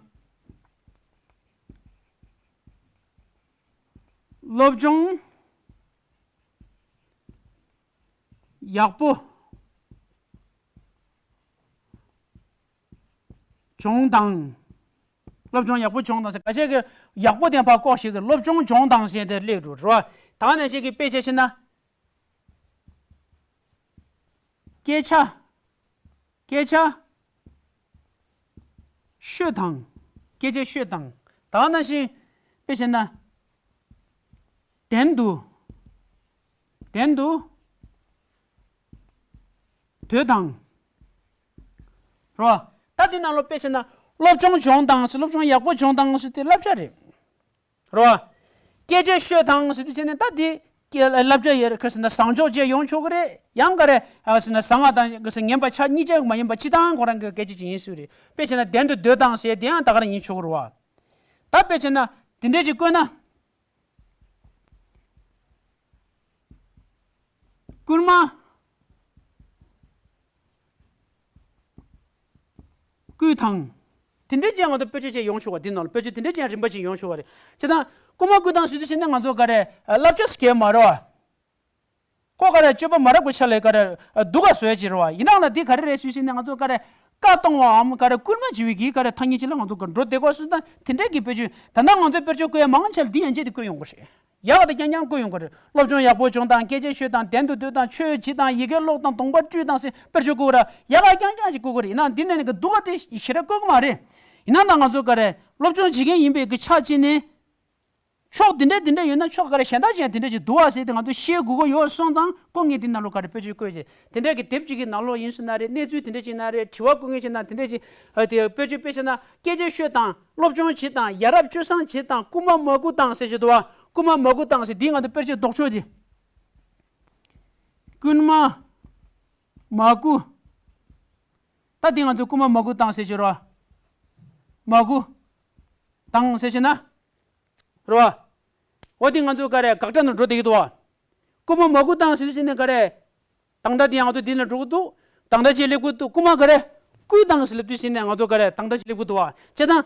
སློབ་སྦྱོང་ཡག་པོ་བྱུང་དང་། སློབ་སྦྱོང་ཡག་པོ་བྱུང་དང་ཟེར། ག་ཅིག་གི་ཡག་པོ་དེ་ཕར་ལྐོག་ཞིག་གི་སློབ་སྦྱོང་བྱུང་དང་ཟེར་དེ་སླེབས་འགྲོ་རེད་བ། ད་ནས་ཅིག་གི་དཔེ་ཆ་བྱས་ན། སྐད་ཆ། སྐད་ཆ། ཤོད་དང་། སྐད་ཆ་ཤོད་དང་། ད་ནང་བཞིན་དཔེ་བྱས་ན། བདེན་དུ། བདེན་དུ། སྡོད་དང་། རེད་བ། ད་འདི་ནང་ལོ་དཔེ་བྱས་ན་སློབ་སྦྱོང་སྦྱོང་དང་ཟེར། སློབ་སྦྱོང་ཡག་པོ་སྦྱོང་དང་ཟེར་དེ་བསླབ་བྱ་རེད། རེད་བ། སྐད་ཆ་ཤོད་དང་ཟེར་དུས་བྱས་ནས་ད་འདི་སྐད་བསླབ་བྱ་ཡོད་རེད། ག་ཟེར་ན་བཟང་ཕྱོགས་བཅས་ཡོང་ཆོག་གི་རེད། ཡང་ག་རེ་ཟེར་ན་བཟང་བ་དང་ག་ཟེར་ངན་པ་ཆ་གཉིས་ཆ་མ་ཡིན་པ་སྤྱི་བཏང་ཁོ་རང་གི་སྐད་ཆ་ཅིག་ཡིན་སྲིད་རེད། དཔེ་བྱས་ན་བདེན་དུ་སྡོད་དང་ཟེར་དེ་ཡང་ད་ག་རང་ཡིན་ཆོག་གི་རེད་བ། ད་དཔེ་བྱས་ན་དེ་འདྲས་ཅིག་བཀོད་ན། སྐུལ་མ། སྐུལ་དང་། དེ་འདྲའི་ཅན་ང་ཚོ་དཔེ་བརྗོད་ཅན་ཡོང་ཆོག་པ། འདི་ནང་ལ་དཔེ་བརྗོད་དེ་འདྲའི་ཅན་རིམ་པ་ཅན་ཡོང་ཆོག་པ་རེད། བྱས་ཙང་སྐུལ་མ་སྐུལ་དང་ཟེར་དུས་ཟེར་ནས་ང་ཚོ་ག་རེ་བསླབ་བྱ་ཟེར་མཁན་མ་རེད་བ། ཁོ་ག་རེ་སྤྱོད་པ་མ་རབས་ཀྱི་ཆ་ལ་ག་རེ་སྡུག་ག་བཟོ་ཡ་ཅིག་རེད་བ། ཡིན་ནའང་ན་འདི་ག་རེ་རེད་ཟེར་དུས་ཟེར་ནས་ང་ཚོ་ག་རེ་བཀའ་གཏོང་བའམ་ག་རེ་སྐུལ་མ་བྱེད་པའི་གི་ག་རེ་ཐ་སྙད་ཅིག་ལ་ང་ཚོ་ག་འགྲོ་བསྡད་དགོས་ཟེར་ན། དེ་འདྲའི་གི་དཔེ་བརྗོད་ད་ལྟ་ང་ཚོའི་དཔེ་བརྗོད་བཀོད་ཡ་མང་ཆེ་ལ་འདི་ཡན་ཆད་དེ་བཀོད་ཡོང་གི་རེད། ཡག་དང་རྐྱང་རྐྱང་བཀོད་ཡོང་གི་རེད། སློབ་སྦྱོང་ཡག་པོ་སྦྱོང་དང་། སྐད་ཆ་ཤོད་དང་། བདེན་དུ་སྡོད་དང་། ཆོས་བྱེད་དང་། ཡི་གེ་ཀློག་དང་། གདོང་པ་བཀྲུས་དང་ཟེར་དཔེར་བརྗོད་བཀོད་ར་ཡག་ག་རྐྱང་རྐྱང་ཅིག་བཀོད་དགོས་རེད། ཡིན་ན་འདི་ནས་ནི་གི་སྡུག་ག་དེ་ཞེ་དྲག་བཀོད་གི་མ་རེད། ཡིན་ན་ད་ང་ཚོ་ག་རེ་སློབ་སྦྱོང་བྱེད་མཁན་ཡིན་པའི་གི་ཆ་ཅིག་ནི། ཕྱོགས་དེ་འདྲ་དེ་འདྲ་ཡོད་ན་ཕྱོགས་ག་རེ་གཞན་དག་ཅན་དེ་འདྲ་ཅིག་འདུག་བ་ཟེར་ཏེ་ང་ཚོ་ཤེས་དགོས་ཀྱི་ཡོད་སོང་ཙང་ཁོ་ངས་དེ་ནང་ལོགས་ག་རེ་དཔེར་བརྗོད་བཀོད་བྱས་དེ་འདྲ་གི་དེབ་ཅིག་གི་ནང་ལོགས་ཡིན་སོང་ན་རེད། གནས་ཚུལ་དེ་འདྲ་ཅིག་ན་རེད། དྲི་བ་བཀོད་མཁན་ཅིག་ན་དེ་འདྲ་ཅིག་ཨ་དེ་དཔེར་བརྗོད་དཔེ་བྱས་ན་སྐད་ཆ་ཤོད་དང་སློབ་སྦྱོང་བྱེད་དང་ཡ་རབས་སྤྱོད་བཟང་བྱེད་དང་རྐུ་མ་མ་རྐུ་དང་ཟེར་བཞིན་འདུག་བ། རྐུ་མ་མ་རྐུ་དང་ཟེར་འདི་ང་ཚོ་དཔེར་བརྗོད་ལྡོག་ཕྱོགས་དེ། རྐུན་མ་མ་རྐུ། ད་འདི་ང་ཚོ་རྐུ་མ་མ་རྐུ་དང་ཟེར་བཞིན་རོ། མ་རྐུ་དང་ཟེར་བཞིན་ན། རེད་བ། འོ་དེ་ང་ཚོ་ག་རེ་དགག་སྒྲ་ནང་འགྲོ་བསྡད་ཀྱི་འདུག་བ། རྐུ་མ་མ་རྐུ་དང་ཟེར་དུས་ཟེར་ནས་ག་རེ། དང་སྒྲ་དེ་ང་ཚོ་འདི་ནང་འགྲོ་གི་འདུག་དང་སྒྲ་བཅས་སླེབས་ཀྱི་འདུག་རྐུ་མ་ག་རེ། རྐུས་དང་ཟེར་ལབ་དུས་ཟེར་ནས་ང་ཚོ་ག་རེ་དང་སྒྲ་བཅས་སླེབས་ཀྱི་འདུག་བ། བྱས་ཙང་།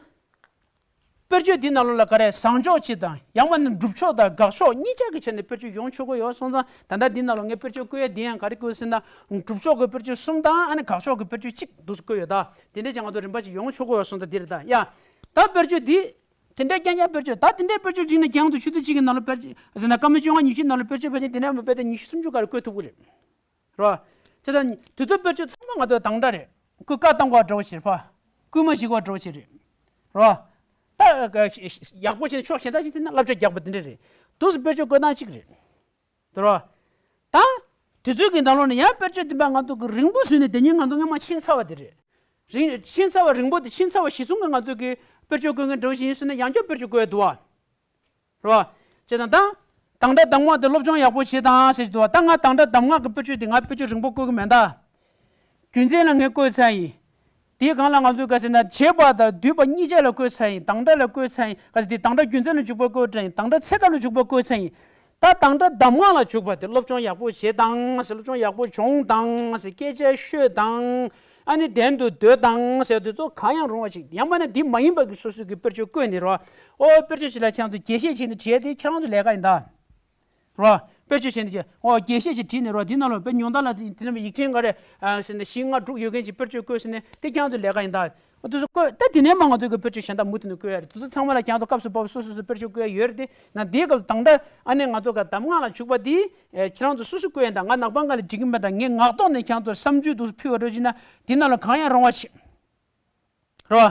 དཔེར་བརྗོད་འདི་ནང་ལོགས་ལ་ག་རེ་བཟང་ཕྱོགས་གཅིག་དང་ཡང་མིན་ན་སྒྲུབ་ཕྱོགས་དང་དགག་ཕྱོགས་གཉིས་ཆ་གི་ཆ་ནས་དཔེར་བརྗོད་ཡོང་ཆོག་གི་ཡོད་སོང་ཙང་ད་ལྟ་འདི་ནང་ལོགས་ངས་དཔེར་བརྗོད་བཀོད་ཡ་འདི་ཡང་ག་རེ་བཀོད་ཟེར་ན་སྒྲུབ་ཕྱོགས་ཀྱི་དཔེར་བརྗོད་གསུམ་དང་ཨ་ནི་དགག་ཕྱོགས་ཀྱི་དཔེར་བརྗོད་གཅིག་འདུག་སེ་བཀོད་ཡོད་ད། དེ་འདྲས་ཀྱང་ང་ཚོ་རིམ་པ་ཞིག་ཡོང་ཆོག་གི་ཡོད་སོང་ཙང་འདི་རེད་ད་ཡ། ད་དཔེར་བརྗོད་འདི། དེ་འདྲའི་རྐྱང་རྐྱང་དཔེར་བརྗོད་ད་དེ་འདྲའི་དཔེར་བརྗོད་བསྒྲིགས་ན་རྐྱང་དུ་ཆུ་ཚོད་གཅིག་གི་ནང་ལ་དཔེར་ཟེར་ན་སྐར་མ་བཅོ་ལྔ་ཉི་ཤུའི་ནང་ལ་དཔེར་བརྗོད་ཕལ་ཆེར་དེ་འདྲའི་མ་དཔེ་དེ་ཉི་ཤུ་སུམ་ཅུ་ག་རེ་བཀོད་ཐུབ་ཀྱི་རེད། རེད་བ། བྱས་ཙང་དུས་ཚོད་དཔེར་བརྗོད་ཚང་མ་ང་ཚོ་དང་སྒྲ་རེད། ཁོས་བཀའ་བཏང་དགོས་འདྲ་བོ་ཞིག་རེད་པ། སྐུལ་མ་ཞིག་དགོས་འདྲ་བོ་ཞིག་རེད། རེད་བ། ད་ཡག་པོ་བྱས་ནས་ཕྱོགས་གཞན་དག་ཞིག་བལྟས་ན་བསླབ་བྱ་རྒྱག་པ་དེ་འདྲ་རེད། འདུག་སེ་དཔེར་བརྗོད་བཀོད་སྟངས་གཅིག་རེད། དེ་རེད་བ། ད། དུས་ཚོད་ཀྱི་ནང་ལོགས་ནས་ཡང་དཔེར་བརྗོད་འདི་པ་ང་ཚོ་གི་རིང་པོ་བཟོས་ནས་དེ་ཉིན་ང་ཚོ་སྔོན་མ་ཕྱིན་ཚར་བ་དེ་རེད། རིང་ཕྱིན་ཚར་བ་རིང་པོ་དེ་ཕྱིན་ཚར་བ་གཞི་བཟུང་གི་ང་ཚོ་གི་དཔེར་བརྗོད་བཀོད་མཁན་འདྲ་བོ་ཞིག་ཡིན་སོང་ན་ཡང་བསྐྱར་དཔེར་བརྗོད་བཀོད་ཡ་འདུག་བ། རེད་བ། བྱས་ཙང་ད། དང་སྒྲ་གདམས་ངག་དེ་སློབ་སྦྱོང་ཡག་པོ་བྱེད་དང་ཟེར་གྱི་འདུག་བ། ད་ང་དང་སྒྲ་གདམས་ངག་གི་དཔེར་བརྗོད་དེ་ང་དཔེར་བརྗོད་རིང་པོ་བཀོད་ཀྱི་མེད་ད། རྒྱུ་མཚན་ལ་ངས་བཀོད་ཚར་ཡིན། དེའི་སྒང་ལ་ང་ཚོས་ག་ཟེར་ན་བྱེད་པ་དང་བསྡུས་པ་གཉིས་ཆ་ལ་བཀོད་ཚར་ཡིན། དང་སྒྲ་ལ་བཀོད་ཚར་ཡིན། ག་ཟེར་དེ་དང་སྒྲ་རྒྱུ་མཚན་ལ་འཇུག་པ་བཀོད་ཚར་ཡིན། དང་སྒྲ་ཚེ་སྐབས་ལ་འཇུག་པ་བཀོད་ཚར་ཡིན། ད་དང་སྒྲ་གདམས་ངག་ལ་འཇུག་པ་དེ་སློབ་སྦྱོང་ཡག་པོ་བྱེད་དང་ཟེར། སློབ་སྦྱོང་ཡག་པོ་བྱུང་དང་ཟེར། སྐད་ཆ་ཤོད་དང་། ཨ་ནི་གདན་དུ་སྡོད་དང་ཟེར་དེ་ཚོ་གང་ཡང་རུང་བ་ཞིག་ཡང་མིན་ན་འདི་མ་ཡིན་པ་གི་སོ་སོ་གི་དཔེར་བརྗོད་བཀོད་ནས་རོ། ཨོ་དཔེར་བརྗོད་ཞིག་ལ་ཁྱེད་ཚོ་རྒྱས་བཤད་བྱས་ནས་བྲིས་ཏེ་ཁྱེད་རང་ཚོ་ལས་ཀ་ཡིན་ད། རོ། དཔེར་བརྗོད་བྱས་ནས་ཀྱི་ཨོ་རྒྱས་བཤད་ཅིག་བྲིས་ནས་རོ། འདི་ནང་ལ་དཔེ་ཉུང་མཐའ་ལ་དེ་ནས་ཡིག་ཕྲེང་ག་རེ་ཨ་ཟེར་ནས་བཞི་ལྔ་དྲུག་ཡོད་མཁན་ཅིག་དཔེར་བརྗོད་བཀོད་ཟེར་ནས་དེ་ཁྱེད་ཚོ་ལས་ཀ་ཡིན་ད། ཨོ་དེ་ཚོ་བཀོད་ད་དེ་ནས་མ་ང་ཚོ་གི་དཔེར་བརྗོད་གཞན་དག་མུ་མཐུད་ནས་བཀོད་ཡ་རེད། དེ་ཚོ་ཚང་མ་ལ་ཁྱེད་ཚོ་སྐབས་སུ་བབས་སོ་སོ་སོ་དཔེར་བརྗོད་བཀོད་ཡ་ཡོད་རེད་དེ། ན་དེའི་སྐབས་དང་སྒྲ་ཨ་ནི་ང་ཚོ་ག་གདམས་ངག་ལ་འཇུག་པ་དེ་ཨེ་ཁྱེད་རང་ཚོ་སོ་སོ་བཀོད་ཡ་ད། ང་ནག་པང་ག་ལ་བྲིས་ཀྱི་མེད་ད། ངས་ངག་ཐོག་ནས་ཁྱེད་ཚོར་བསམ་ཚུལ་དུ་ཕུལ་བ་འགྲོ་བྱས་ན་དེ་ནང་ལ་གང་ཡང་རུང་བ་ཞིག་རོ།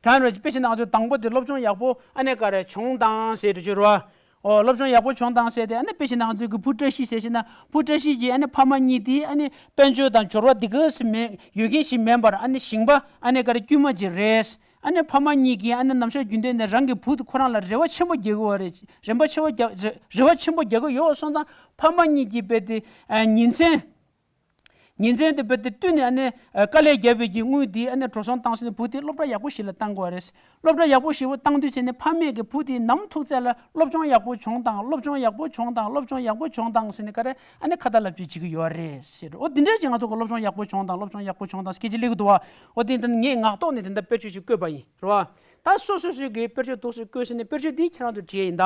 གང་རེད་དཔེ་བཞིན་ང་ཚོ་དང་པོ་དེ་སློབ་སྦྱོང་ཡག་པོ་ཨ་ནེ་ག་རེ་བྱུང་དང་ཟེར་རྒྱུ་རོ། ཨོ་སློབ་སྦྱོང་ཡག་པོ་བྱུང་དང་ཟེར་ཏེ་ཨ་ནེ་དཔེ་བཞིན་ང་ཚོ་གི་བུ་བཀྲ་ཤིས་ཟེར་བཞིན་ན་བུ་བཀྲ་ཤིས་ཀྱི་ཨ་ནེ་ཕ་མ་གཉིས་དེ་ཨ་ནེ་དཔལ་འབྱོར་དང་འབྱོར་བ་དེ་ག་སེ་མེད་ཡོད་མཁན་ཞིག་མིན་པར་ཨ་ནེ་ཞིང་པ་ཨ་ནེ་ག་རེ་དཀྱུས་མ་ཅིག་རེད། ཨ་ནེ་ཕ་མ་གཉིས་ཀྱིས་ཨ་ནེ་ནམ་ཞག་རྒྱུན་ལྡན་ནས་རང་གི་བུ་དེ་ཁོ་རང་ལ་རེ་བ་ཆེན་པོ་རྒྱག་གི་ཡོད་རེད། རེ་བ་ཆེ་བོ་རྒྱག་རེ་རེ་བ་ཆེན་པོ་རྒྱག་གི་ཡོད་སོང་ཙང་ཕ་མ་གཉིས་ཀྱིས་དཔེ་དེ་ཨ་ཉིན་མཚན། ཉིན་མཚན་དེ་བོད་དེ་བསྟུན་ནས་ཨ་ནེ་དཀའ་ལས་བརྒྱབ་པའི་གི་དངུལ་དེ་ཨ་ནེ་འགྲོ་སོང་བཏང་ཟིན་ནས་བུ་དེ་སློབ་གྲྭ་ཡག་པོ་ཞིག་ལ་བཏང་དགོས་པ་རེད། སློབ་གྲྭ་ཡག་པོ་ཞིག་བཏང་དུས་ཚེ་ནས་ཕ་མས་གི་བུ་དེ་ནམ་ཐུག་ཚད་ལ་སློབ་སྦྱོང་ཡག་པོ་བྱུང་དང་སློབ་སྦྱོང་ཡག་པོ་བྱུང་དང་སློབ་སྦྱོང་ཡག་པོ་བྱུང་དང་ཟེར་ནས་ག་རེ་ཨ་ནེ་ཁ་ཏ་ལབ་ཅིག་བྱེད་ཀྱི་ཡོད་རེད་ཟེར། འོ་དེ་འདྲས་ཀྱི་ང་ཚོ་གི་སློབ་སྦྱོང་ཡག་པོ་བྱུང་དང་སློབ་སྦྱོང་ཡག་པོ་བྱུང་དང་སྐད་ཆ་སླེབས་ཀྱི་འདུག་བ། འོ་དེ་ད་ངས་ངག་ཐོག་ནས་དེ་འདྲ་དཔེར་བརྗོད་ཅིག་བཀོད་པ་ཡིན་རེད་བ། ད་སོ་སོ་སོའི་གི་དཔེར་བརྗོད་འདུག་སེ་བཀོད་ཟིན་ནས་དཔེར་བརྗོད་འདི་ཁྱེད་རང་ཚོ་བྲིས་ཡིན་ད།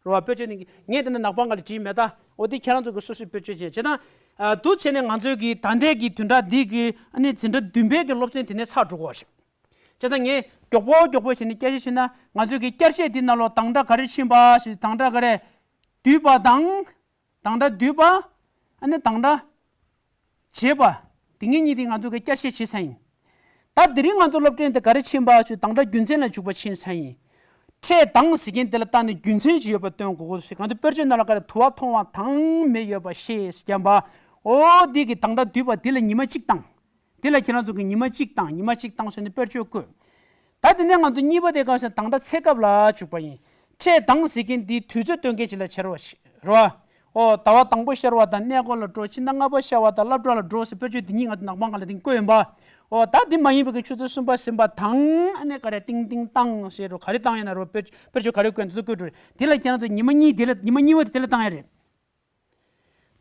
རེད་བ། དཔེར་བརྗོད་ནི་ངས་དེ་འདྲ་ནག་པང་སྒང་ལ་བྲིས་མེད་ད། འོ་དེ་ཁྱེད་རང་ཚོ་གི་སོ་སོའི་དཔེར་བརྗོད་བྱས་བྱས་ན། ཨ་འདུག་བྱས་ནས་ང་ཚོའི་གི་ད་ལྟའི་གི་བདུན་ཕྲག་འདི་གི་ཨ་ནི་འཛིན་གྲྭ་བདུན་པའི་གི་སློབ་ཚན་དེ་ནས་ཚར་འགྲོ་གི་ཡོད་རེད། བྱས་ཙང་ངས་མགྱོགས་པོ་མགྱོགས་པོ་བྱས་ནས་བསྐྱར་ཞིབ་ཞུས་ན་ང་ཚོའི་གི་བསྐྱར་བཤད་འདི་ནང་ལོགས་དང་སྒྲ་ག་རེ་ཕྱིན་པ་ཞུས། དང་སྒྲ་ག་རེ་བསྡུས་པ་དང་། དང་སྒྲ་བསྡུས་པ། ཨ་ནི་དང་སྒྲ་བྱས་པ། དེ་གཉིས་གཉིས་དེ་ང་ཚོ་གི་བསྐྱར་བཤད་བྱས་ཚར་ཡིན། ད་དེ་རིང་ང་ཚོ་སློབ་ཚན་དེ་ག་རེ་ཕྱིན་པ་ཞུ་དང་སྒྲ་རྒྱུ་མཚན་ལ་འཇུག་པ་ཕྱིན་ཚར་ཡིན། འཕྲད་དང་ཟེར་མཁན་དེ་ལ་བལྟས་ནས་རྒྱུ་མཚན་ཅིག་ཡོད་པ་སྟོན་དགོས་ཀྱི་ཟེར། ང་ཚོ་དཔེར་བརྗོད་ནང་ལ་ག་རེ་དུ་བ་མཐོང་བ་དང་མེ་ཡོད་པ་ཤེས་ཟེར་བརྒྱབ་པ། འོ་འདི་གི་དང་སྒྲ་བསྡུས་པ་འདི་ལ་ཉི་མ་གཅིག་བཏང་། འདི་ལ་ཁྱེད་རང་ཚོ་གི་ཉི་མ་གཅིག་བཏང་ཉི་མ་གཅིག་བཏང་ཟེར་ནས་དཔེར་བརྗོད་བཀོད། ད་དེ་ནས་ང་ཚོ་གཉིས་པ་དེ་ག་ཟེར་དང་སྒྲ་ཚེ་སྐབས་ལ་འཇུག་པ་ཡིན། འཕྲད་དང་ཟེར་མཁན་འདི་དུས་ཚོད་སྟོན་མཁན་ཅིག་ལ་བྱེད་རོགས་ཞེས་རོ། ཨོ་ཟླ་བ་དང་པོ་ཤར་བ་དང་གནས་སྐོར་ལ་འགྲོ། ཕྱི་ཟླ་ལྔ་པ་ཤར་བ་དང་སློབ་གྲྭ་ལ་འགྲོ་ཟེར་དཔེར་བརྗོད་འདི་གཉིས་ང་ཚོ་ནག་པང་སྒང་ལ་དེང་བཀོད་ཡིན་པ། ཨོ་ད་འདི་མ་ཡིན་པའི་གི་ཆུ་ཚོད་གསུམ་པ་ཟིན་པ་དང་ཨ་ནི་ག་རེ་ཏིང་ཏིང་བཏང་ཞེས་རོ། ག་རེ་བཏང་ཡིན་ན་རོ། དཔེར་དཔེར་བརྗོད་ག་རེ་བཀོད་འདི་ཚོ་བཀོད་འགྲོ་རེད། དེ་ལ་ཁྱེད་རང་ཚོ་ཉི་མ་གཉིས་དེ་ལ་ཉི་མ་གཉིས་པ་དེ་དེ་ལ་བཏང་ཡ་རེད།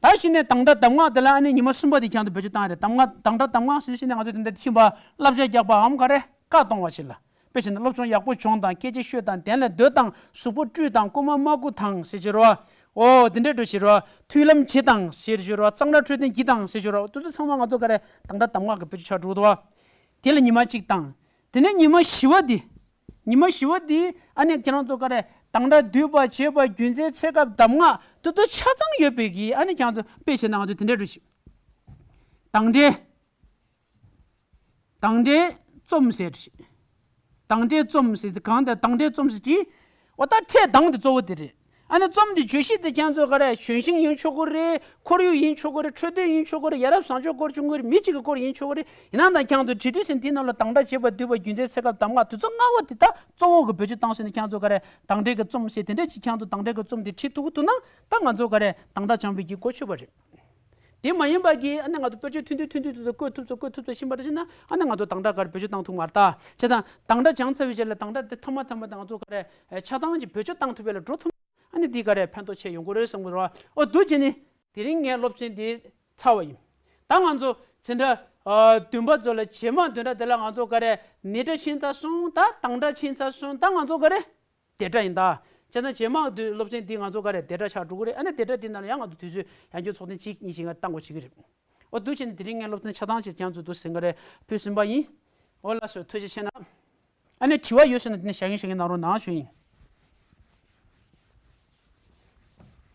ད་གཞི་ནས་དང་སྒྲ་གདམས་ངག་དེ་ལ་ཨ་ནི་ཉི་མ་གསུམ་པ་དེ་ཁྱེད་ཚོ་བེད་སྤྱོད་བཏང་ཡ་རེད། གདམས་ངག་དང་སྒྲ་གདམས་ངག་ཟེར་བཞིན་ནས་ང་ཚོ་དེ་འདྲ་ཕྱིན་པ་བསླབ་བྱ་རྒྱག་པའམ་ག་རེ་བཀའ་གཏོང་བ་ཞིག་ལ། དཔེ་བྱས་ན་སློབ་སྦྱོང་ཡག་པོ་བྱུང་དང་སྐད་ཆ་ཤོད་དང་གདན་ལ་སྡོད་དང་གཟུགས་པོ་བཀྲུས་དང་རྐུ་མ་མ་རྐུ་དང་ཟེར་བྱོས་རོ། ཨོ་དེ་འདྲ་འགྲོ་བྱེད་རོ། མཐུན་ལམ་བྱེད་དང་ཟེར་བྱོས་རོ། གཙང་སྦྲ་འཕྲོད་བསྟེན་བགྱིད་དང་ཟེར་བྱོས་རོ། དེ་ཚོ་ཚང་མ་ང་ཚོ་ག་རེ་དང་སྒྲ་གདམས་ངག་གི་བེད་སྤྱོད་ཆགས་འགྲོ་འདུག་བ། དེ་ལ་ཉི་མ་གཅིག་བཏང་། དེ་ནས་ཉི་མ་བཞི་བ་འདི། ཉི་མ་བཞི་བ་འདི་ཨ་ནི་ཁྱེད་རང་ཚོ་ག་རེ་དང་སྒྲ་བསྡུས་པ་བྱས་པ་རྒྱུ་མཚན་ཚེ་སྐབས་གདམས་ངག་དེ་ཚོ་ཆ་ཚང་ཡོད་པའི་གི་ཨ་ནི་ཁྱེད་རང་ཚོ་དཔེ་བྱས་ན་ང་ཚོ་དེ་འདྲ་འགྲོ་ཞིག་དང་སྒྲའི། དང་སྒྲའི་རྩོམ་ཟེར་ཞིག་དང་སྒྲའི་རྩོམ་ཟེར་དེ་གང་དེ་དང་སྒྲའི་རྩོམ་ཟེར་གྱི། འོ་ད་འཕྲད་དང་དེ་གཙོ་བོ་དེ་རེད། ཨ་ནི་རྩོམ་འདི་བརྗོད་གཞི་དེ་ཁྱེད་ཚོ་ག་རེ་གཞུང་ཤིང་ཡིན་ཆོག་གི་རེད། ཁོར་ཡུག་ཡིན་ཆོག་གི་རེད། འཕྲོད་བསྟེན་ཡིན་ཆོག་གི་རེད། ཡ་རབས་བཟང་སྤྱོད་སྐོར་བྱུང་གི་རེད། མི་གཅིག་གི་སྐོར་ཡིན་ཆོག་གི་རེད། ཡིན་ན་ད་ཁྱེད་ཚོ་བྲིས་དུས་ཙམ་དེའི་ནང་ལ་དང་སྒྲ་བྱེད་པ་སྡུད་པ་རྒྱུ་མཚན་ཚེ་སྐབས་གདམས་ངག་དུས་ཚོད་སྔ་བོ་དེ་ད་གཙོ་བོ་གི་བེད་སྤྱོད་བཏང་ཟིན་ན་ཁྱེད་ཚོ་ག་རེ་དང་སྒྲ་གི་རྩོམ་ཞེས་དེ་འདྲ་ཅིག་ཁྱེད་ཚོ་དང་སྒྲ་གི་རྩོམ་དེ་བྲིས་ཐུབ་ཀྱི་འདུག་ན་ད་ང་ཚོ་ག་རེ་དང་སྒྲ་སྦྱང་བའི་གི་གོ་ཆོད་པ་རེད། དེ་མ་ཡིན་པ་གི་ཨ་ནི་ང་ཚོ་དཔེ་ཆ་ཐུང་ཐུང་ཐུང་ཐུང་དེ་ཚོ་བཀོད་ཐུབ་ཚོ་བཀོད་ཐུབ་ཚོ་ཤེས་པ་འདྲ་བྱས་ན་ཨ་ནི་ང་ཚོ་དང་སྒྲ་ག་རེ་བེད་སྤྱོད་བཏང་ཐུབ་མ་རེད། ད་བྱས་ཙང་དང་སྒྲ་སྦྱང་ཚར་བའི་རྗེས་ལ་དང་སྒྲ་དེ་ཐ་མ་ཐ་མ་དང་ང་ཚོ་ག་རེ་ཆ་ཚང་ཅིག་བེད་སྤྱོད་བཏང་ཐུབ་པ་ལ་འགྲོ་ཐུབ། ཨ་ནི་འདི་ག་རེ་ཕན་ཐོགས་ཆེ་ཡོང་གི་རེད་བསམ་གི་རེད་བ། ཨོ་འདུག་བྱས་ནི་དེ་རིང་ངའི་སློབ་ཚན་འདི་ཚར་བ་ཡིན། ད་ང་ཚོ་འཛིན་གྲྭ་ཨ་བདུན་པ་ཚོ་ལ་རྗེས་མ་བདུན་ཕྲག་འདི་ལ་ང་ཚོ་ག་རེ་ནི་སྒྲ་ཕྱིན་ཚར་སོང་། ད་དང་སྒྲ་ཕྱིན་ཚར་སོང་། ད་ང་ཚོ་ག་རེ་བདེ་སྒྲ་ཡིན་ད། བྱས་ན་རྗེས་མ་དུས་སློབ་ཚན་འདི་ང་ཚོ་ག་རེ་བདེ་སྒྲ་ཆགས་འགྲོ་གི་རེད། ཨ་ནི་བདེ་སྒྲ་འདི་ནང་ལ་ཡང་ང་ཚོ་དུས་ཚོད་ཡང་བསྐྱར་ཚོགས་ཐེངས་གཅིག་གཉིས་ཤིག་ང་བཏང་དགོས་བྱེད་ཀྱི་རེད། ཨོ་འདུག་བྱས་ནས་དེ་རིང་ངའི་སློབ་ཚན་ཆ་ཚང་ཅིག་ཀྱང་ཚོ་འདུག་ཟིན་ག་རེ་ཕུལ་ཟིན་པ་ཡིན། ཨོ་ལགས་སོ། ཐུགས་རྗེ་ཆེ་གནང་། ཨ་ནི་དྲི་བ་ཡོད་ཟེར་ན་དེ་ནི་བཞག་གིན་བཞག་གིན་གནང་རོགས་གནང་ཞུ་ཡིན།